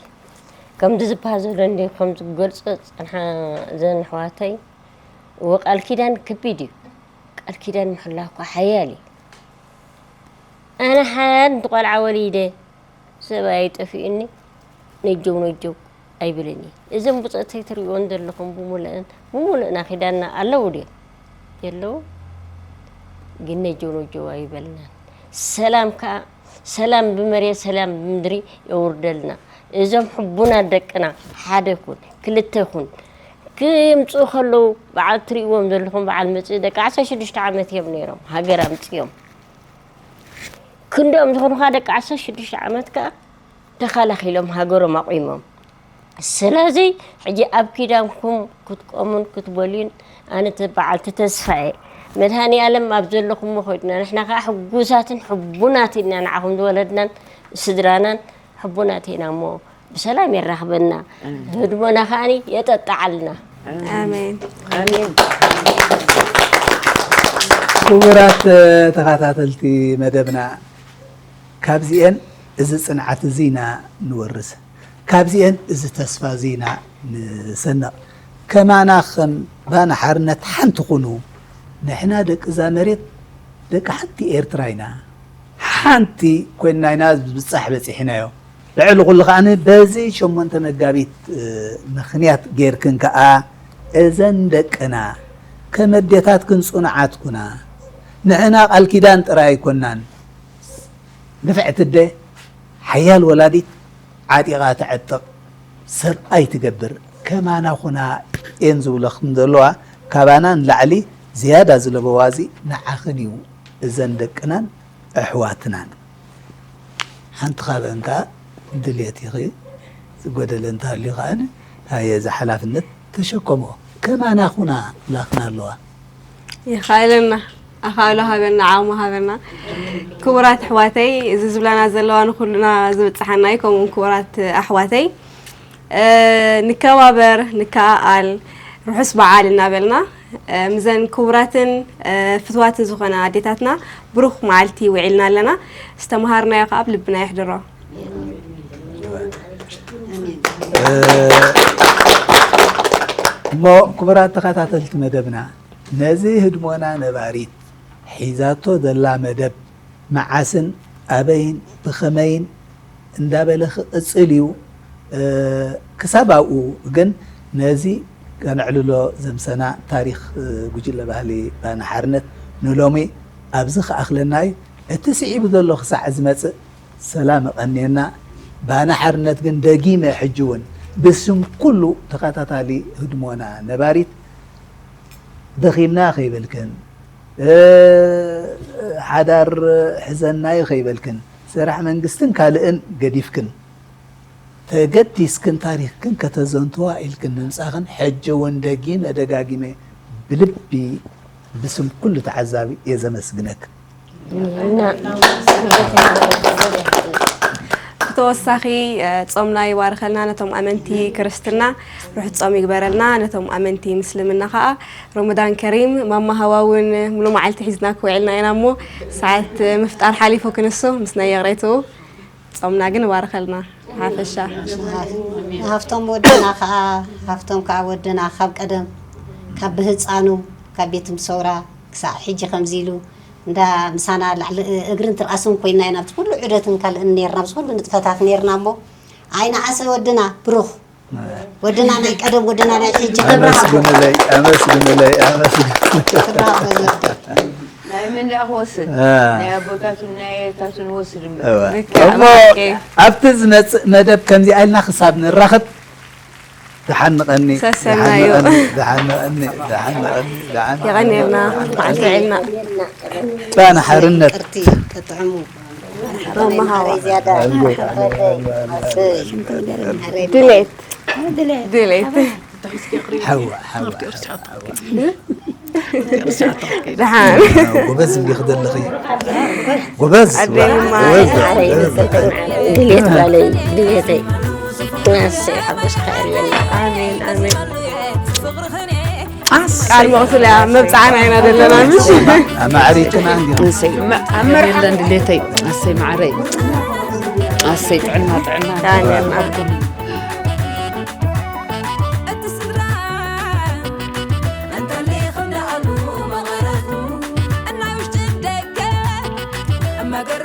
ከምዚ ዝበሃል ዘሎ እንዲ፣ ከም ዝገልጾ ጸንሓ ዘን ኣሕዋተይ፣ እወ፣ ቃል ኪዳን ከቢድ እዩ። ቃል ኪዳን ምሕላው እኳ ሓያል እዩ። ኣነ ሓንቲ ቆልዓ ወሊደ፣ ሰብኣይ ጠፊኡኒ፣ ነጀው ነጀው ኣይብልን እዩ። እዘን ብጾተይ ትርእይወን ዘለኹም ብምሉእን፣ ብምሉእና ኪዳንና ኣለዉ ድዮም? የለዉ። ግን ነጀው ነጀው ኣይበልናን። ሰላም ከኣ፣ ሰላም ብመሬት፣ ሰላም ብምድሪ የውርደልና። እዞም ሕቡናት ደቅና ሓደ ኩን፣ ክልተ ኩን፣ ክምጽኡ ከለዉ በዓል ትርእይዎም ዘለኹም በዓል መጽኢ ደቂ ዓሰርተ ሽዱሽተ ዓመት እዮም ነይሮም፣ ሃገር ኣምጽኦም። ክንድኦም ዝኾኑ ኸኣ ደቂ ዓሰርተ ሽዱሽተ ዓመት ከኣ ተኸላኺሎም ሃገሮም ኣቑሞም። ስለዚ ሕጂ ኣብ ኪዳንኩም ክትቆሙን ክትበልዩን ኣነ ተ-፣ በዓልቲ ተስፋ እየ። መድሃኔ ኣለም ኣብ ዘለኹሞ ኮይድና ንሕና ከኣ ሕጉሳትን ሕቡናትን ኢና ንዓኹም ዝወለድናን ስድራናን ሕቡናት ኢና እሞ ብሰላም የራኽበና። ኣሜን። ህድሞና ከኣኒ የጠጣዓልና። ኣሜን። ኣሜን። ክቡራት ተኸታተልቲ መደብና፣ ካብዚኤን እዚ ጽንዓት እዚ ኢና ንወርስ። ካብዚኤን እዚ ተስፋ እዚ ኢና ንሰንቕ። ከማና ከም ባና ሓርነት ሓንቲ ኩኑ። ንሕና ደቂ እዛ መሬት ደቂ ሓንቲ ኤርትራ ኢና። ሓንቲ ኮይንና ኢና ዝብጻሕ በጺሕናዮ። ልዕሊ ኩሉ ከኣ በዚ ሸሞንተ መጋቢት፣ እ፣ ምኽንያት ጌርክን ከኣ እዘን ደቅና ከም ኣዴታትክን ጽኑዓት ኩና። ንሕና ቃል ኪዳን ጥራይ ኣይኮናን። ንፍዕቲ ኣደ ሓያል ወላዲት ዓጢቓ ተዕጥቕ፣ ሰብኣይ ትገብር፣ ከማና ኩና እየን ዝብለኽን ዘለዋ፣ ካባና ንላዕሊ ዝያዳ ዝለበዋ እዚ ንዓኽን እዩ፣ እዘን ደቅናን ኣሕዋትናን። ሓንቲ ካብአን ከኣ ድልየት ኢኺ፣ ዝጎደለ እንተሃልዩ ከኣ፣ ሃየ፣ እዚ ሓላፍነት ተሸከሞ። ከማና ኩና ላኽና ኣለዋ። ይኻለና፣ ኣኻእሎ ሃበና፣ ዓቕሚ ሃበና። ክቡራት ኣሕዋተይ፣ እዚ ዝብላና ዘለዋ ንኹልና ዝብጽሓና እዩ። ከምኡውን ክቡራት ኣሕዋተይ፣ እ፣ ንከባበር፣ ንከኣኣል፣ ርሑስ በዓል እናበልና፣ እ፣ ምዘን ክቡራትን፣ እ፣ ፍትዋትን ዝኾና ኣዴታትና ብሩኽ መዓልቲ ውዒልና ኣለና። ዝተምሃርናዮ ከኣ ኣብ ልብና የሕድሮ። እ፣ እሞ ክቡራት ተኸታተልቲ መደብና፣ ነዚ ህድሞና ነባሪት ሒዛቶ ዘላ መደብ መዓስን ኣበይን ብኸመይን እንዳበለ ክቕጽል እዩ። እ፣ ክሳብ ኣብኡ ግን ነዚ ከነዕልሎ ዘምሰና ታሪኽ፣ እ፣ ጉጅለ ባህሊ ባና ሓርነት ንሎሚ ኣብዚ ክኣኽለና እዩ። እቲ ስዒቡ ዘሎ ክሳዕ ዝመጽእ ሰላም እቐንየና። ባና ሓርነት ግን ደጊመ ሕጂ እውን ብስም ኩሉ ተኸታታሊ ህድሞና ነባሪት ደኺምና ከይበልክን፣ እ፣ ሓዳር ሕዘናዮ ከይበልክን፣ ስራሕ መንግስትን ካልእን ገዲፍክን፣ ተገዲስክን ታሪኽክን ከተዘንትዋ ኢልክን ምምጻኽን፣ ሕጂ እውን ደጊመ ደጋጊመ ብልቢ ብስም ኩሉ ተዓዛቢ እየ ዘመስግነክን። እና ብተወሳኺ፣ እ፣ ጾምና ይባርኸልና፣ ነቶም ኣመንቲ ክርስትና ርሑስ ጾም ይግበረልና፣ ነቶም ኣመንቲ ምስልምና ኸኣ ረመዳን ከሪም። ማማ ሃዋ እውን ሙሉ መዓልቲ ሒዝና ክውዕልና ኢና እሞ፣ ሰዓት ምፍጣር ሓሊፉ ክንሱ፣ ምስናይ ይቕሬትኡ፣ ጾምና ግን ይባርኸልና። ሓፈሻ። ሃፍቶም ወድና ከዓ፣ ሃፍቶም ከዓ ወድና ካብ ቀደም፣ ካብ ብህፃኑ፣ ካብ ቤት ምሰውራ ክሳዕ ሕጂ ከምዚ ኢሉ እንዳ ምሳና ላዕሊ እግርን ትርኣስን ኮይና ኢና ኣብዚ ኩሉ ዑደትን ካልእን ነርና፣ ኣብዚ ኩሉ ንጥፈታት ነርና። እሞ ኣይንዓሰ ወድና ብሩኽ፣ ወድና ናይ ቀደም፣ ወድና ናይ ሕጂ ክብራ ኣመስግኑለይ ኣመስግኑለይ ኣመስግኑ ክብራ በዘርደ ናይ መን ደኣ ክወስድ ናይ ኣቦታቱን ናይ ኣያታቱን ወስድ እምበር እወ። ልክዕ፣ እሞ ኦኬ። ኣብቲ ዝመፅእ መደብ ከምዚ ኣልና ክሳብ ንራኸብ ደሓንቐኒ ሰሰናዩ። ደሓንቐኒ ደሓንቐኒ ደሓንቐኒ የቐንየልና፣ በዓል ጥዕና። ባና ሓርነት ቅርቲ ተጥዕሙ መማሃዋ ዝያዳ ድሌት ድሌት ሓዋ ሓዋ ደሓን ጎበዝ እንዲኺ ዘለኺ ጎበዝ ኣደይማ ጎበዝ ድሌት ጓለይ ድሌተይ ናሰይ ሓጎስካ የርየና ኣሜን ኣሜን። ቃል መቕትል እያ መብፃዕና ኢና ዘለና ምሽ ኣማዕሪክና እንዲኹም ኣሰይ የለን ድሌተይ ኣሰይ ማዕረይ ኣሰይ ጥዕና ጥዕና ኣሜን። እቲ ስድራ እንተሊኹም ደኣሉ መቐረቱ እናይ ውሽጥን ደገ መገረ